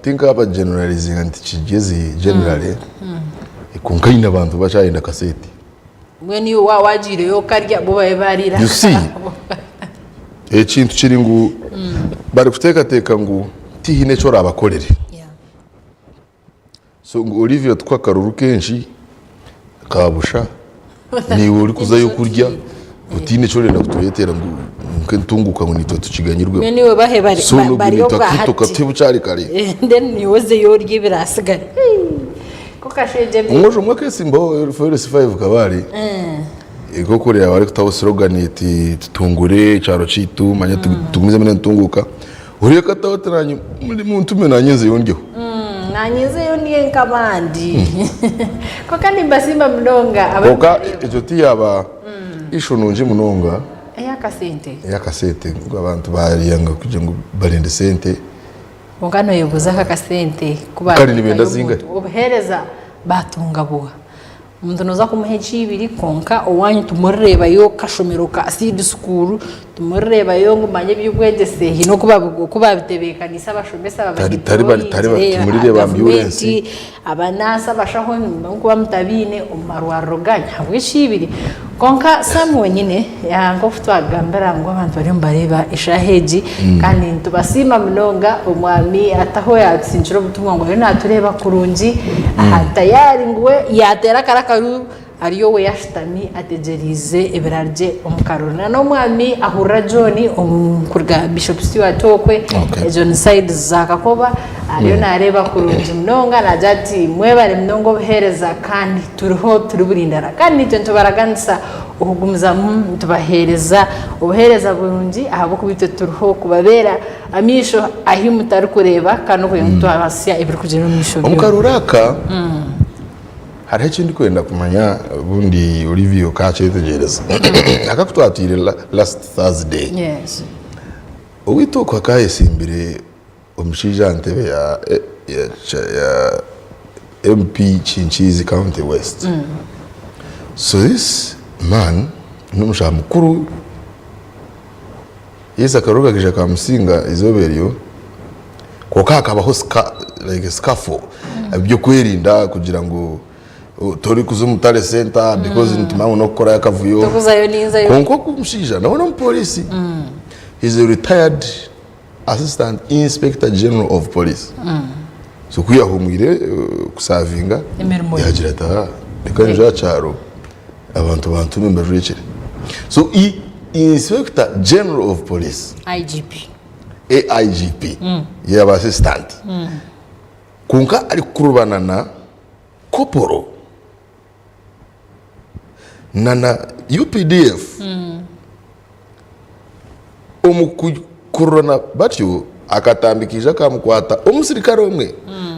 tinkaba generalizinga nti Kigyezi generally kwonka haine abantu bakyayenda akasente.
Mbwenu iwe waaba waagiireyo okarya bo babe baariire
You see,
akaabo.
ekintu kiri ngu barikuteekateeka ngu tihaine eki oraabakorere. So ngu Olivia tukuhe akaruru kengi ka busha, naiwe orikuzayo kurya otaine eki orenda kutureetera ngu nk'entunguuka ngu naitwe tukiganyirwemu.
Mbwenu iwe bahe bari
So
ba-
n'obwo
bari
naitwe
obwa
akaitu
hati.
okatuhe bukyari kare.
Then iwe ozeyo orye ebirasigara.
Omwojo omwe akesimbaho FLC 5 Kabale nk'oku barikutaho slogan eti tutungure ekyaro kyaitu manya tugumizemu n'entunguuka oriya akataho ati nanye muntume nanye nzeyo ndyeho.
Nanye nzeyo ndye nk'abandi. Kwonka nimbasiima munonga
Kwonka egyo tiyaaba issue nungi munonga
Ey'akasente.
Ey'akasente ngu abantu baryenga kugira ngu barende sente.
Kwonka noyebuuza aka akasente ku
Kare nibenda
baateekayo
zingahi?
omuntu obuheereza baatunga buha? Omuntu nooza kumuha ekiibiri kwonka owaanyu timurireebayo kashomero ka seed school, timurireebayo ngu manya eby'obwegyese haine oku oku baabitebeekaniise abashomesa
Tari- tari bari- tari bari- timurireeba ambulance.
gavumenti, abanaasi, abashaho nimurikuba mutabiine omu marwariro gaanyu ahabw'ekiibiri. Kwonka Sam wenyine nk'oku twagambira ngu abantu bariyo nibareeba eshaaha egi kandi nitubasiima munonga omwami ataho yaatutsinkira obutumwa ngu ariyo naatureeba kurungi aha tayari ngu we yaateera akari akaru. Ari owe ashutami ategyereize ebirarugye omu karuru. Na n'omwami Ahurira John kuruga Bishop Stuart okwe ezo ni sides za Kakoba ariyo nareeba kurungi munonga nagira ati mwebare munonga obuheereza kandi turiho turi burindara kandi naitwe nitubaraganisa okugumizamu nitubaheereza obuheereza burungi ahabw'okuba itwe turiho kubabeera amaisho ahu mutarikureeba kandi n'okugira ngu twabahitsya ebirikugyenda omu maisho
Omu
byona.
karuru aka Hariho eki ndikwenda kumanya obundi Olivia okakyetegyereza. Aka ku twatwire last Thursday,
Yes.
owaitu okwo akayesimbire omushaija aha ntebe ya ya ya MP Kinkiizi County West. So this man n'omushaija mukuru, yes akaruru kakaija kamusinga eizooba eryo, kwonka hakabaho like scuffle ebyokwerinda kugira ngu torikuza omu tare center because nitumanya ngu nokukorayo akavuyo.
Tokuzayo ninzayo.
Kwonka ogu omushaija nawe n'omupoliisi. He is a retired assistant inspector general of police. So ku yahumwire kusavinga
Emirimo ye.
yagira ati aha reka nyije aha kyaro abantu bantume mbajwekyere. So inspector general of police.
IGP.
AIGP yaaba assistant kwonka arikukurubana na koporo na na UPDF omu kukururana batyo akatambi kaija kamukwata omusirikare omwe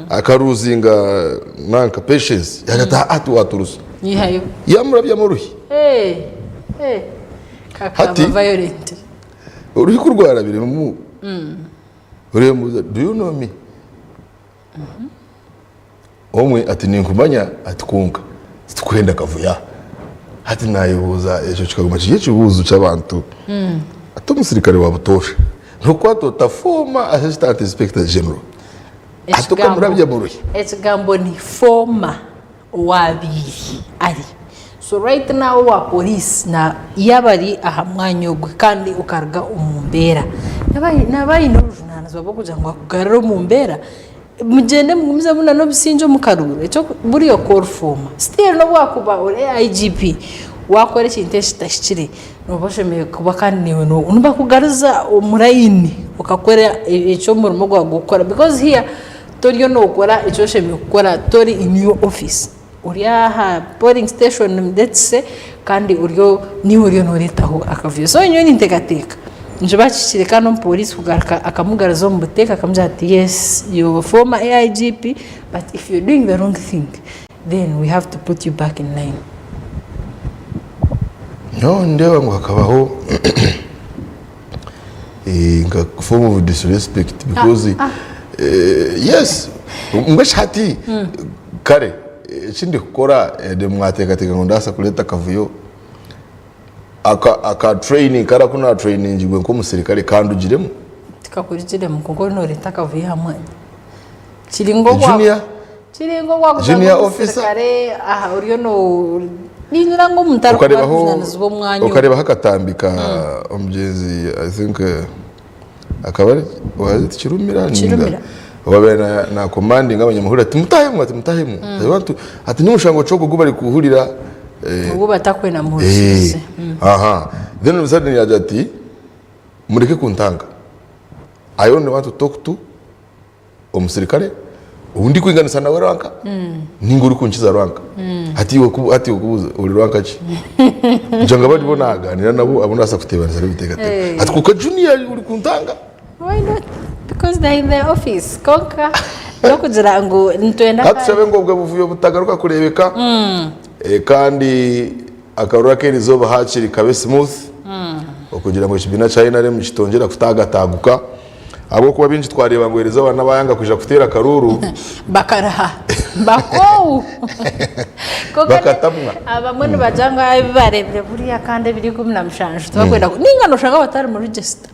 akaruzinga nanka patience yagira ati haa tiwaturusa
Yihayo.
yamurabyamu oruhi
Hey, hey. Kakaba
Hati-
violent.
Oruhi ku rwarabiremu oreemubuuza do you know me? Omwe ati ninkumanya ati kwonka titukwenda kavuyo aha. Hati naayebuuza ekyo kikaguma kiri ekibuuzo ky'abantu ati omusirikare wa butoosha nookwata ota former assistant inspector general ati okamurabya mu ruhi?
Ekigambo ni former. Owaabaire ari so right now owa police na yaaba ari aha mwanya ogwe kandi okaruga omu mbeera naaba aine obujunanizibwa bw'okugira ngu akugarure omu mbeera mugyende mugumizemu nana obusingye omu karuuru ekyo buriya okorifooma still n'obu waakuba ori IGP waakora ekintu ekitahikire nooba oshemereire kuba kandi naiwe nibakugaruza omu layini okakora eki omurimo gwawe gurikukora because here Toriyo nokora eki oshemereire kukora tori in your office ori aha polling station let's say kandi oriyo niiwe oriyo noreetaho akavuyo so nyowe ninteekateeka nikiba kihikire kandi omupoliisi kugaruka akamugaruza omu buteeka akamugira ati yes you former AIGP but if you're doing the wrong thing then we have to put you back in line.
Nyowe nindeeba ngu hakabaho nka form of disrespect because yes mbwenu shi hati kare eki ndikukora mwateekateeka ngu ndabaasa kureeta akavuyo aka aka training kariya aku naatrainingirwe nk'omusirikare kandugiremu
Tikakurugiremu kwonka oriyo nooreeta akavuyo aha mwanya. Kiri ngu
Junior
kiri ngu owaakuza
Junior officer.
nk'omusirikare aha oriyo no ningira ngu omuntu arikuba
Okareebaho
arikujunaanizibwa omwanya ogwo.
okareebaho akatambi ka omugyenzi I think eh, akaba ari was it Kirumira ninga
Kirumira.
owabaire na, na commanding abanyamahurire ati mutahemu ati mutahemu I want to ati n'omushango ki ogwo ogu barikuhurira eh,
Ogu batakwenda muhurikize.
eh, aha then all of a sudden yagira ati mureke kuntanga I only want to talk to omusirikare ou ndikwinganisa nawe ranka ninga orikunkiza ranka. Hati iwe ku hati iwe kubuuza ori ranka ki? Kugira ngu abe aribo naaganira nabo abu ndabaasa kuteebanisa n'ebiteekateeko. Hati kwonka junior ori kuntanga.
Why not? Because they're in the office. Kwonka n'okugira ngu nitwenda
Ka tushabe ngu obwo buvuyo butagaruka kureebeka kandi akaruru ak'erizooba haakiri kabe smooth okugira ngu ekibiina kya NRM kitongyera kutaagataguka. Ahabw'okuba baingi twareeba ngu erizooba n'abayanga kwija kuteera akaruuru
Bakaraha bakoowu. Kwonka
bakatamwa.
abamwe nibagira ngu ebi bareebire buriya kandi ebiri 17 tibakwenda ku- ninga noshanga batari mu register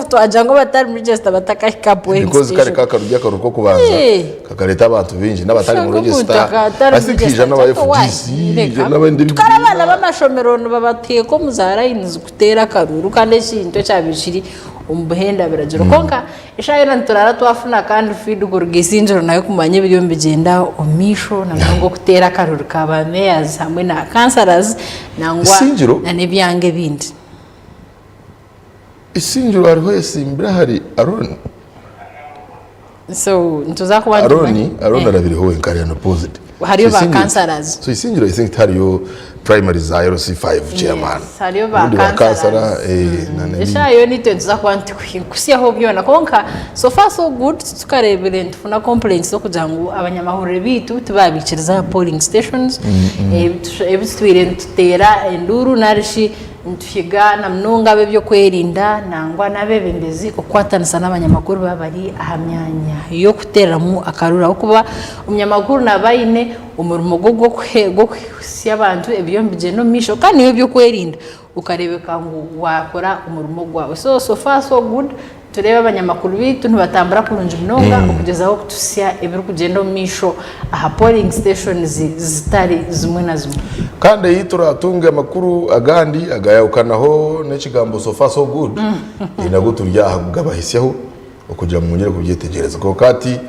twagira ngu abatari mu register batakahika aha polling
Because kare
station.
kakarurya akaruru k'okubanza
Eh.
kakareta abantu baingi n'abatari mu
Oshanga omuntu
register.
akatari
I
mu
think haija
register
n'aba
ati, "Why?"
FDC,
Reka.
haija n'abandi
Tukari abaana
bibiina.
b'amashomero nibabateeka omu za lines kuteera akaruru kandi ekintu ekyabaire kiri. omu buhenda biragiro. Kwonka eshaaha yoona nituraara twafuna kandi feed kuruga Isingiro nayo kumanya ebiriyo nibigyenda omu maisho na munonga okuteera akaruru ka ba mayors hamwe na councillors nangwa
Isingiro?
na n'ebyanga ebindi.
Isingiro hariho eyesimbire ahari Arooni.
So nituza kuba
Arooni, Arooni arabireho wenka ari unopposed.
Hariyo
So
ba
Isingiro-
councillors.
So Isingiro I think tihariyo primaries za LC5 chairman.
Yes, hariyo ba
Ubundi ba
councillors.
councillor eh na na
Eshaaha yoona itwe nituza kuba nitukuhitsyaho byona kwonka so far so good titukareebire nitufuna complaints z'okugira ngu abanyamahurire baitu tibaabikiriza aha polling stations ebi tutwire nituteera enduuru narishi Nituhiga na munonga ab'eby'okwerinda nangwa n'abeebembezi okukwatanisa n'abanyamakuru baaba bari aha myanya y'okuteereramu akaruru ahabw'okuba omunyamakuru naaba aine omurimo gwe gw'okuhitsya abantu ebiriyo nibigyenda omu maisho kandi naiwe eby'okwerinda okareebeka ngu waakora omurimo gwawe. So, so far so good Nitureeba abanyamakuru baitu nibatambura kurungi munonga okugyezaho kutuhitsya ebirikugyenda omu maisho aha polling stations zitari zimwe na zimwe.
Kandi ei turatunge amakuru agandi agayahukanaho n'ekigambo so far so good, nago turi aha kugabahitsyaho okugira ngu mwongyere kubyetegyereza. Kwonka hati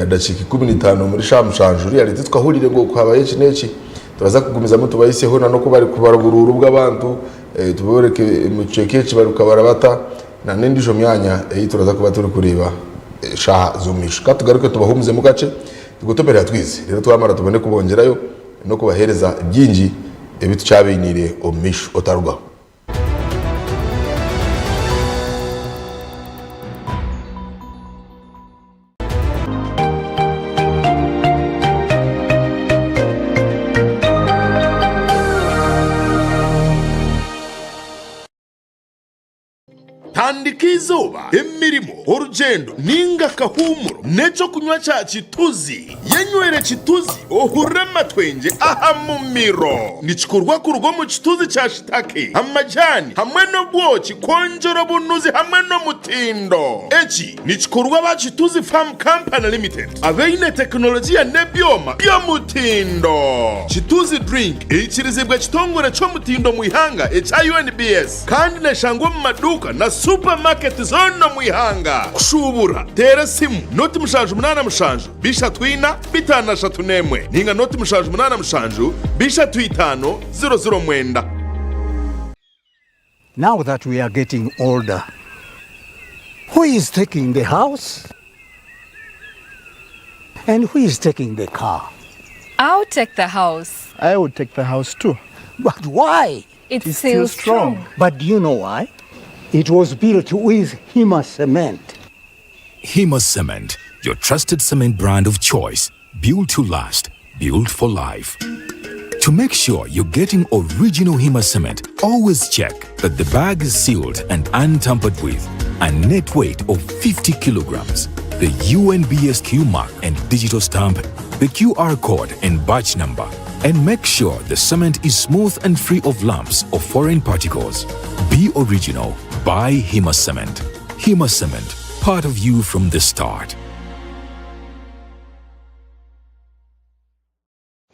dakiika 15 omuri shaaha mushanju really titukahurire ngu habayo eki n'eki. Turaza kugumizamu tubahitsyeho na n'oku barikubara oburuuru bw'abantu, tubooreke omu kicweka eki barikukabara bata. Na n'endiijo myanya ei turaza kuba turikureeba eshaaha z'omu maisho. Ka tugaruke tubahuumuzemu kakye, tugotomerera twize, reero twamara tubone kubongyerayo n'okubaheereza bingi ebi tukyabainiire omu maisho. Otarugaho.
Tandika eizooba, emirimo, orugyendo ninga akahuumuro n'ekyokunywa kya Kituzi. Yenywere Kituzi ohurire amatwengye aha mumiro. Nikikorwa kuruga omu kituzi kya shitake, amajaani hamwe n'obwoki kwongyera obunuzi hamwe n'omutindo. Eki nikikorwa aba Kituzi Farm Company Limited abaine tekinologiya n'ebyoma by'omutindo. Kituzi Drink eikirizibwa ekitongore ky'omutindo omu ihanga ekya UNBS. Kandi neshangwa omu maduuka na supamaketi zoona omu ihanga. Kushuubura, teera esimu noti 787 34 51 ninga noti 787 35 009.
Now that we are getting older, who is taking the house and who is taking the car?
I'll take the house.
I would take the house too.
But why?
It's, it's still strong. strong.
But do you know why? It was built with Hima cement.
Hima Cement, your trusted cement brand of choice. Built to last, built for life. To make sure you're getting original Hima cement, always check that the bag is sealed and untampered with, a net weight of 50 kilograms, the UNBS Q mark and digital stamp, the QR code and batch number, and make sure the cement is smooth and free of lumps or foreign particles. Be original. Buy Hima Cement. Hima Cement, part of you from the start.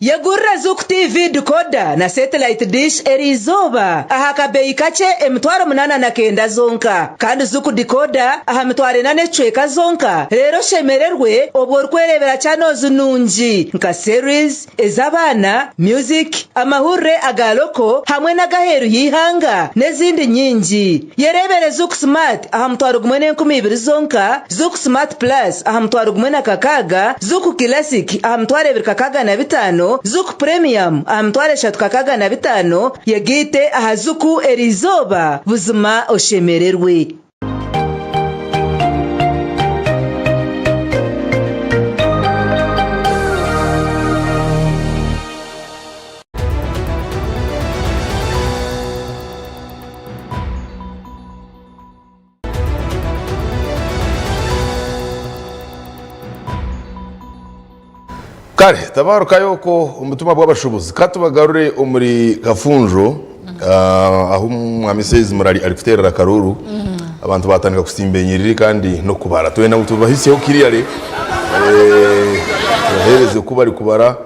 Yegurire Zuku TV decoder na satellite dish eriizooba aha kabeeyi kakye 8900 zonka. Kandi Zuku decoder aha mitwaro ena n'ekicweka zonka reero oshemererwe obwo orikwereebera channels nungi nka series, ez'abaana, music, amahurire aga local hamwe n'ag'aheeru y'eihanga n'ezindi nyingi. Yereebere Zuku Smart aha mutwaro gumwe n'enkumi ibiri zonka, Zuku Smart Plus aha mutwaro gumwe na kakaaga, Zuku Classic aha mitwaro ebiri kakaaga na bitaano, Zuku Premium aha mitwaro eshatu kakaaga na bitaano, yegaite aha Zuku eriizooba buzima oshemererwe.
Kare tabarukayo okwo omutumwa bw'abashubuzi ka tubagarure omuri Kafunjo ah, ahu Mwami Says Murari ari kuteerera akaruuru abantu batandika kusimba enyiriri kandi n'okubara twenda ngu tubahisyeho clearly eh, tubaheereze oku bari kubara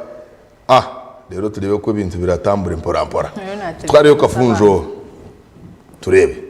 ah reero tureebe oku ebintu biratambure mpora mpora
Nayo natebeekanisa
twareyo Kafunjo tureebe.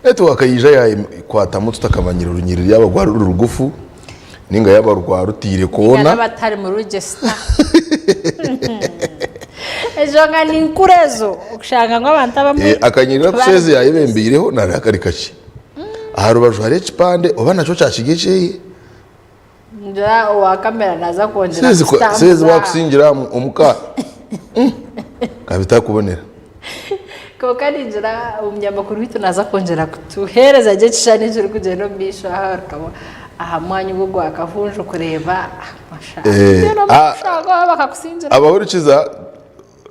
Netiwaaka yaija yakwatamu tutakamanyire orunyiriri yaaba rwari ruri rugufu ninga yaaba rwarutiire
Ninga
koona.
n'abatari mu register. Ezo nga ni nkuru ezo okushanga ngu abantu abamwe
Eh, akanyiriri aku
tibari
seezi yayebembeireho nari kari kakye. Aha rubaju hariho ekipande oba nakyo kyakirya ekyeye.
Ngira owa kamera naza kwongyera
Seezi ku- seezi
kutambuza.
bakusingira aha omuka kabitakubonera.
Kwonka ningira omunyamakuru waitu naza kwongyera kutuheereza gye ekishushani ekirikugyenda omu maisho aha rikaba aha mwanya ogwo gwa Kafunjo kureeba
Eh, ah,
amashanga bakakusingira.
Abahurikiza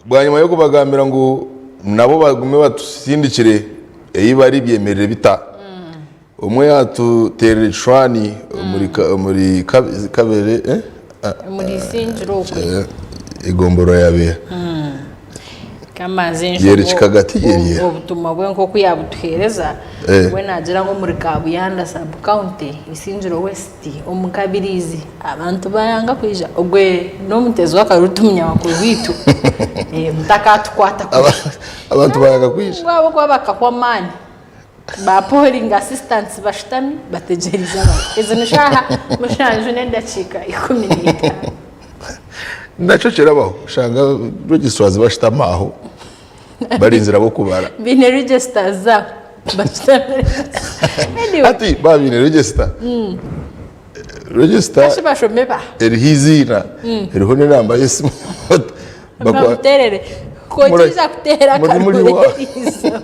bwanyima y'okubagambira ngu nabo bagume batusindikire ei bari byemerire bita. Omwe yaatuteerera ekishushani omuri omuri Kabere eh?
Omuri Isingiro okwe.
Eh, egomborora ya Beeha.
Kamazi
Yerekika gati yerye.
obutumwa bwe nk'oku yabutuheereza
Eh.
we naagira ngu omuri Kabuyanda sub county Isingiro West omu Kabirizi abantu bayanga kwija ogwe n'omuteezi w'akaruru ti munyamakuru waitu Eh, mutakatukwata kubi.
Abantu bayanga kwija.
Ngu ahabw'okuba bakahwa amaani. Ba polling assistants bashutami bategyereize abantu. Ezi ni shaaha mushanju n'endakiika 15.
Nakyo kirabaho oshanga registrars bashutami aho barinzire ab'okubara.
Baine registers zaabo bashutami. Anyway.
Hati baaba baine register, register
Kashi bashome ba.
eriho eiziina, eriho n'enamba y'esimu.
Bamuterere. Kwokiriza kuteera
Muri muri
akaruru
wa.
eriizooba.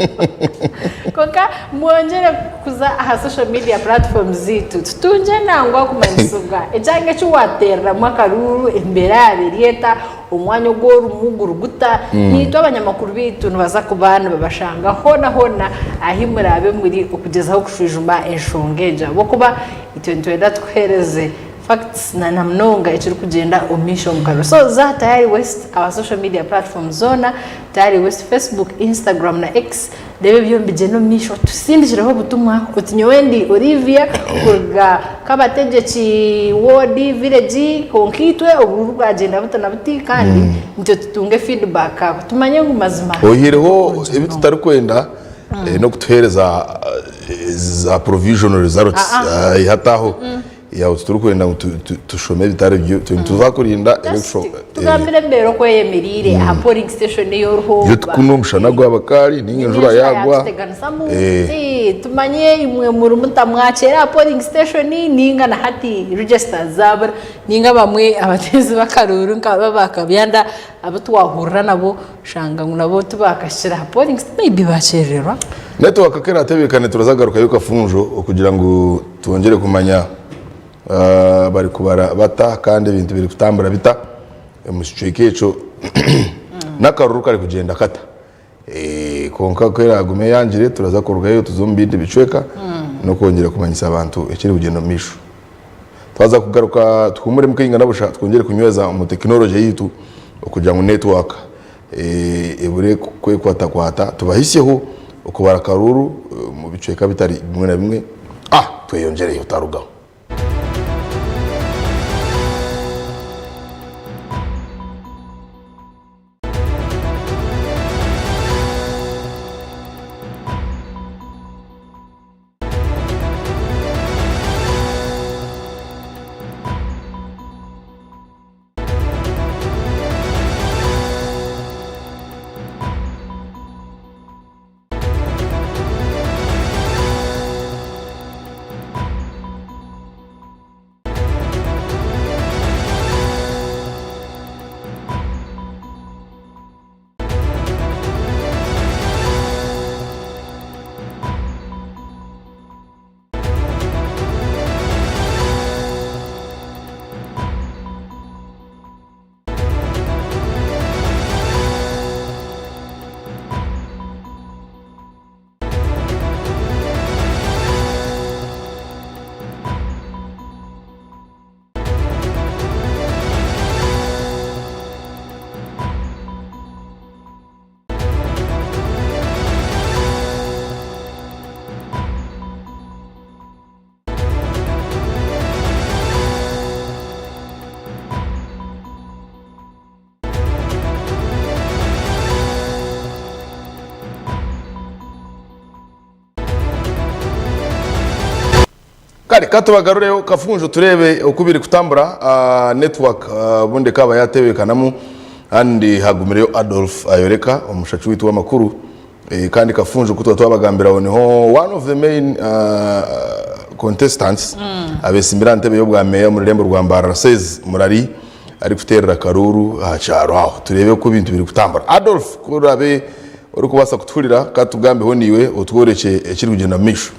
Kwonka mwongyere kuza aha social media platforms zaitu tutungye nangwa okumanyisibwa ekyanga eki waateereramu akaruru, embeera yaaba eri eta, omwanya ogu orimu guri guta. Naitwe abanyamakuru baitu nibaza kuba nibabashanga hoona hoona ahi muraabe muri okugyezaho kushwijuma enshonga egyo ahabw'okuba itwe nitwenda tukuheereze Facts na namunonga ekirikugyenda omu maisho omu karuru. So za Tayari West aha social media platforms zoona, Tayari West Facebook, Instagram na X, reeba ebyo nibigyenda omu maisho tusindikireho obutumwa oti nyowe ndi Olivia kuruga Kabategyeki ward, village kwonka itwe obururu bwagyenda buti na buti kandi nitwe tutunge feedback tumanye ngu mazima
Oihireho ebi tutarikwenda eh, n'okutuheereza eh, za provisional results
Ah, ah.
eh, hati aho
Mm.
Yawe titurikwenda ngu tushome ebitari byo, nituza kurinda ebirikusho.
Tugambire embeera oku eyemereire aha polling station ei oriho.
Iyo tikunu omushana gwaba kari ninga enjura yagwa.
Yatuteganisamu. Tumanye imwe muri muta mwakyera aha polling station ninga na hati registers zabura ninga bamwe abateezi b'akaruuru nka aba Kabyanda abu twahurira nabo oshanga ngu nabo tibakahikire aha polling station maybe bakyerererwa.
Network ku eratebeekane turaza kugarukayo Kafunjo okugira ngu twongyere kumanya bari kubara bata kandi ebintu biri kutambura bita omu kicweka ekyo n'akaruru kari kugyenda kata. Kwonka ku eragume eyangire turaza kurugayo tuze omu bindi bicweka n'okwongyera kumanyisa abantu ekiri kugyenda omu maisho. Twaza kugaruka tuhumuremu kaingana busha twongyere kunyweza omu tekinologye yaitu okugira ngu network ebure kwekwatakwata tubahisyeho okubara akaruuru omu bicweka bitari bimwe na bimwe. Tweyongyereyo otarugaho. Kare katubagarureho kafunjo tureebe oku biri kutambura. Network obundi ekaaba yateebekanamu kandi hagumireyo Adolf Ayoreka omushaki waitu w'amakuru. Kandi kafunjo ku tuba twabagambira ngu niho one of the main contestants abetsimbire aha ntebe y'obwa meeya omu rurembo rwa Mbarara Says Murari arikuteerera akaruuru aha kyaro aho tureebe oku ebintu birikutambura. Adolf ku oraabe orikubaasa kutuhurira katugambeho naiwe otworekye ekirikugyenda omu maisho.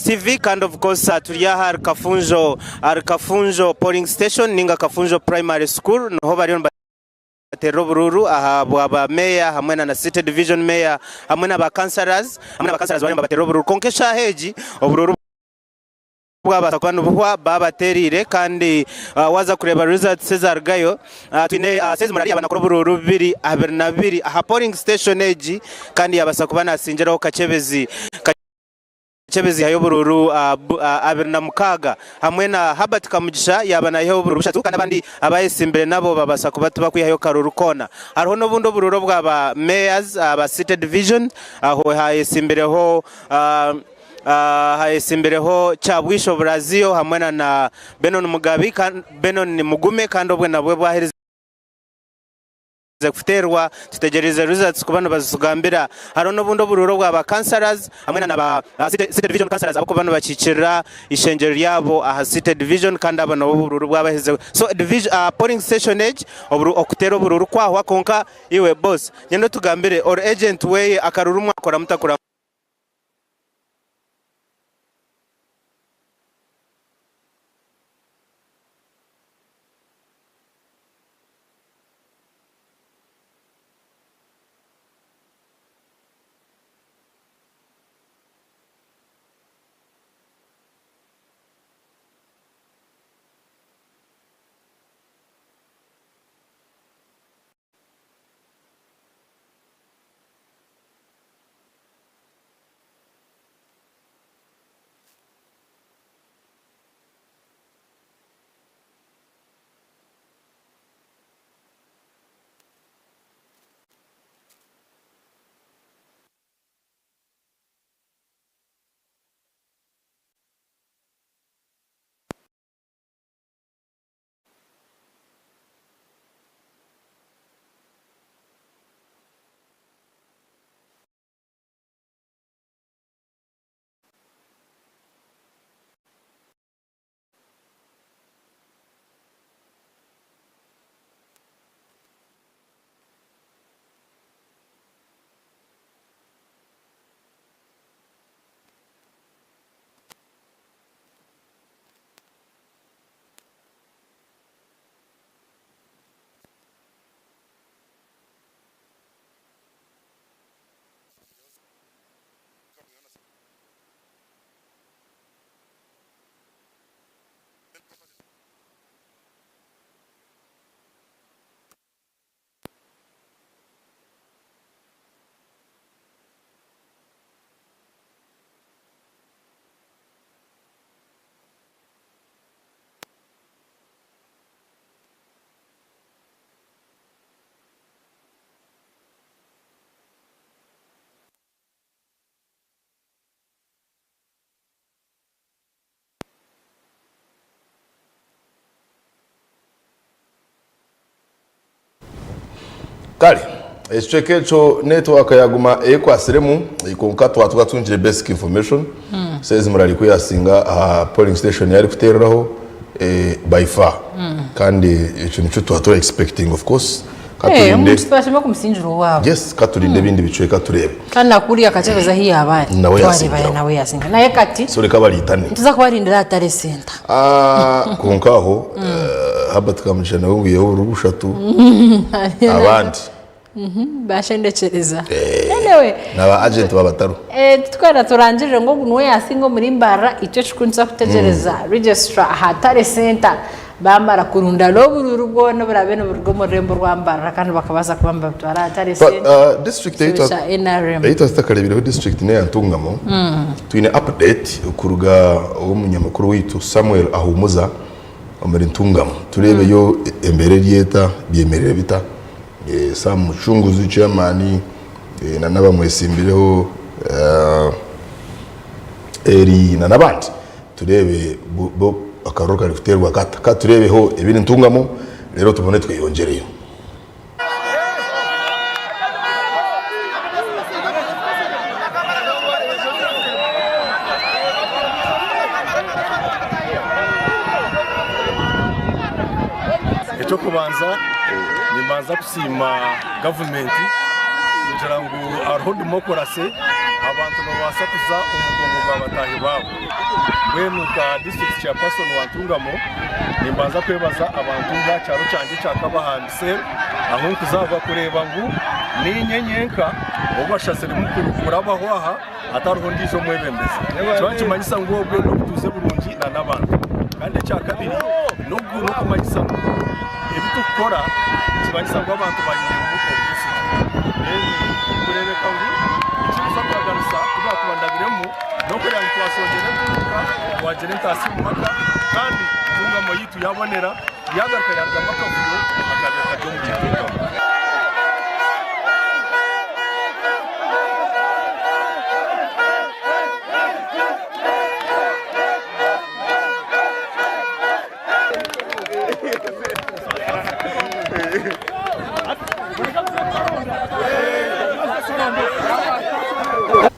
TV kandi of course turi aha ahari Kafunjo ahari Kafunjo polling station ninga Kafunjo primary school niho bariyo nibaterera oburuuru aha bwa ba meeya hamwe na city division mayor hamwe na ba councillors hamwe na ba councillors bariyo nibabaterera oburuuru kwonka eshaaha egi oburuuru bwabaasa kuba nibuhwa baabateereire kandi waaza kureeba results ezarugayo twine Sezi Murari yaaba nakora oburuuru bubiri abiri na bubiri aha polling station egi kandi yabaasa kuba nasingiraho Kakyebezi Kakyebezi yaihayo oburuuru 26 hamwe na Herbert Kamugisha yaaba naihayo oburuuru bushatu kandi abandi abayesimbire nabo babaasa kuba tibakwihayo karuuru koona. Hariho n'obundi oburuuru obwa ba mayors aba city division aho hayesimbireho Hayesimbireho Kyabwisho Brazio hamwe na Benon Mugabi, Benon Mugume kandi obwe nabwe bwaherize kuteerwa tutegyereize results kuba nibazitugambira. Hariho n'obundi oburuuru obwa ba councillors hamwe na ba city division councillors abarikuba nibakiikirira eishengyero ryabo aha city division kandi abo nabo oburuuru bwabaherize. So polling station egi okuteera oburuuru kwahwa kwonka iwe boss nyenda otugambire ori agent weye akaruuru mwakora muta kureba
Kare ekicweka ekyo network yaguma ekwatsiremu kwonka twaba twatungire basic information Sezi Murari ku yasinga aha polling station ei arikuteereraho by far kandi ekyo nikyo twaba tura expecting of course katurinde
Omuntu tibashemeriire kumusingira owaabo.
Yes katurinde ebindi bicweka tureebe.
Kandi na kuriya Kakyebezi ahu yaaba ari
Nawe
twareeba
yasingiraho.
nawe yasinga. Naye kati
So reka bariitane.
nituza kubarindira aha Tare Centre.
Ah, kwonka aho Herbert Kamugisha nawe ngu yaiha obururu bushatu abandi
Bashendekyereza. Anyway,
naba agent babataro.
Titwena turangirire ngu ogu niwe yasinga omuri Mbarara, itwe ekikuru nituza kutegyereza registrar aha Tare Centre bamara kurundana oburuuru bwona oburaabe niburuga omu rurembo rwa Mbarara kandi bakabaasa kuba nibabutwara aha Tare
But,
Centre
district
ekitebe kya NRM.
ei twatakareebireho district n'eya Ntungamo. Twine update kuruga ow'omunyamakuru waitu Samuel Ahumuza omuri Ntungamo. Tureebeyo embeera eri eta, byemereire bita. Sam Mucunguzi chairman na n'abamwetsimbireho Eri na n'abandi tureebe bo akaruru karikuteerwa kata. Ka tureebeho ebiri Ntungamo reero tubone tweyongyereyo.
Eky'okubanza nimbanza kusiima gavumenti kugira ngu hariho demokurase. Abantu nibabaasa kuza omu mugongo gwa bataahi baabo. Mbwenu nka disiturikiti chairperson wa Ntungamo, nimbanza kwebaza abantu b'aha kyaro kyangye ekya Kabahandi cell ahu nkuzaarwa kureeba ngu niinye nyenka ou bashaziremu kurabaho aha hatariho ondiijo omwebembezi. Nikiba nikimanyisa ngu obwe n'obutuuze burungi n'abantu. Kandi ekyakabiri n'okumanyisa ngu ebi turikukora nikimanyisa ngu abantu bainemu obwesigye. Then kureebeka ngu ekirikuza kuraganisa ku baakuba ndabiremu n'okureeba ngu twashongyera entunguka, twagira entaasya omu maka kandi entungamo yaitu yaabonera yaagaruka yaarugamu akavuyo akaabaire kari omuri ntungamo.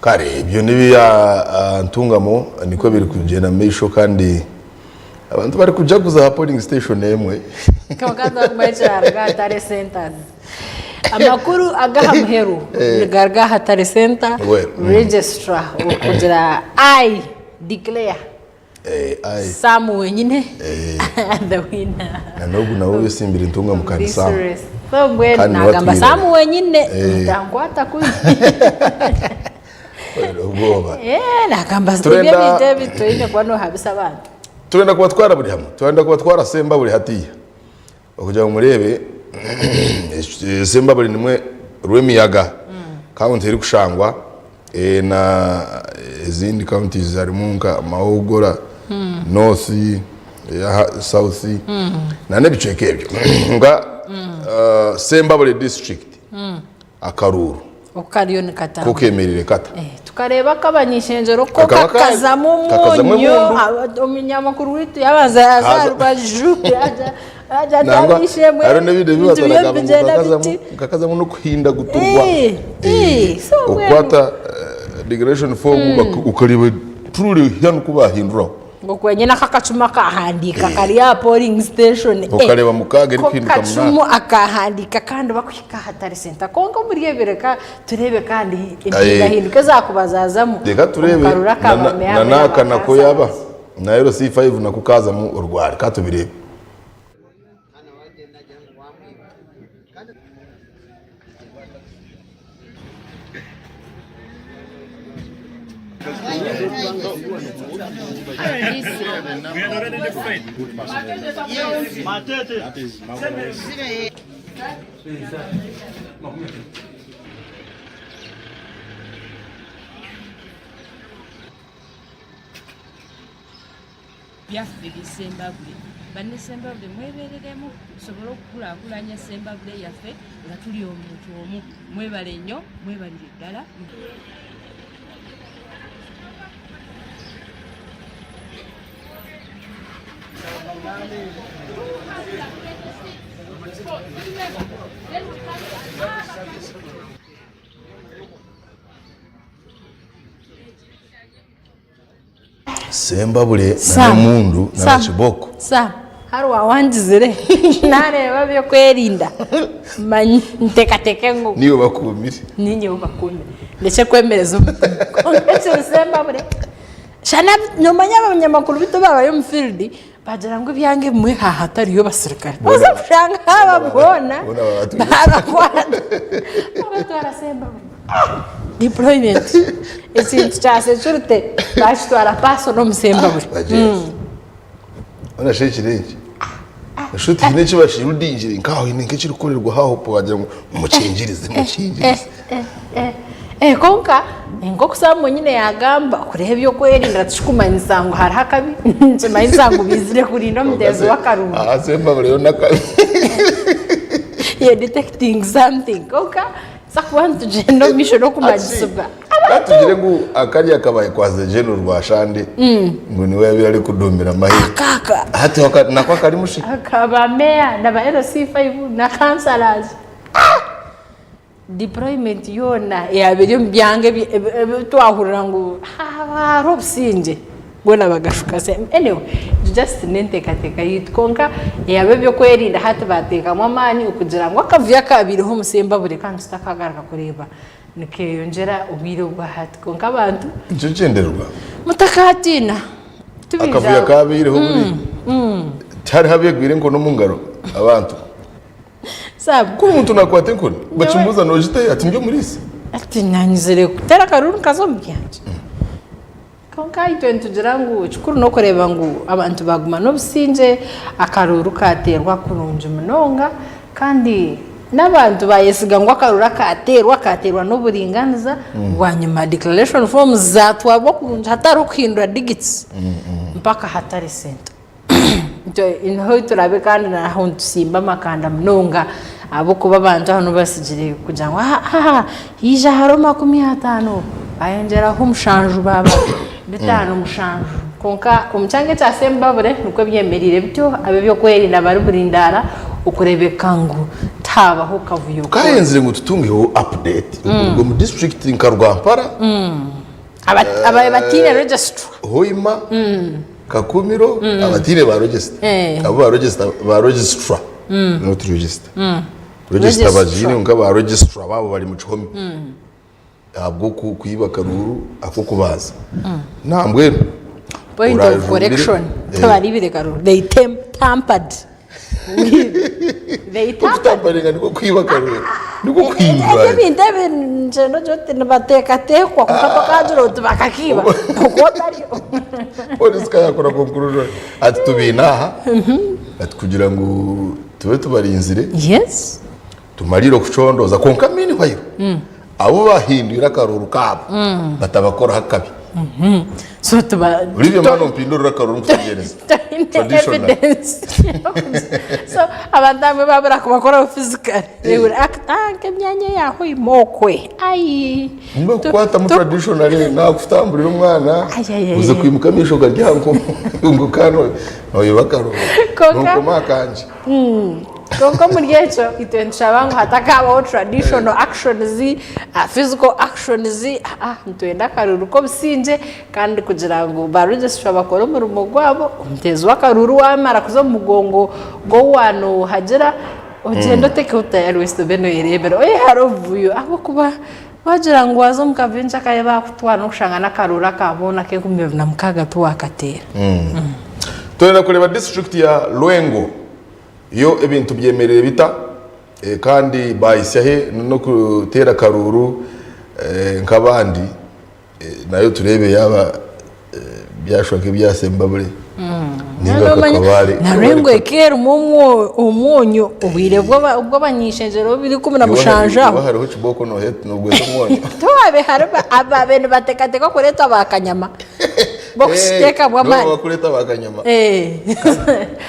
Kare ebyo n'ebya Ntungamo nikwo biri kugyenda omu maisho kandi abantu bari kujaguza aha polling station emwe.
Kwonka nibaguma ekiraruga aha Tare Centres. Amakuru ag'aha muheru nigaruga aha Tare Centre
Well,
Registrar okugira I declare
Eh, ai.
Sam wenyine
Eh.
the winner.
Na n'ogu nawe oyesimbire Ntungamo kandi
This
Sam.
race. So mbwenu
Kandi niwe
nagamba
atwire.
Sam wenyine
Eh.
mutankwata kubi.
Obwoba.
Eh, nagamba ebyo
Turenda-
ebintu ebi toine kuba nohabisa abantu.
Turenda kubatwara buri hamwe. Turenda kubatwara Semba buri hatiya. Okugira ngu mureebe Semba buri nimwe Rwemiyaga county erikushangwa eh, na ezindi counties harimu nka Mawogola North, eya South na n'ebicweka ebyo nka ah, Sembabule district akaruuru
Oku kariyo nikatambura.
Ko kemereire kata?
Tukareeba ak'abany'ishengyero ko
Kakaba ka-
kakazamu
kakazamu
omunyu,
emundu.
Omunyamakuru waitu yaabanza yaaza aha rubaju yaagira ati
Nangwa
ab'eishe-emwe
hariho n'ebindi ebi
ebintu byo
bataragamba ngu
nibigyenda
kakazamu
biti.
kakazamu n'okuhinda guturwa.
Eh, eh, so mbwenu
Okukwata declaration form okareeba truly hanu ku bahinduraho.
Ngu kwenyine ako akacumu akahandiika kari aha polling station. Eh,
Okareeba mukaaga
ko
erikuhinduka
kacumu
munaana.
akahandiika kandi bakuhika aha tare center. Kwonka omuri ebyo reka tureebe kandi
Aye.
empindahinduka ezakuba zaazamu
Reka
omu
tureebe
karuru aka
na
ba meya
na
hamwe na
n'aka
ba
nako yaaba
councillors.
na LC5 nako kaazamu orwari. Ka tubireebe.
Byaffe bye Ssembabule. Banne Ssembabule mwebereremu tusobole okukulaakulanya Ssembabule yaffe nga tuli omuntu omu. Mwebale nnyo, mwebalire ddala.
Sembabule na
Sam,
Nemundu na
Sam,
Kiboko.
Sam, hari wawangizire nareeba ebyokwerinda manya nteekateeke ngu
Niiwe bakuumire.
Niinye ou bakuumire. Ndekye kwemereza omutima. Kwonka ekiri Sembabule, shana noomanya abanyamakuru beitu baabayo omu field bagira ngu ebyanga ebimwe haaha hatariyo basirikare. Oza kushanga aba boona baabakwata babatwara Sembabule. Deployment ekintu kya security bakitwara personal omu Sembabule.
Mbwenu shi ekiro eki noshusha oti haine eki bakirudingire nk'aho haine nk'ekirikukorerwa aho wagira ngu mukingirize mukingirize.
Kwonka nk'oku Sam wenyine yaagamba, kuriho eby'okwerinda tikikumanyisa ngu hariho akabi, nikimanyisa ngu baizire kurinda omuteezi w'akaruru.
Aha Sembabule yo n'akabi.
You're detecting something. Kwonka tuza kuba nitugyenda omu maisho n'okumanyiisibwa.
Ka tugire ngu akarya kabaye kwaza General Rwashande ngu niwe yabaire arikuduumira amahe.
Akaka.
Hati nako akarimu shi?
Aka ba meya na ba LC5 na councillors. Deployment yoona yaaba eri omu byanga ebi twahurira ngu hariho obusingye boona bagashuka sente. Anyway, just n'enteekateeka yaitu kwonka yaaba eby'okwerinda hati baateekamu amaani okugira ngu akavuyo akaabaireho omu Sembabule kandi tutakagaruka kureeba. Nikeeyongyera obwire obwa hati. Kwonka abantu.
Nikyo kigyendererwa.
Mutakaatiina.
Akavuyo akabaireho buri tihariho abegwire enkoni omu ngaro abantu. Ku omuntu nakwata enkoni bakimubuuza nogita ati ndi omuriisa.
Ati nanyizire kuteera akaruru nkaza omu byangye. Kwonka itwe nitugira ngu ekikuru n'okureeba ngu abantu baaguma n'obusingye, akaruuru kaateerwa kurungi munonga kandi n'abantu baayesiga ngu akaruuru akaateerwa, kaateerwa n'oburingaaniza, bwanyima declaration forms zaatwarwa kurungi hatariho kuhindura digits mpaka hatari sente. Niho turaabe kandi naho nitusimba amakanda munonga ahabw'okuba abantu aho nibo batsigire kugira ngu aaha haija hariho 50 bayongyeraho mushanju baaba bitaano mushanju kwonka omu kyanga ekya Sembabule nikwo byemereire bityo ab'ebyokwerinda bari burindaara okureebeka ngu tihaabaho kavuyo koona.
Tukayenzire ngu tutungeho update okuruga omu district nka Rwampara,
Ababaire bataine registrar.
Hoima, Kakumiro abataine ba register abo ba register ba registrar not register register bagiine kwonka ba registrar baabo bari mu kihome ahabw'okwiba akaruuru ak'okubanza nambwenu
Point of correction tibaribire karuuru they tampered they tampered
okutamparinga nikwo kwiba akaruuru nikwo kuhindura
Ebintu ebi ngyenda ogira oti nibateekateekwa kwonka tokagira oti bakakiiba okwo otariyo.
Polisi ka yakora conclusion ati tubaine aha ati kugira ngu tube tubarinzire
yes
tumarire okucondooza kwonka meanwhile abu bahindwire akaruuru kaabo batabakoraho akabi.
So tuba
Olivia mwana ompindurire akaruuru nkutegyereza.
Twine
Traditional.
evidence. So abantu abamwe babura kubakoraho physically they will act ah nk'emyanya eya Hoima okwe ayi.
Nimba kukwatamu traditionally nakutamburira omwana
Ai, ai, ai,
oze
ai.
kwimuka amaisho gari aha nkomo ngu kandi noyeba akaruuru
Kwonka-
nokoma akangye.
Kwonka omuri ekyo itwe nitushaba ngu hatakaabaho traditional actions, physical actions, aa nitwenda akaruuru k'obusingye kandi kugira ngu ba registrar bakore omurimo gwabo, omuteezi w'akaruuru waamara kuza omu mugongo gw'owaanohagira, ogyende otekeho tayari wesite obe nooyereebera oyehare obuvuyo ahabw'okuba waagira ngu waaza omu kaventure kare baakutwara n'okushanga n'akaruuru aka boona ak'e26 tiwaakateera.
Twenda kureeba disiturikiti ya Lwengo. Yo ebintu byemereire bita kandi bahitsya he n'okuteera akaruuru nk'abandi nayo tureebe yaaba byashusha nk'ebya Sembabule ninga nka Kabale.
Na Lwengo eka erimu omwonyo obwire bw'abany'eishengyero biri 17 aho.
Iwe hariho kibooko nogweta omwonyo?
Tiwabe harimu ababaire nibateekateeka kureetwa ba kanyama. b'okushiteeka bw'amaani.
Nibo bakureeta bakanyama.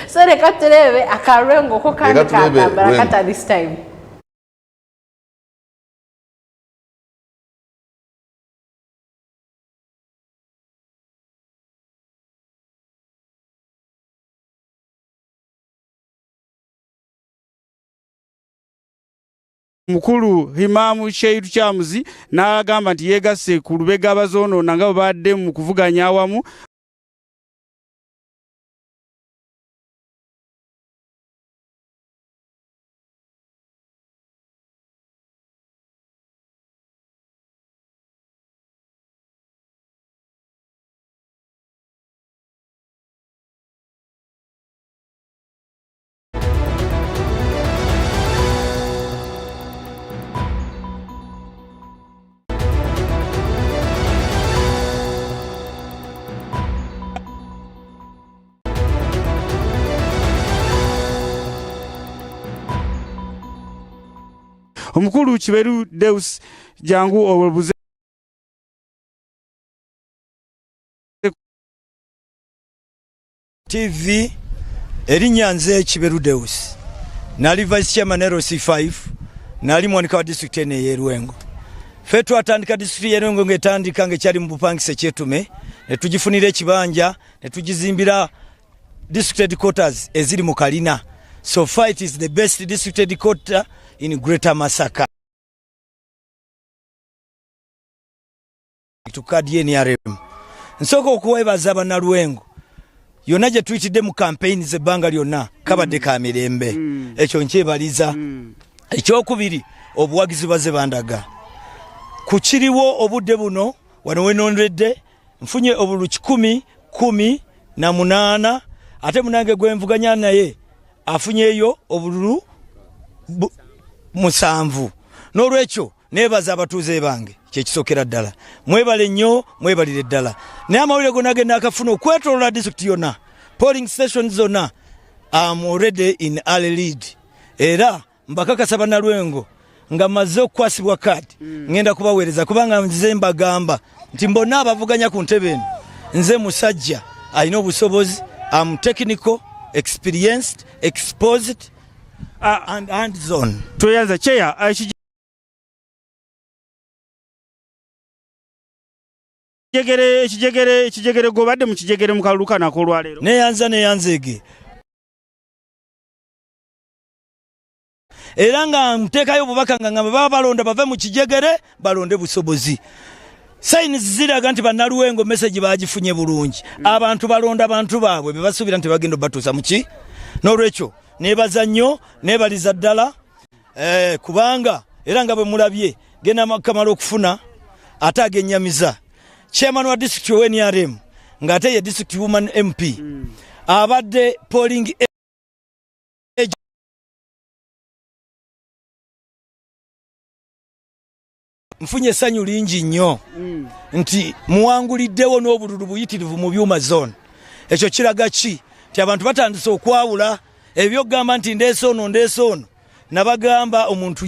So reka tureebe akarwengo ko kandi
Reka tureebe
katambura
Rwengo.
kata this time.
Mukulu Himam Sheikh Lukyamuzi n'agamba nti yeegasse ku Lubega abazoonoona nga bwe baadde mu kuvuganya awamu. Omukulu Kiberu Deus jangu obuze
TV, Erinnya nze Kiberu Deus. Nali Vice Chairman LC5, nali muwanika wa disitulikiti eno ey'e Lwengo. Ffe twatandika disitulikiti y'e Lwengo ng'etandika ng'ekyali mu bupangisa e Kyetume, ne tugifunira ekibanja, ne tugizimbira district headquarters eziri mu kalina. So far it is the best district headquarter in Greater Masaka. To card ye NRM. Nsooka okwebaza Bannalwengo yonna gye tuyitidde mu campaigns ebbanga lyonna kabadde ka mirembe ekyo nkyebaliza. Ekyokubiri obuwagizi bazze bandaga. Ku kiriwo obudde buno wano wenondredde nfunye obululu 118 ate munange gwenvuganya naye afunyeyo obululu musanvu. N'olwekyo nebaza abatuuze bange kyekisokera ddala. Mwebale nnyo, mwebalire ddala. Naye amawulire gonna ge nakafuna okwetolola disitulikiti yonna, polling stations zonna, am already in early lead. Era mbakakasa Bannalwengo nga mmaze okukwasibwa kaadi ngenda kubaweereza, kubanga nze mbagamba nti mbonna abavuganya ku ntebe eno nze musajja alina obusobozi, am technical, experienced, exposed and hands on.
Tweyanza Chair. Ekijegere, ekijegere, ekijegere gobadde mu kijegere mu kalulu kano ak'olwaleero.
Neyanza, neyanzeege. Era nga nteekayo obubaka nga ngamba baba balonda bave mu kijegere balonde busobozi. Signs ziraga nti Bannaluwengo message bagifunye bulungi. Abantu balonda bantu baabwe be basuubira nti bagenda obatuusa mu ki. N'olwekyo neebaza nnyo, neebaliza ddala, kubanga era nga bwe mulabye genda kamala okufuna ate agennyamiza. Chairman wa district owa NRM ng'ate ye district woman MP abadde polling agent. Nfunye essanyu lingi nnyo nti muwanguliddewo n'obululu buyitirivu mu Byuma Zone. Ekyo kiraga ki? Nti abantu batandise okwawula ebyokugamba nti ndeese ono, ndeese ono. Nabagamba omuntu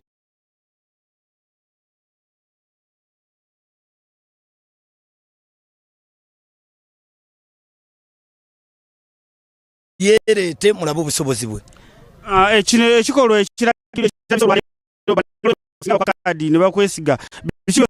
yeereete mulabe obusobozi bwe.
Ekino ekikolwa ekiragiro kadi ne bakwesiga biki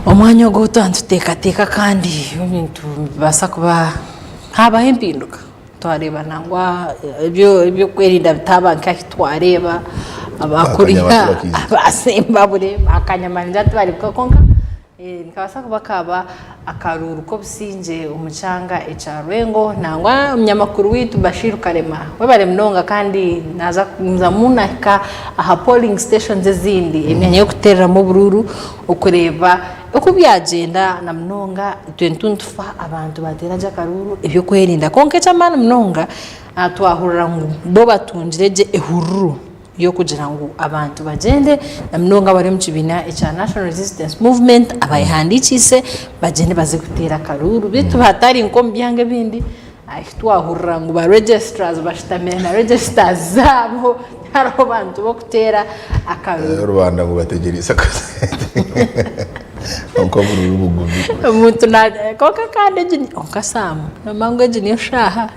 Omwanya ogu twatuteekateeka kandi ebintu nibibaasa kuba haabaho empinduka twareeba nangwa eby'okwerinda bitaaba nk'ahu twareeba abakuriya abasembabure bakanyamanyira tibareebeka kwonka nikabaasa kuba kaaba akaruuru k'obusingye omu kyanga ekya Rwengo nangwa omunyamakuru waitu Bashir Karema webare munonga kandi naaza kugumizamu nahika aha polling stations ezindi emyanya y'okuteereramu oburuuru okureeba oku byagyenda na munonga itwe nitufa abantu bateera gye akaruuru eby'okwerinda kwonka eky'amaani munonga twahurira ngu bo batungire gye ehururu. y'okugira ngu abantu bagyende na munonga abari omu kibiina ekya National Resistance Movement abayehandiikiise bagyende baze kuteera akaruuru beitu hatari nk'omu byanga ebindi ahu twahurira ngu ba registrars bashutamire na registers zaabo tihariho bantu b'okuteera akaruuru.
Rubanda ngu bategyereize akasente kwonka oburuuru bugumire.
Omuntu kwonka kandi egi kwonka Sam noomanya ngu egi niyo shaaha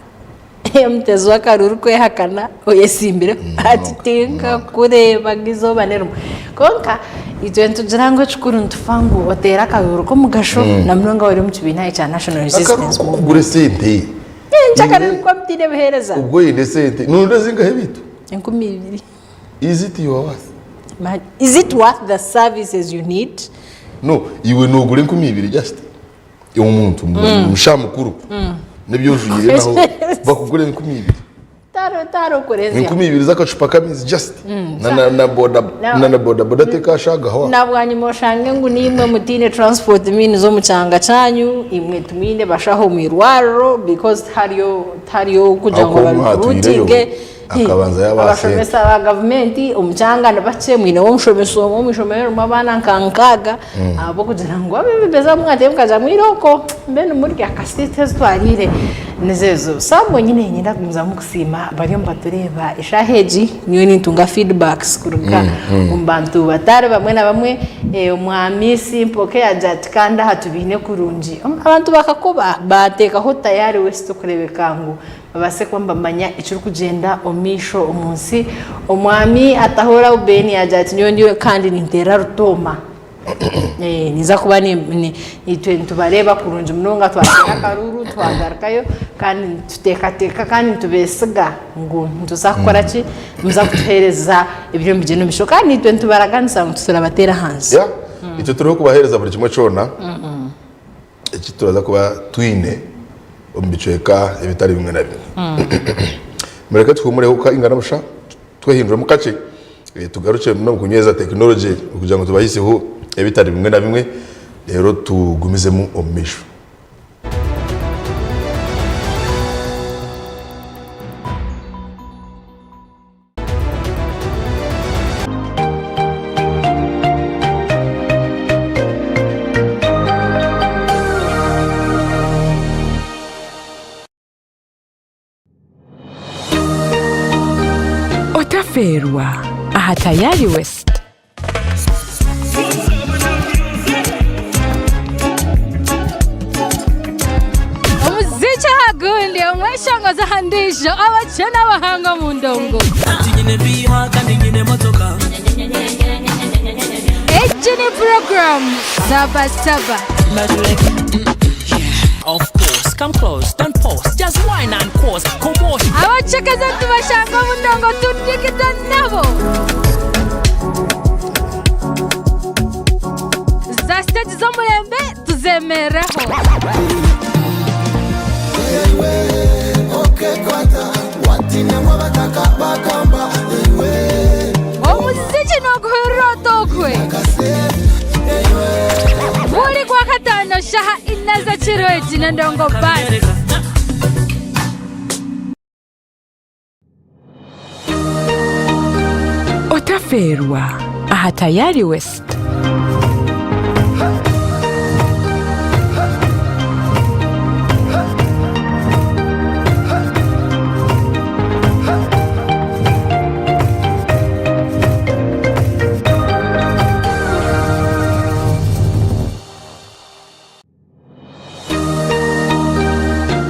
Omutezi w'akaruuru kwehakana oyesimbireho ati tinkakureebaga eizooba n'erimwe. Kwonka itwe nitugira ngu ekikuru nitufa ngu oteere akaruuru k'omugasho na munonga waaba ori omu kibiina ekya National Resistance
Akaruuru
Movement.
k'okugura esente.
Enki akaruuru kuba mutaine buheereza?
Obwo oine esente. Noronda zingahe beitu?
2000.
Is it your worth?
Man, is it worth the services you need?
No, iwe nogura 2000 just. Omuntu mushaha mukuru n'ebyojwire naho bakugura 2000.
Taro taro kurenzya.
2000 z'akacupa k'amaizi just na na na boda na na boda boda tekashagaho aho.
Na bwanyima oshange ngu niimwe mutaine transport means omu kyanga kyanyu imwe timwine bashaho omu irwariro because tihariyo tihariyo kugira ngu
Aho omu atwireyo
barecruitinge
akabanza yabaha sente.
Abashomesa ba gavumenti omu kyanga ni bakye mwine omushomesa omwe omu ishomero ririmu abaana nka nkaaga ahabw'okugira ngu abeebembezi abamwe mukagira mwirooko mbwenu murya kasita ezi twariire. Nizo ezo. Samu nyine niinyenda kugumizamu kusiima abariyo nibatureeba eshaaha egi. Nyowe nintunga feedbacks kuruga omu bantu batari bamwe na bamwe. Omwami Simple K yaagira ati kandi aha tubaine kurungi. Abantu bakakuba baateekaho tayari West kureebeka ngu babaase kuba nibamanya ekirikugyenda omu maisho omu nsi. Omwami Atahora Uben yaagira ati nyowe ndiyo kandi ninteera rutooma. Ninza kuba itwe nitubareeba kurungi munonga twateera akaruuru twagarukayo kandi nituteekateeka kandi nitubeesiga ngu nituza kukora ki? Nimuza kutuheereza ebiro nibigyenda omu maisho kandi naitwe nitubaraganisa ngu turabateera ahansi.
Yeah, itwe turiho kubaheereza buri kimwe kyona eki turaza kuba twine omu bicweka ebitari bimwe na bimwe. Mureke tuhumureho kaingana busha. Twehinduremu kakye tugarukye n'omu kunyweza tekinologye kugira ngu tubahiseho ebitari bimwe na bimwe reero tugumizemu omu maisho.
Otafeerwa aha Tayari West.
Omuziki aha gundi, omweshongozi aha ndiijo, abakyene abahanga omu ndongo. Egi ni puroguraamu Zaba Zaba.
Of course, come close, don't pause, just wine and cause commotion.
Abacekeza nitubashanga omu ndongo tudigida nabo. Za siteegi z'omurembe tuzemerereho. Omuziki nooguhurira ota ogwe? Buri Gwakataano shaaha ina z'ekiro egi n'endongo bus.
Otafeerwa aha Tayari West.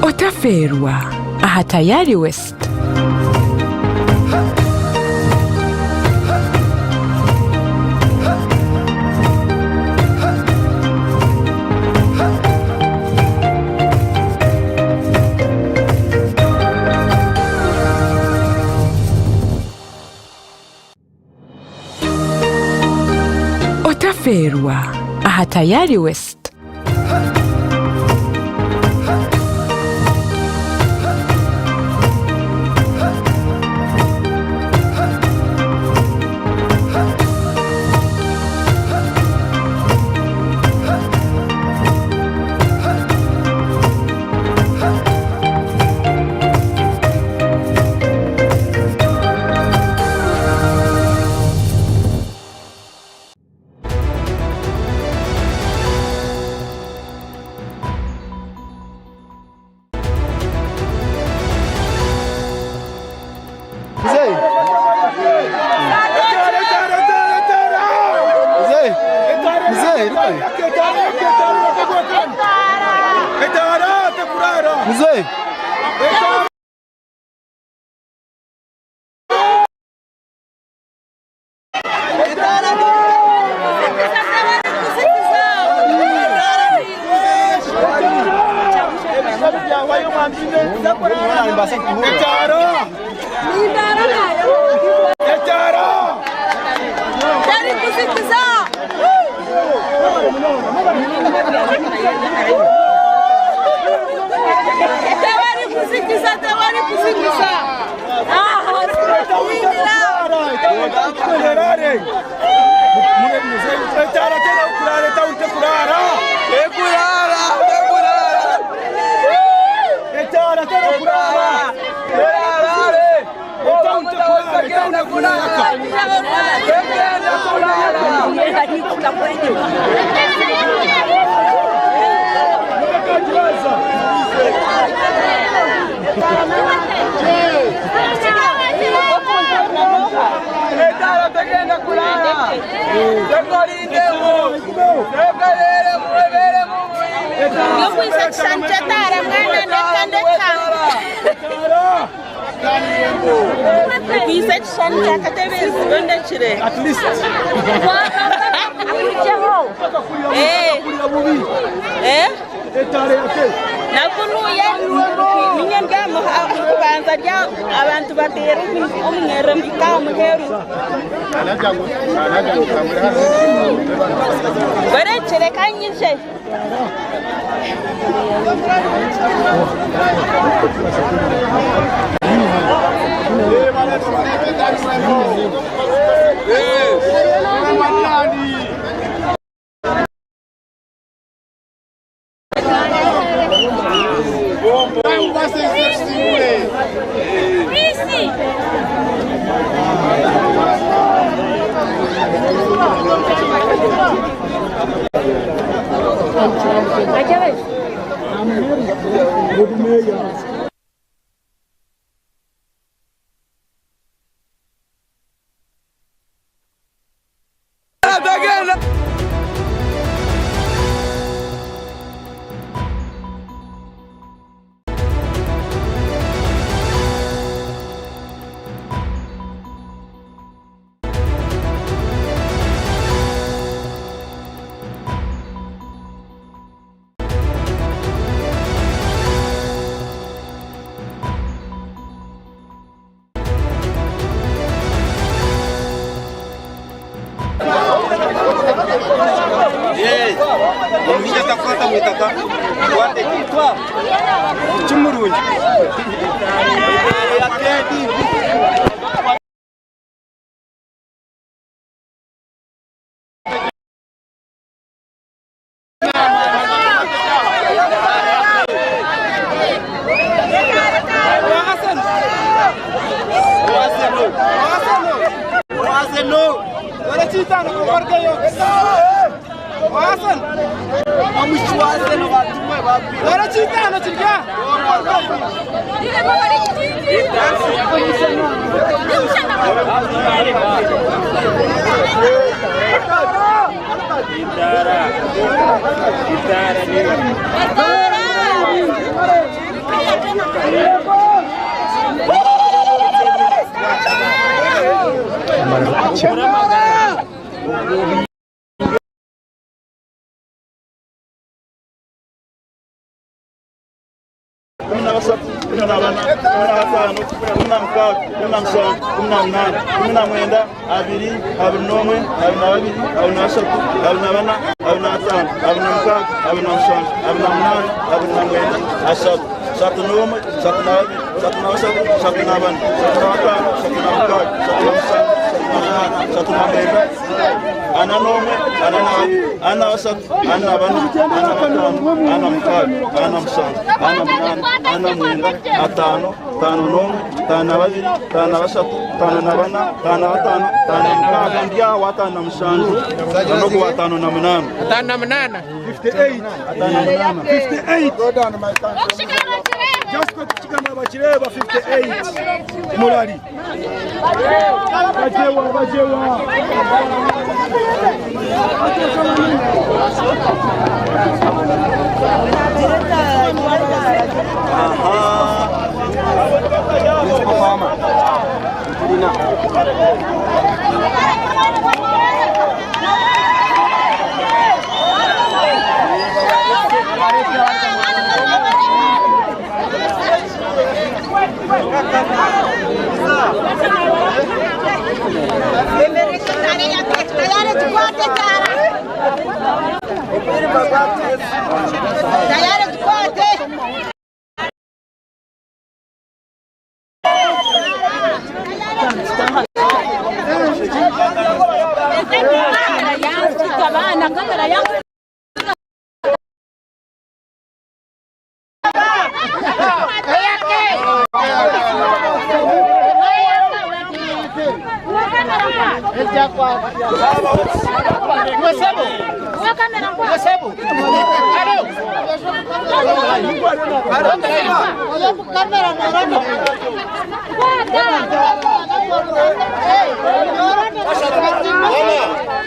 Otafeerwa aha Tayari West. Otafeerwa aha Tayari West.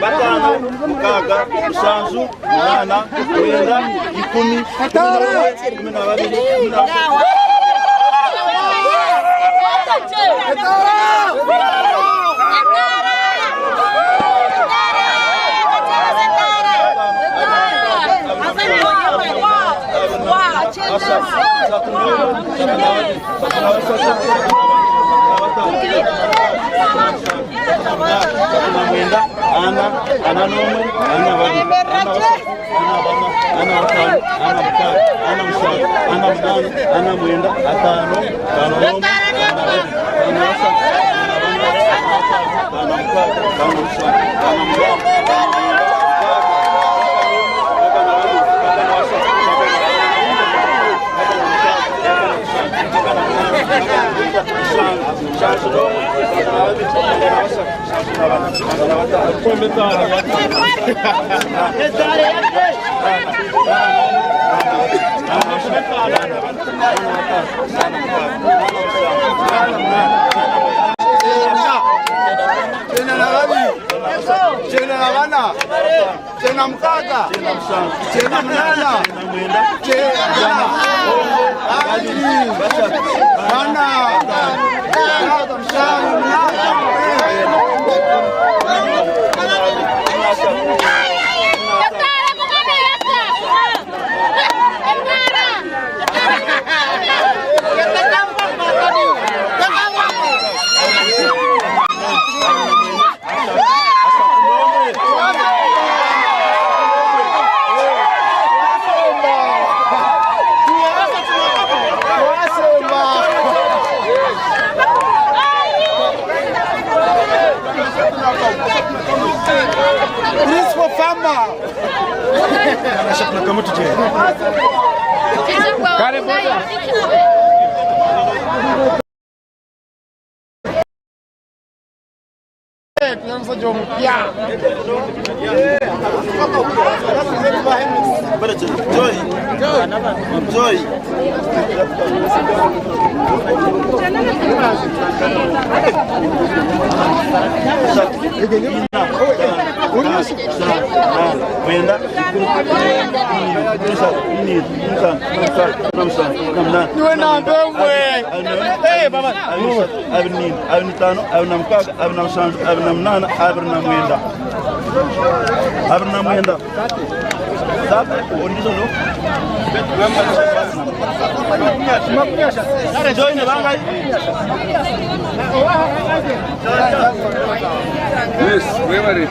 Bataano, mukaaga, mushanju, munaana, mwenda, ikumi, kumi n'omwe, kumi na babiri, kumi na bashatu. Mwenda, ana, ana n'omwe, ana babiri, ana bashatu, ana bana, ana bataano, ana mukaaga, ana mushanju, ana munaana, ana mwenda, ataano, ataano n'omwe, ataano babiri, ataano bashatu, ataano bana, ataano bataano, ataano mukaaga, ataano mushanju, ataano munaana, ataano mwenda,
Kyenda na babiri, kyenda na bana, kyenda mukaaga, kyenda munaana, kyenda, abiri, bana, mukaaga, mushanju, munaana.
Principal farmer.
Joy. Mwenda,
Niwe namba emwe.
Abiri n'ina, abiri n'itaano, abiri na mukaaga, abiri na mushanju, abiri na munaana, abiri na mwenda. Abiri na mwenda. Tata, ondizo no? Join bangai.
Yes, webare.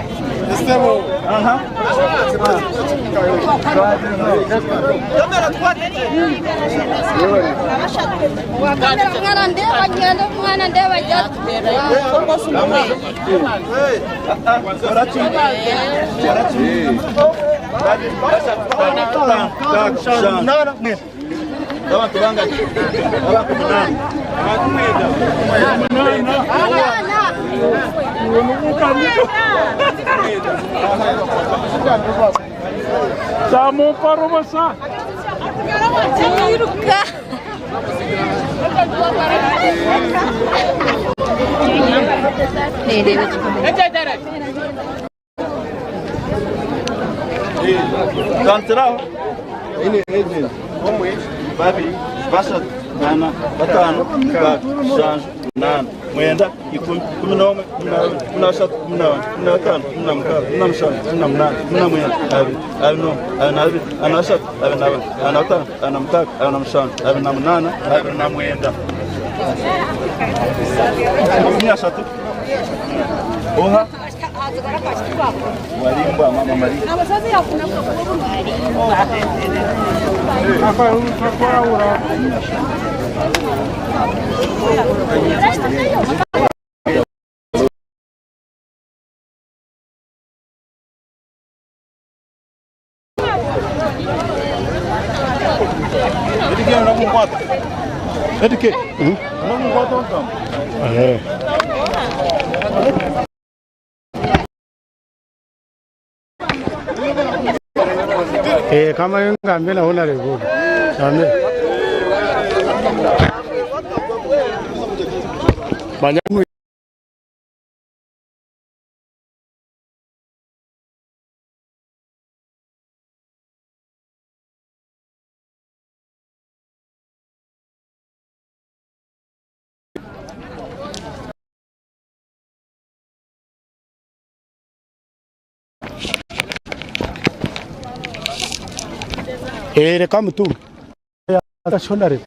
Estemo.
Aha.
Mwana ndeba ngenda mwana ndeba
Abantu bangahe? Abantu munani. Abantu mwenda.
Samu parumasa.
Tiruka.
Tantiraho. Umwe, babiri, bashatu, bana, batano, mukaaga, mushanju, munaana, mwenda, ikumi, kumi n'omwe, kumi na babiri, kumi na bashatu, kumi na bana, kumi na bataano, kumi na mukaaga, kumi na mushanju, kumi na munaana, kumi na mwenda, abiri, abiri n'omwe, abiri na babiri, abiri na bashatu, abiri na bana, abiri na bataano, abiri na mukaaga, abiri na mushanju, abiri na munaana, abiri na mwenda. Makumi ashatu. Oha. Walimbwa mama Maria. Edike. Unamukwata?
Eh, kama ngambe na honorable. Amen. Manya Eh, reka mutunge. Honorable.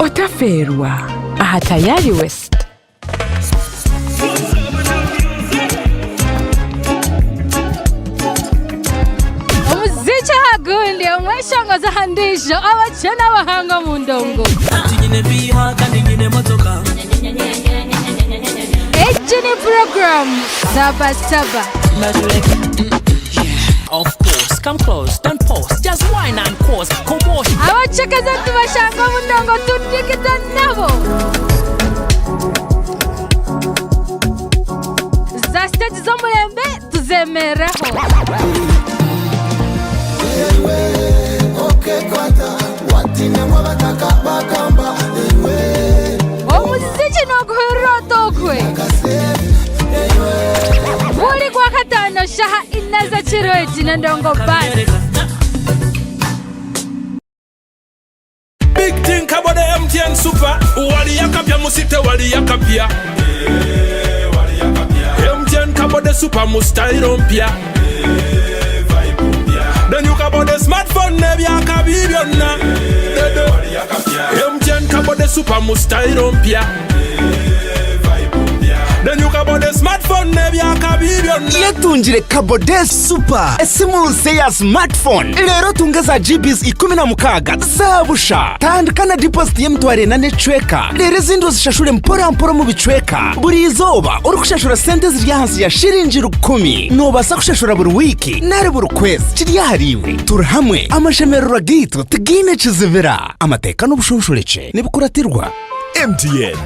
Otaferwa aha Tayari West.
Omuziki aha gundi, omweshongozi aha ndiijo, abakye n'abahanga omu ndongo. Egi ni puroguraamu Zaba Saba.
Of course, come close, don't pause, just wine and cause commotion.
Abacekeza tubashanga omu ndongo tudigida nabo. Za siteegi z'omurembe tuzemereraho. Omuziki nooguhurira ota ogwe? Buri Gwakataano shaaha ina z'ekiro egi n'endongo bus.
Big thing about the MTN Super. Waliyakapya musite waliyakapya. MTN kabode super mu style mpya. Then you kabode smartphone nebyakabi byonna. MTN kabode super mu style mpya. Then you kabode smartphone nebyakabi byonna.
Yetungire Kabode Super, esimu nse ya smartphone. Leero otunge za GBs 16 za busha. Tandika na deposit y'emitwaro ena n'ekicweka, reero ezindi ozishashure mpora mpora omu bicweka. Buri izooba orikushashura sente eziri ahansi ya shiringi rukumi. Noobaasa kushashura buri wiiki nari buri kwezi, kiri ahariiwe. Turi hamwe, amashemererwa gaitu tigaine kizibira. Amateeka n'obushonshorekye nibikuratirwa.
MTN.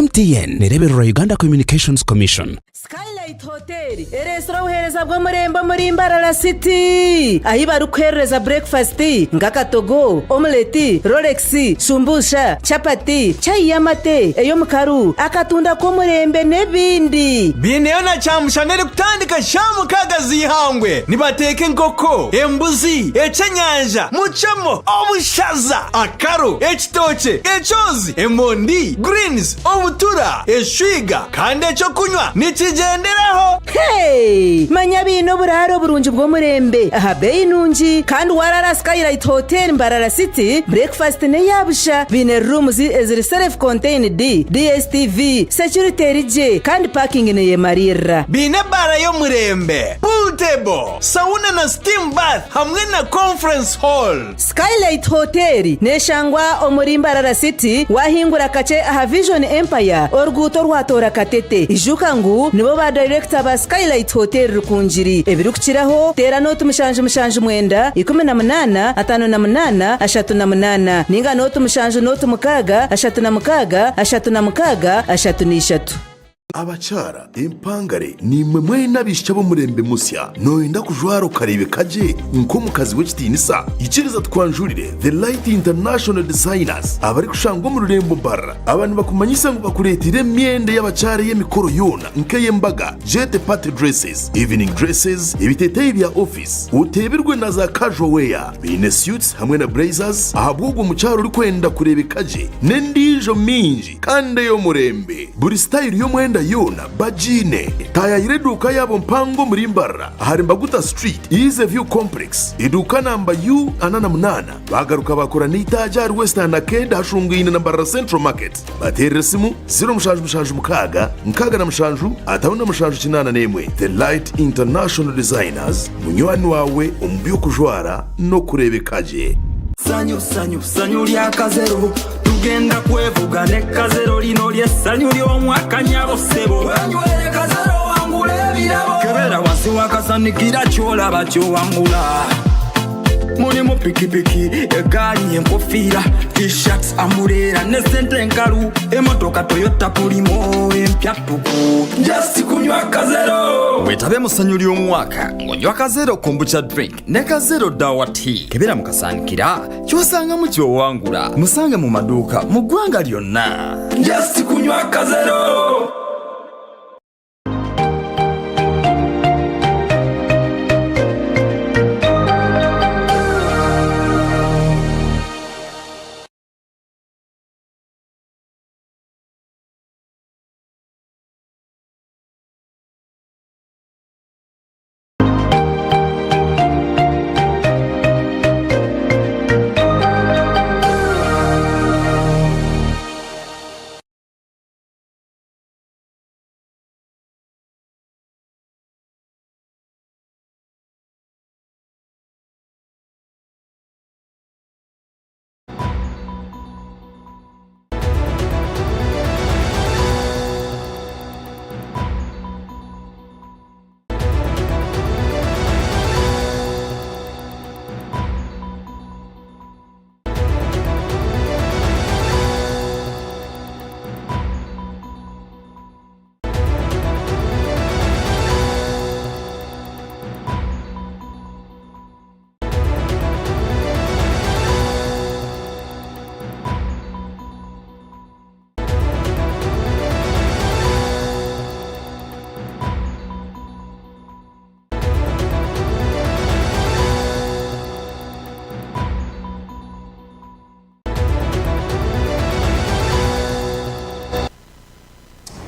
MTN nereebererwa Uganda Communications Commission.
Skylight Hotel ereetsire obuheereza bw'omurembe omuri Mbarara City ahi barikuheerereza burekifasiti nk'akatogo, omuleti, rolex, shumbusha, chapati, chai y'amate, ey'omukaru, akatunda k'omurembe n'ebindi.
Baineyo na kyamushana erikutandika shaaha mukaaga z'eihangwe. Nibateeka enkoko, embuzi, ekyenyanja, mucemo, obushaza, akaro, ekitookye, ekyozi, emondi, greens, obutura, eshwiga kandi eky'okunywa nikigyenderaho.
Hey! Manya baine oburaaro burungi bw'omurembe aha beeyi nungi kandi waaraara Skylight Hotel Mbarara City, breakfast n'eya busha. Baine rooms eziri self contained, DSTV, security eri gye kandi parking neyemariirira.
Baine ebaara y'omurembe, pool table, sauna na steam bath hamwe na conference hall.
Skylight Hotel neshangwa omuri Mbarara City wahingura kakye aha Vision Empire oruguuto orwatoora Katete. Ijuka ngu nibo ba dayirekita ba Skylight Hotel Rukungiri. Ebirikukiraho teera nooti 779 18 58 38 ninga nooti 7 nooti 6 36 36 33.
Abakyara, empangare, naimwe mwena abaishiki ab'omurembe musya, nooyenda kujwara okareebeka gye nk'omukazi w'ekitiinisa? Ikiriza tukwanjurire The Light International Designers abarikushangwa omu rurembo Mbarara. Aba nibakumanyisa ngu bakureeteire emyenda ey'abakyara ey'emikoro yoona nk'ey'embaga, jet party dresses, evening dresses, ebiteeteeyi bya ofiisi, oteebirwe na za casual wear. Baine suits hamwe na blazers ahabw'ogwo mukyara orikwenda kureebeka gye n'endiijo mingi. Kandi ey'omurembe. Buri sitayiro y'omwenda yoona bagiine. Taayaayira eduuka yaabo mpango omuri Mbarara ahari Mbaguta Street, Easy View Complex, eduuka namba U 48. Baagaruka baakora n'eitaagi ahari Western Arcade ahashungaine na Mbarara Central Market. Bateerere esimu 0776 67 57 81. The Light International Designers, munywani waawe omu by'okujwara n'okureebeka gye.
Sanyu sanyu sanyu lya kazero tugenda kwevuga ne kazero lino lyessanyu ly'omwaka nyabo ssebo wenywere kazero wangula ebirabo kebera wansi wakasanikira kyolaba kyowangula mulimu pikipiki egaali enkofiira tshirt amuleera ne sente enkalu emotoka toyota pulimo empya ttuku just kunywa kazero
Wetabe mu ssanyu ly'omwaka ng'onywa kazero kombucha drink Ne Kazero Dawa Tea kebera mu kasaanikira ky'osangamu ky'owangula. Musange mu maduuka mu ggwanga lyonna.
Just kunywa Kazero.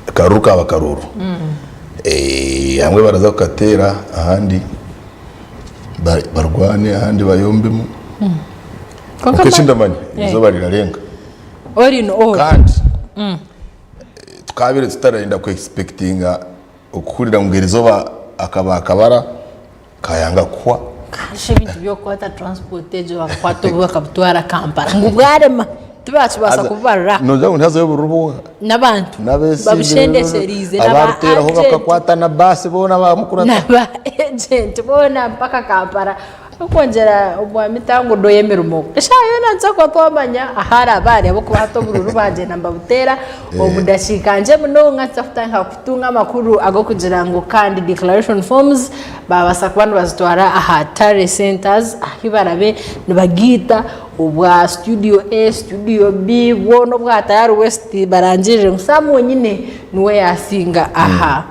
Akaruru kaaba karuru. Eh, hamwe baraza kukateera ahandi ba- barwane ahandi bayombemu.
Kwonka
Kwonka eki ndamanya
Eh.
eizooba rirarenga.
All in all.
Kandi tukabaire tutarenda ku expectinga okuhurira ngu erizooba akaba akabara kayanga kuhwa.
Kasha ebintu by'okukwata transport egyo bakakwata obu bakabutwara Kampala ngu bwarema tibakibaasa kububarira.
Nogira ngu nihazayo obururu bwonka?
N'abantu babushendekyereize
n'abeesimbire abarikuteeraho bakakwata na baasi boona bamukurata.
N'aba agent boona mpaka Kampala. Okwongyera obwa mitangudo y'emirimo. Eshaaha yoona nituza kuba twamanya ahu araabe ari ahabw'okuba hati obururu baagyenda nibabuteera omu dakiika nkye munonga nituza kutandika kutunga amakuru ag'okugira ngu kandi declaration forms baabaasa kuba nibazitwara aha tally centres ahu barabe nibagiita obwa studio A, studio B bwona obwa Tayari West barangirire ngu Sam wenyine niwe yaasinga aha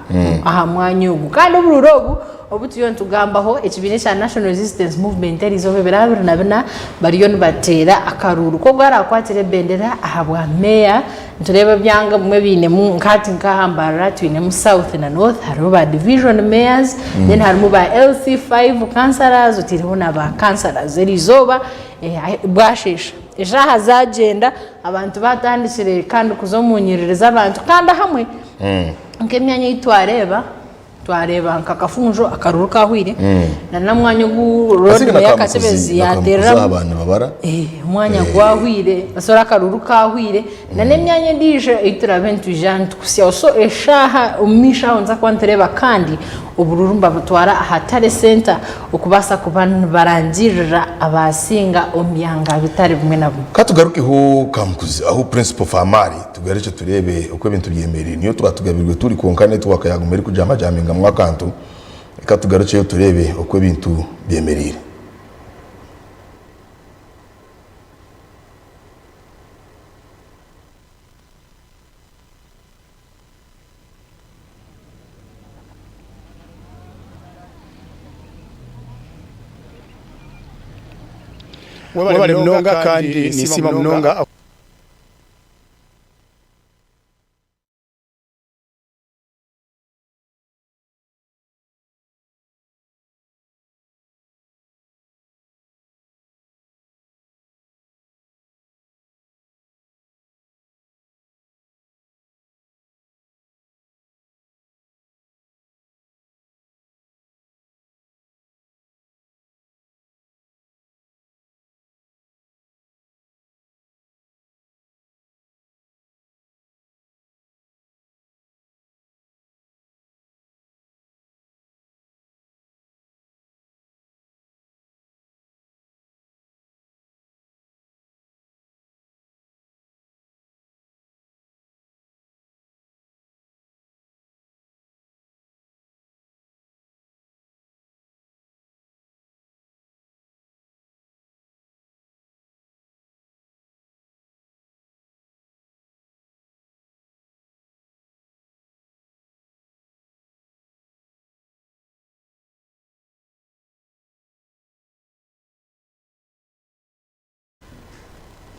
aha mwanya ogu. Kandi obururu obu Obu turiyo nitugambaho, ekibiina ekya National Resistance Movement eriizooba ebiro 24 bariyo nibateera akaruuru k'ogu araakwatire ebendera ahabwa meeya. Nitureeba ebyanga ebimwe biinemu nka hati nk'aha Mbarara twinemu South na North hariho ba division mayors then harimu ba LC5 councillors otaireho na ba councillors. Eriizooba bwasheesha eshaaha zaagyenda abantu baatandikire kandi kuza omu nyiriri z'abantu kandi ahamwe nk'emyanya ei twareeba Twareeba nka Kafunjo akaruru kahwire na n'omwanya ogu Lord Meya Kakyebezi yatereramu omwanya gwahwire sorry akaruru kahwire na n'emyanya endiijo ei turaabe nitwija nitukutsyaho so eshaaha omu maisho aho nituza kuba nitureeba kandi. Oburuuru nibabutwara aha Tally Centre okubaasa kuba nibarangirira abaasinga omu byanga bitari bimwe na bimwe.
Ka tugarukeho Kamukuzi ahu Principal Famari tugarukye tureebe oku ebintu byemereire. Niyo twatugabirwe turi kwonka network yaguma erikujamajamingamu akantu. Reka tugarukyeyo tureebe oku ebintu byemereire.
Webale munonga kandi ninsiima munonga.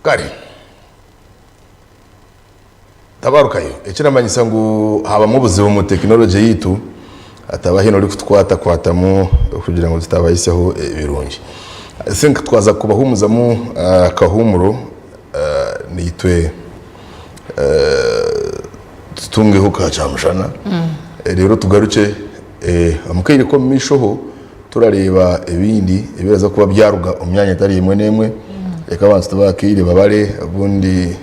Kare tabarukayo ekiramanyisa ngu habamu obuzibu omu tekinologye yaitu hataba haine orikutukwatakwatamu kugira ngu tutabahisyaho ebirungi. I think twaza kubahumuzamu akahumuro naitwe tutungeho ka kyamushana reero tugarukye omu kaire k'omu maisho ho Turareeba ebindi ebiraza kuba byaruga omu myanya etari emwe n'emwe. Reka abantu tibakaire babare obundi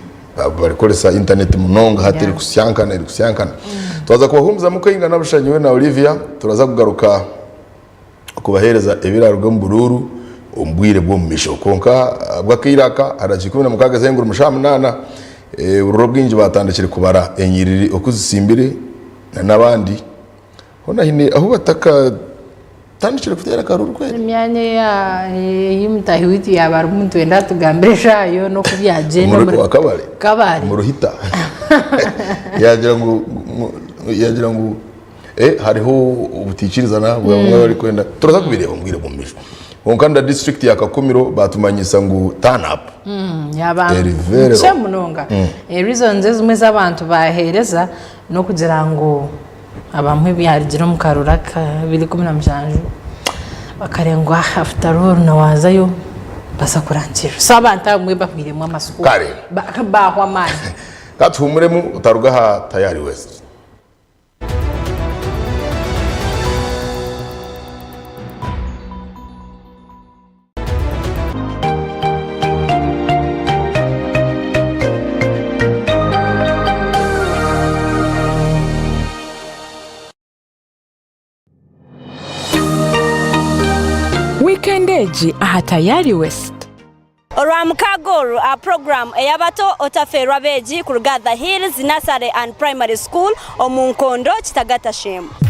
barikoresa intaneti munonga hati erikusyankana erikusyankana. Twaza kubahumuzamu kaingana busha nyowe na Olivia turaza kugaruka kubahereza ebiraruga omu buruuru omu bwire bw'omu maisho. Kwonka ahabw'akaire aka aha dakiika 16 z'enguru omu shaaha munaana, obururu obwingi batandikire kubara enyiriri oku zisimbire na n'abandi. Hoona haine ahu batakatandikire kuteera akaruru kweri?
Emyanya ei mutaahi waitu yaaba arimu nitwenda atugambire eshaaha yoona oku byagyenda
Omuri wa Kabale?
Kabale.
Omu Ruhita. Yaagira ngu yaagira ngu eh, hariho obutaikirizana bwamwe barikwenda turaza kubireeba omu bwire bw'omu maisho. Kwonka na disiturikiti ya Kakumiro baatumanyisa ngu turn up
Yaaba
eri very
nkye
low.
munonga. Reasons ezimwe ezi abantu baaheereza n'okugira ngu Abamwe byarugire omu karuru aka 2017 bakareeba ngu after all na waazayo nibaasa kurangirira. So abantu abamwe bahwiremu amatsiko
Kare.
baahwa amaani.
Ka tuhumuremu otaruga aha Tayari West.
Wiikendi egi aha Tayari West.
Orwamukaaga oru aha puroguraamu ey'abato Otafeerwa Abeegi kuruga The Hills Nursery and Primary School omu Nkondo, Kitagata Sheema.